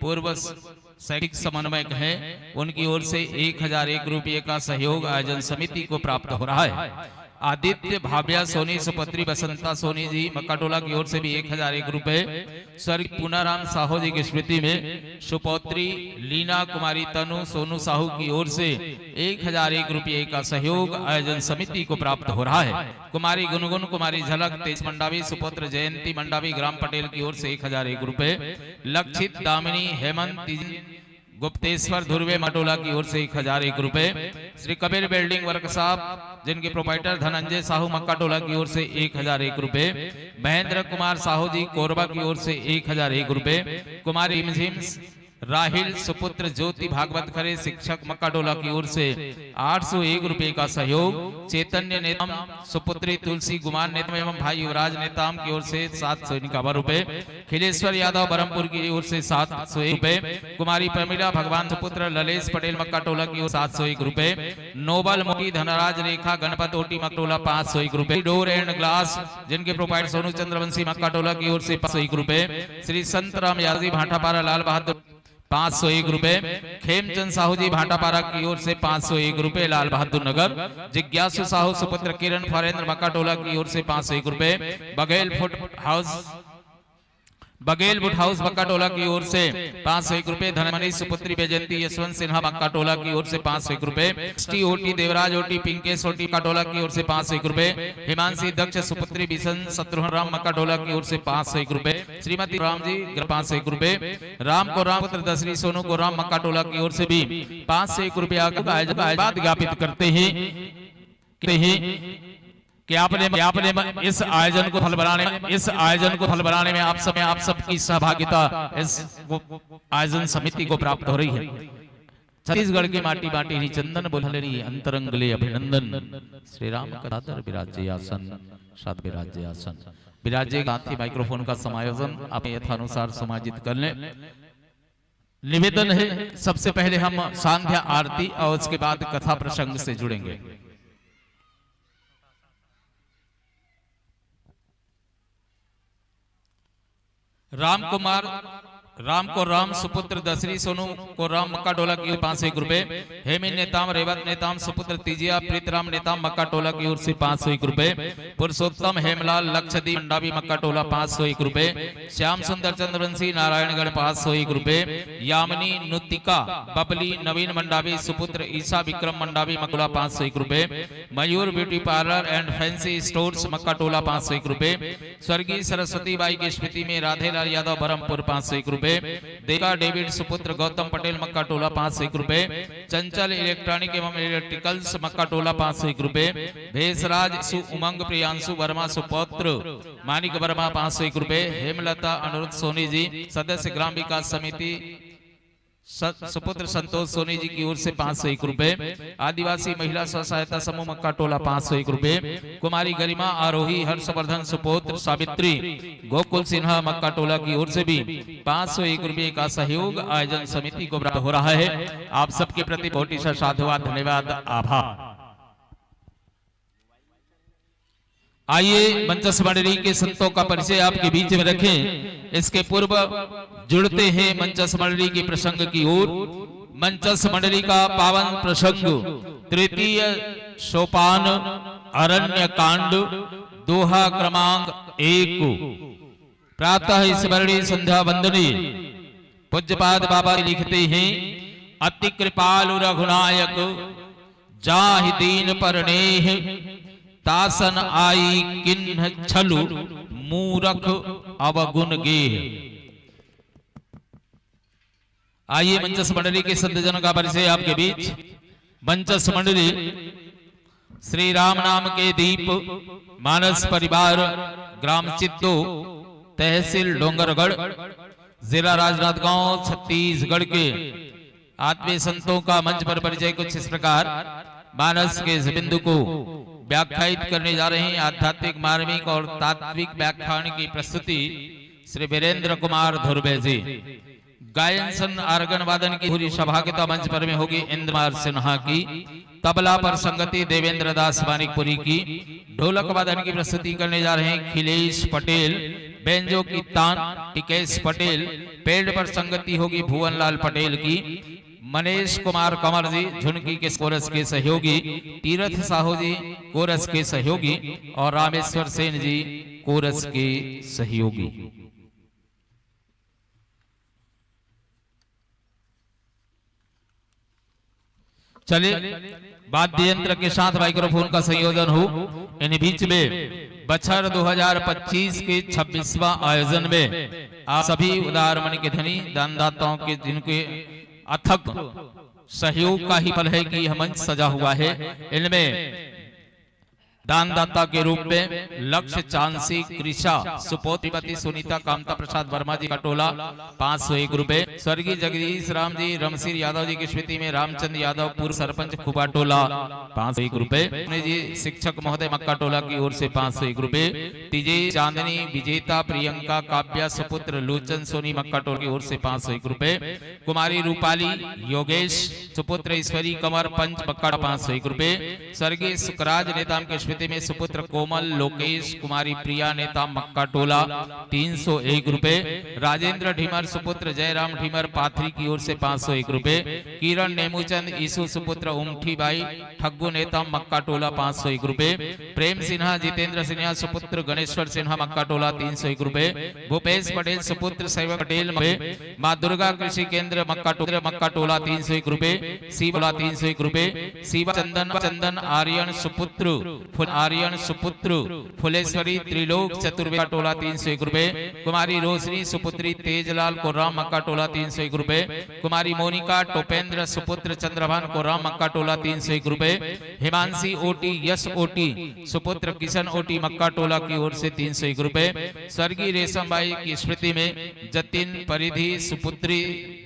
पूर्व शैक्षिक समन्वयक हैं, उनकी ओर से एक हजार एक रुपये का सहयोग आयोजन समिति को प्राप्त हो रहा है। आदित्य भाव्या सोनी सुपुत्री बसंता सोनी जी मक्काटोला की ओर से भी एक हजार एक रुपए, स्वर्गीय पूनाराम साहू जी की स्मृति में सुपौत्री लीना कुमारी तनु सोनू साहू की ओर से एक हजार एक रुपये का सहयोग आयोजन समिति को प्राप्त हो रहा है। कुमारी गुनगुन, कुमारी झलक, तेज मंडावी, सुपुत्र जयंती मंडावी, ग्राम पटेल की ओर से एक हजार एक रुपए, लक्षित, दामिनी, हेमंत, तीजन, गुप्तेश्वर धुर्वे मक्काटोला की ओर से एक हजार एक रुपए, श्री कबीर बिल्डिंग वर्कशॉप जिनके प्रोप्राइटर धनंजय साहू मक्काटोला की ओर से एक हजार एक रुपए, महेंद्र कुमार साहू जी कोरबा की ओर से एक हजार एक रुपए, कुमारी रिमझिम राहिल सुपुत्र ज्योति भागवत खरे शिक्षक मक्काटोला की ओर से आठ सौ एक रुपए का सहयोग, चैतन्य नेताम सुपुत्री तुलसी गुमान नेताम एवं भाई युवराज नेताम की ओर से सात सौ इक्यावन रुपए, खिलेश्वर यादव बरमपुर की ओर से सात सौ एक रुपए, कुमारी प्रमिला भगवान सुपुत्र ललेश पटेल मक्काटोला की ओर सात सौ एक रुपए, नोबल मोटी धनराज रेखा गणपत ओटी मक्काटोला पाँच सौ एक रुपए, डोर एंड ग्लास जिनके प्रोप्राइटर सोनू चंद्रवंशी मक्काटोला की ओर से पाँच सौ एक रुपए, श्री संत राम यादव जी भाटापारा लाल बहादुर पाँच सौ एक रुपए, खेमचंद साहू जी भाटापारा की ओर से पाँच सौ एक रुपए लाल बहादुर नगर, जिज्ञासु साहू सुपुत्र किरण फॉरेनर मक्काटोला की ओर से पाँच सौ एक रुपए, Baghel food house, Baghel food house Makkatola की ओर से पाँच सौ एक रुपए, धनमनी सुपुत्री बैजंती यशवंत सिन्हा मक्काटोला की ओर से पाँच सौ एक रुपए, ST OT Devraj OT Pinkesh OT Makkatola की ओर से पाँच सौ एक रुपए, हिमांशी दक्ष सुपुत्री बिशन शत्रुघ्न राम मक्काटोला की ओर से पाँच सौ एक रुपए, श्रीमती राम जी पाँच सौ एक रुपए, राम को राम पुत्र दसरी सोनू को राम मक्काटोला की ओर से भी पाँच सौ एक रुपया का आयोजन का आशीर्वाद ज्ञापित करते हैं, करते हैं कि आपने, कि आपने इस आयोजन को फल बनाने, इस आयोजन को फल बनाने में आप सब, आप सबकी सहभागिता इस वो आयोजन समिति को प्राप्त हो रही है। छत्तीसगढ़ के माटी माटी ही चंदन बोलहले री अंतरंग ले अभिनंदन। श्री राम का सादर विराजे आसन, सादर विराजे आसन। विराजे। साथ ही माइक्रोफोन का समायोजन अपने यथानुसार समायोजित कर लें। निवेदन है, सबसे पहले हम सांध्या आरती और उसके बाद कथा प्रसंग से जुड़ेंगे। राम कुमार, राम को राम, सुपुत्र दशरी, सोनू को राम, मक्का टोला की ओर पाँच सौ एक रुपए। हेमिन नेताम, रेवत नेताम, सुपुत्र तीजिया, प्रीतराम नेताम, मक्का टोला की ओर से पाँच सौ एक रुपए। पुरुषोत्तम हेमलाल, लक्षदीप मंडावी, मक्का टोला पाँच सौ एक रुपए। श्याम सुंदर चंद्रवंशी, नारायणगढ़ पाँच सौ एक रुपए। यामिनी नुतिका, बबली नवीन मंडावी, सुपुत्र ईशा विक्रम मंडावी, मक्का टोला पाँच सौ एक रुपए। Mayur beauty parlour and fancy stores, Makkatola पाँच सौ एक रुपए। स्वर्गीय सरस्वती बाई की स्मृति में राधेलाल यादव, बरमपुर पाँच सौ एक रुपए। देविका डेविड सुपुत्र गौतम पटेल, मक्का टोला पाँच सौ एक रुपए। चंचल इलेक्ट्रॉनिक एवं इलेक्ट्रिकल्स, मक्का टोला पाँच सौ एक रुपए। भेषराज सु उमंग प्रियांशु वर्मा सुपौत्र मानिक वर्मा पाँच सौ एक रुपए। हेमलता अनुरुद्ध सोनी जी, सदस्य ग्राम विकास समिति, स-, सुपुत्र संतोष सोनी जी की ओर से पाँच सौ एक रुपए। आदिवासी महिला स्व सहायता समूह मक्का टोला पाँच सौ एक रुपए। कुमारी गरिमा आरोही हर्षवर्धन सुपुत्र सावित्री गोकुल सिन्हा मक्का टोला की ओर से भी पाँच सौ एक रुपए का सहयोग आयोजन समिति को प्राप्त हो रहा है। आप सबके प्रति कोटि सा साधुवाद, धन्यवाद, आभार। आइए, मंचस्थ मंडली के संतों का परिचय आपके बीच में रखें। इसके पूर्व जुड़ते हैं मंचस्थ मंडली के प्रसंग की ओर। मंचस्थ मंडली का पावन प्रसंग, तृतीय सोपान, अरण्य कांड, दोहा क्रमांक एक। प्रातः स्मरणी संध्या वंदनी। पूज्यपाद बाबा लिखते हैं, अति कृपालु रघुनायक जाहि दीन पर नेह, तासन आई किन्ह छलु मूरख अवगुण गेह। आइए, मंचस्थ मंडली के संतजन का परिचय आपके बीच। मंचस्थ मंडली श्री राम नाम के दीप, मानस परिवार, ग्राम चित्तो, तहसील डोंगरगढ़, जिला राजनांदगांव, छत्तीसगढ़ के आत्मीय संतों का मंच पर परिचय कुछ इस प्रकार। मानस के इस बिंदु को व्याख्यायित करने जा रहे हैं आध्यात्मिक, मार्मिक और तात्विक व्याख्यान की प्रस्तुति श्री वीरेंद्र कुमार धुर्वे जी। गायन संग आर्गन वादन की पूरी सभा के तो मंच पर में होगी इंद्रमार सिन्हा की। तबला पर संगति देवेंद्र दास मानिकपुरी की। ढोलक वादन की प्रस्तुति करने जा रहे हैं खिलेश पटेल। बेंजो की तान टिकेश पटेल। पेंड पर संगति होगी भुवनलाल पटेल की। मनीष कुमार कंवर जी झुनकी के कोरस के सहयोगी, तीरथ साहू जी कोरस के सहयोगी और रामेश्वर सेन जी कोरस के सहयोगी। चलिए, वाद्य यंत्र के साथ माइक्रोफोन का संयोजन हो। इन बीच में बछर दो हज़ार पच्चीस के छब्बीसवाँ आयोजन में आप सभी उदार मन के धनी दानदाताओं के, जिनके अथक सहयोग का ही फल है कि यह मंच सजा हुआ है, इनमें दानदाता के रूप में लक्ष्य चांसी कृषा सुपोत्रीपति सुनीता कामता प्रसाद वर्मा जी का टोला पाँच सौ एक रुपए। स्वर्गीय जगदीश राम जी रमसीर यादव जी की स्मृति में रामचंद्र यादव पूर्व सरपंच खुबा टोला पाँच सौ एक रुपए। जी शिक्षक महोदय मक्का टोला की ओर से पाँच सौ एक रुपए। तीजे चांदनी विजेता प्रियंका काव्या सुपुत्र लोचन सोनी मक्का टोला की ओर से पाँच सौ एक रुपए। कुमारी रूपाली योगेश सुपुत्र ईश्वरी कंवर पंच मक्का टोला पाँच सौ एक रुपए। स्वर्गीय सुखराज नेताम की स्मृति में सुपुत्र कोमल लोकेश कुमारी प्रिया नेताम मक्का टोला तीन सौ एक रुपए। राजेंद्र ढीमर सुपुत्र जयराम ढीमर पाथरी की ओर से पाँच सौ एक रुपए। किरण नेमूचंद ईसु सुपुत्र उमठी बाई ठग्गू नेताम मक्का टोला पाँच सौ एक रुपए। प्रेम सिन्हा जितेंद्र सिन्हा सुपुत्र गणेश्वर सिन्हा मक्का टोला तीन सौ एक रुपए। भूपेश पटेल सुपुत्र सेवक पटेल मक्का टोला, माँ दुर्गा कृषि केंद्र मक्का टोला, मक्का टोला तीन सौ एक रुपए, शिव टोला तीन सौ एक रुपए, शिवा चंदन, चंदन आर्यन सुपुत्र, फुल आर्यन सुपुत्र, फुलेश्वरी त्रिलोक चतुर्वेदी टोला तीन सौ एक रुपए, कुमारी रोशनी सुपुत्री तेजलाल कोर्राम मक्का टोला तीन सौ एक रुपए, कुमारी मोनिका टोपेंद्र सुपुत्र चंद्रभान कोर्राम मक्का टोला तीन सौ एक रुपए, हिमांशी ओटी यश ओटी सुपुत्र किशन ओटी मक्का टोला की ओर से तीन सौ एक रुपए, स्वर्गीय रेशम बाई की स्मृति में जतिन परिधि सुपुत्री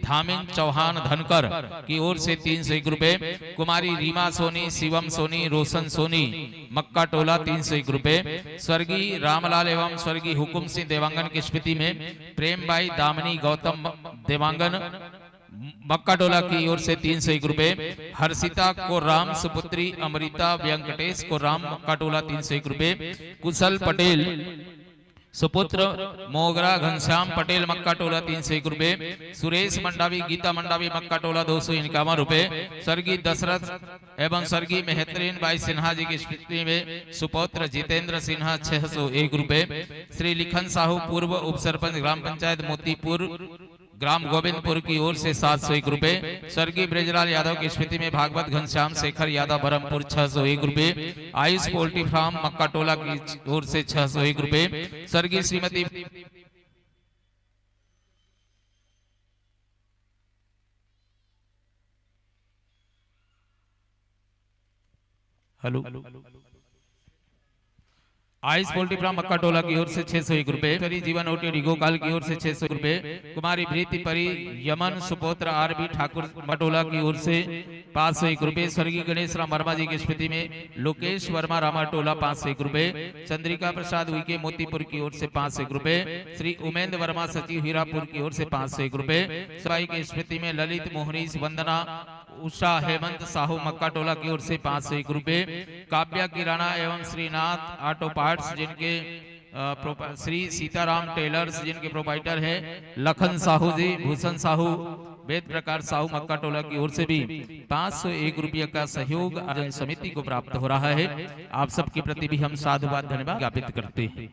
धामिन चौहान धनकर की ओर से तीन सौ एक रुपए, कुमारी रीमा सोनी, शिवम सोनी, रोशन सोनी, मक्का टोला तीन सौ एक रुपए, स्वर्गीय रामलाल एवं स्वर्गीय हुकुम सिंह देवांगन की स्मृति में प्रेम बाई दामिनी गौतम देवांगन मक्का टोला की ओर से तीन सौ एक रुपए, हर्षिता को राम सुपुत्री अमृता वेंकटेश को राम मक्का टोला तीन सौ एक रुपए, कुशल पटेल सुपुत्र मोगरा घनश्याम पटेल मक्का टोला तीन सौ एक रुपए, सुरेश मंडावी गीता मंडावी मक्का टोला दो सौ इक्यावन रुपए, स्वर्गीय दशरथ एवं स्वर्गीय मेहतरीन बाई सिन्हा जी की स्मृति में सुपुत्र जितेंद्र सिन्हा छह सौ एक रुपए, श्री लिखन साहू पूर्व उप सरपंच ग्राम पंचायत मोतीपुर ग्राम गोविंदपुर की ओर से सात सौ एक रुपए, स्वर्गीय ब्रजलाल यादव की स्मृति में भागवत घनश्याम शेखर यादव बरमपुर छह सौ एक रुपए, आयुष पोल्ट्री फार्म मक्का टोला की ओर से छह सौ एक रुपए, स्वर्गीय श्रीमती हेलो, आइस पोल्ट्री फार्म मक्का टोला की ओर से छह सौ एक रुपए, करी जीवन ओटी डिगोकाल की ओर से छह सौ रुपए, कुमारी प्रीति परी यमन सुपोत्र आर बी ठाकुर मक्का टोला की ओर से पाँच सौ एक रुपए, स्वर्गीय गणेश राम वर्मा जी की स्मृति में लोकेश वर्मा रामा टोला पाँच सौ एक रुपए, चंद्रिका प्रसाद उइके मोतीपुर की ओर से पाँच सौ एक रुपए, श्री उमेंद्र वर्मा सचिव हीरापुर की ओर से पाँच सौ एक रुपए, सबाई की स्मृति में ललित मोहनीश वंदना उषा हेमंत साहू मक्का टोला की ओर से पाँच सौ एक रुपए, काव्या किराना एवं श्रीनाथ ऑटो पार्ट्स जिनके, अ, प्रोप-, श्री सीताराम टेलर्स जिनके प्रोपाइटर हैं लखन साहू जी, भूषण साहू, वेद प्रकाश साहू मक्का टोला की ओर से भी पाँच सौ एक रुपया का सहयोग आयोजन समिति को प्राप्त हो रहा है। आप सबके प्रति भी हम साधुवाद धन्यवाद ज्ञापित करते हैं।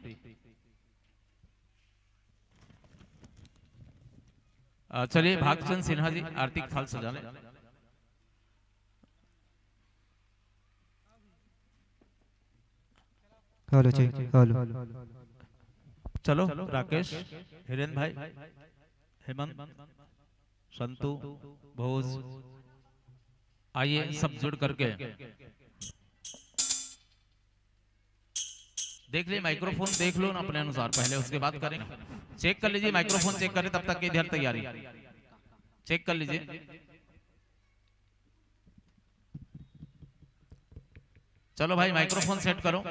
अ, चलिए भागचंद सिन्हा जी आरती की थाल सजा लें। हेलो जी, हेलो। चलो राकेश, हिरेन भाई, हेमंत, संतु, भोज, आइए सब जुड़ करके देख लीजिए, माइक्रोफोन देख लो ना अपने अनुसार, पहले उसके बाद करें। चेक कर लीजिए, माइक्रोफोन चेक करें, तब तक की इधर तैयारी। चेक कर लीजिए। चलो भाई, माइक्रोफोन सेट करो।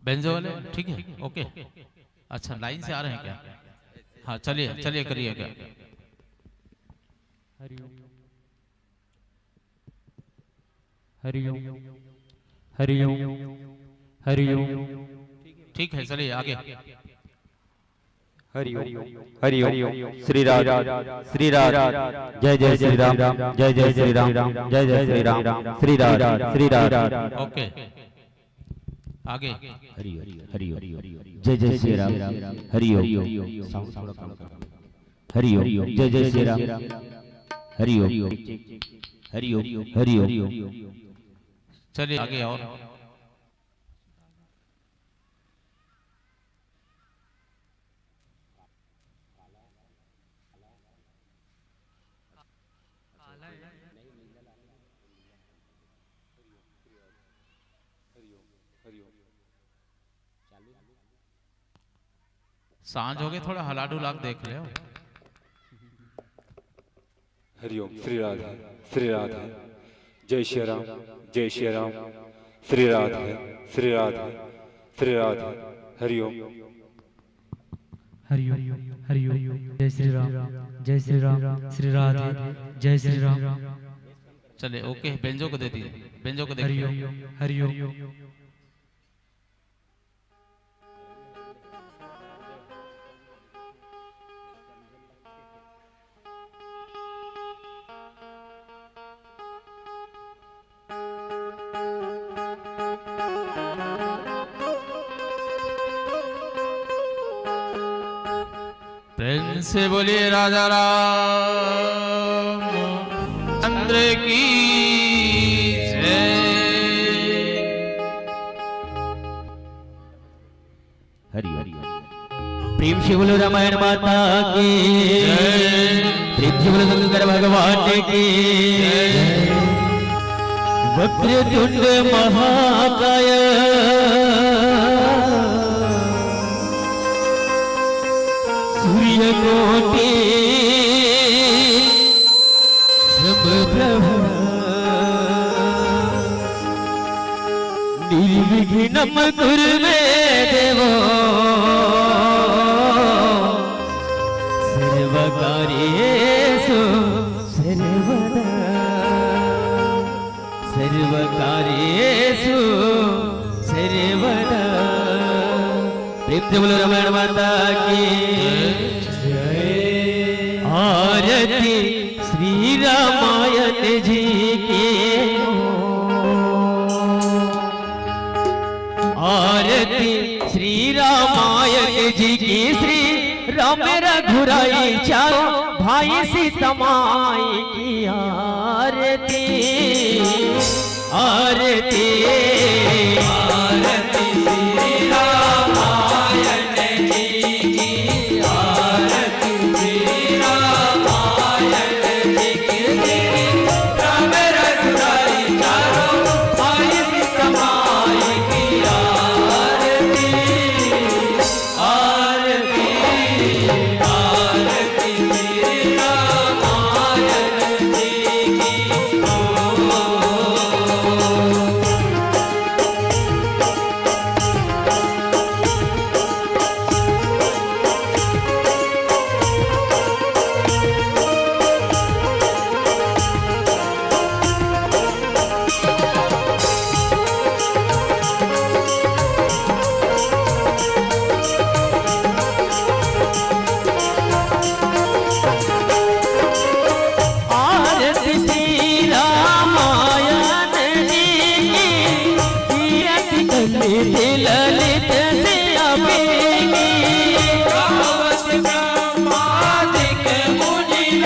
बेंजो वाले ठीक है, ओके। अच्छा, लाइन से आ रहे हैं क्या? हाँ, चलिए, चलिए, करिए क्या। हरिओम। हरिओम। हरिओम। हरिओम। ठीक है, चलिए आगे। हरि ओम, हरि ओम, श्री राधे, श्री राधे, जय जय श्री राम, जय जय श्री राम, जय जय श्री राम, श्री राधे, श्री राधे। ओके, आगे। हरि ओम, हरि ओम, जय जय श्री राम, हरि ओम। साउंड थोड़ा कम कर। हरि ओम, जय जय श्री राम, हरि ओम, हरि ओम, हरि ओम। चलिए आगे और। सांझ हो गए, थोड़ा हला डुला के देख ले। हरिओम, श्री राधे, श्री राधे, जय श्री राम, जय श्री राम, श्री राधे, श्री राधे, श्री राधे, हरिओम। हरिओम, हरिओम, जय श्री राम, जय श्री राम, श्री राधे, जय श्री राम। चले, ओके, बेंजो को दे दिए, बेंजो को देखिए। हरिओम, हरिओम। प्रेम से बोलिए राजा राम चंद्र की जय। हरि हरि। प्रेम से बोलो रामायण माता की जय। प्रेम से बोलो शंकर भगवान की जय। वक्रतुंड महाकाय सूर्यकोटि समप्रभ निर्विघ्नं कुरु मे देव सर्वकार्येषु सर्वदा। सर्वकार्येषु सर्वदा। प्रेम से बोलो रामायण माता की जय। आरती श्री रामायण जी की। आरती श्री रामायण जी की, श्री राम रघुराई चारों भाई सीता माई की आरती, आरती, आरती श्री रामायण जी की, आरती श्री रामायण जी की, श्री राम रघुराई चारों भाई सीता माई की आरती। आरती, आरती श्री रामायण जी की। ओ। आरती श्री रामायण जी की, किया की कली तिलक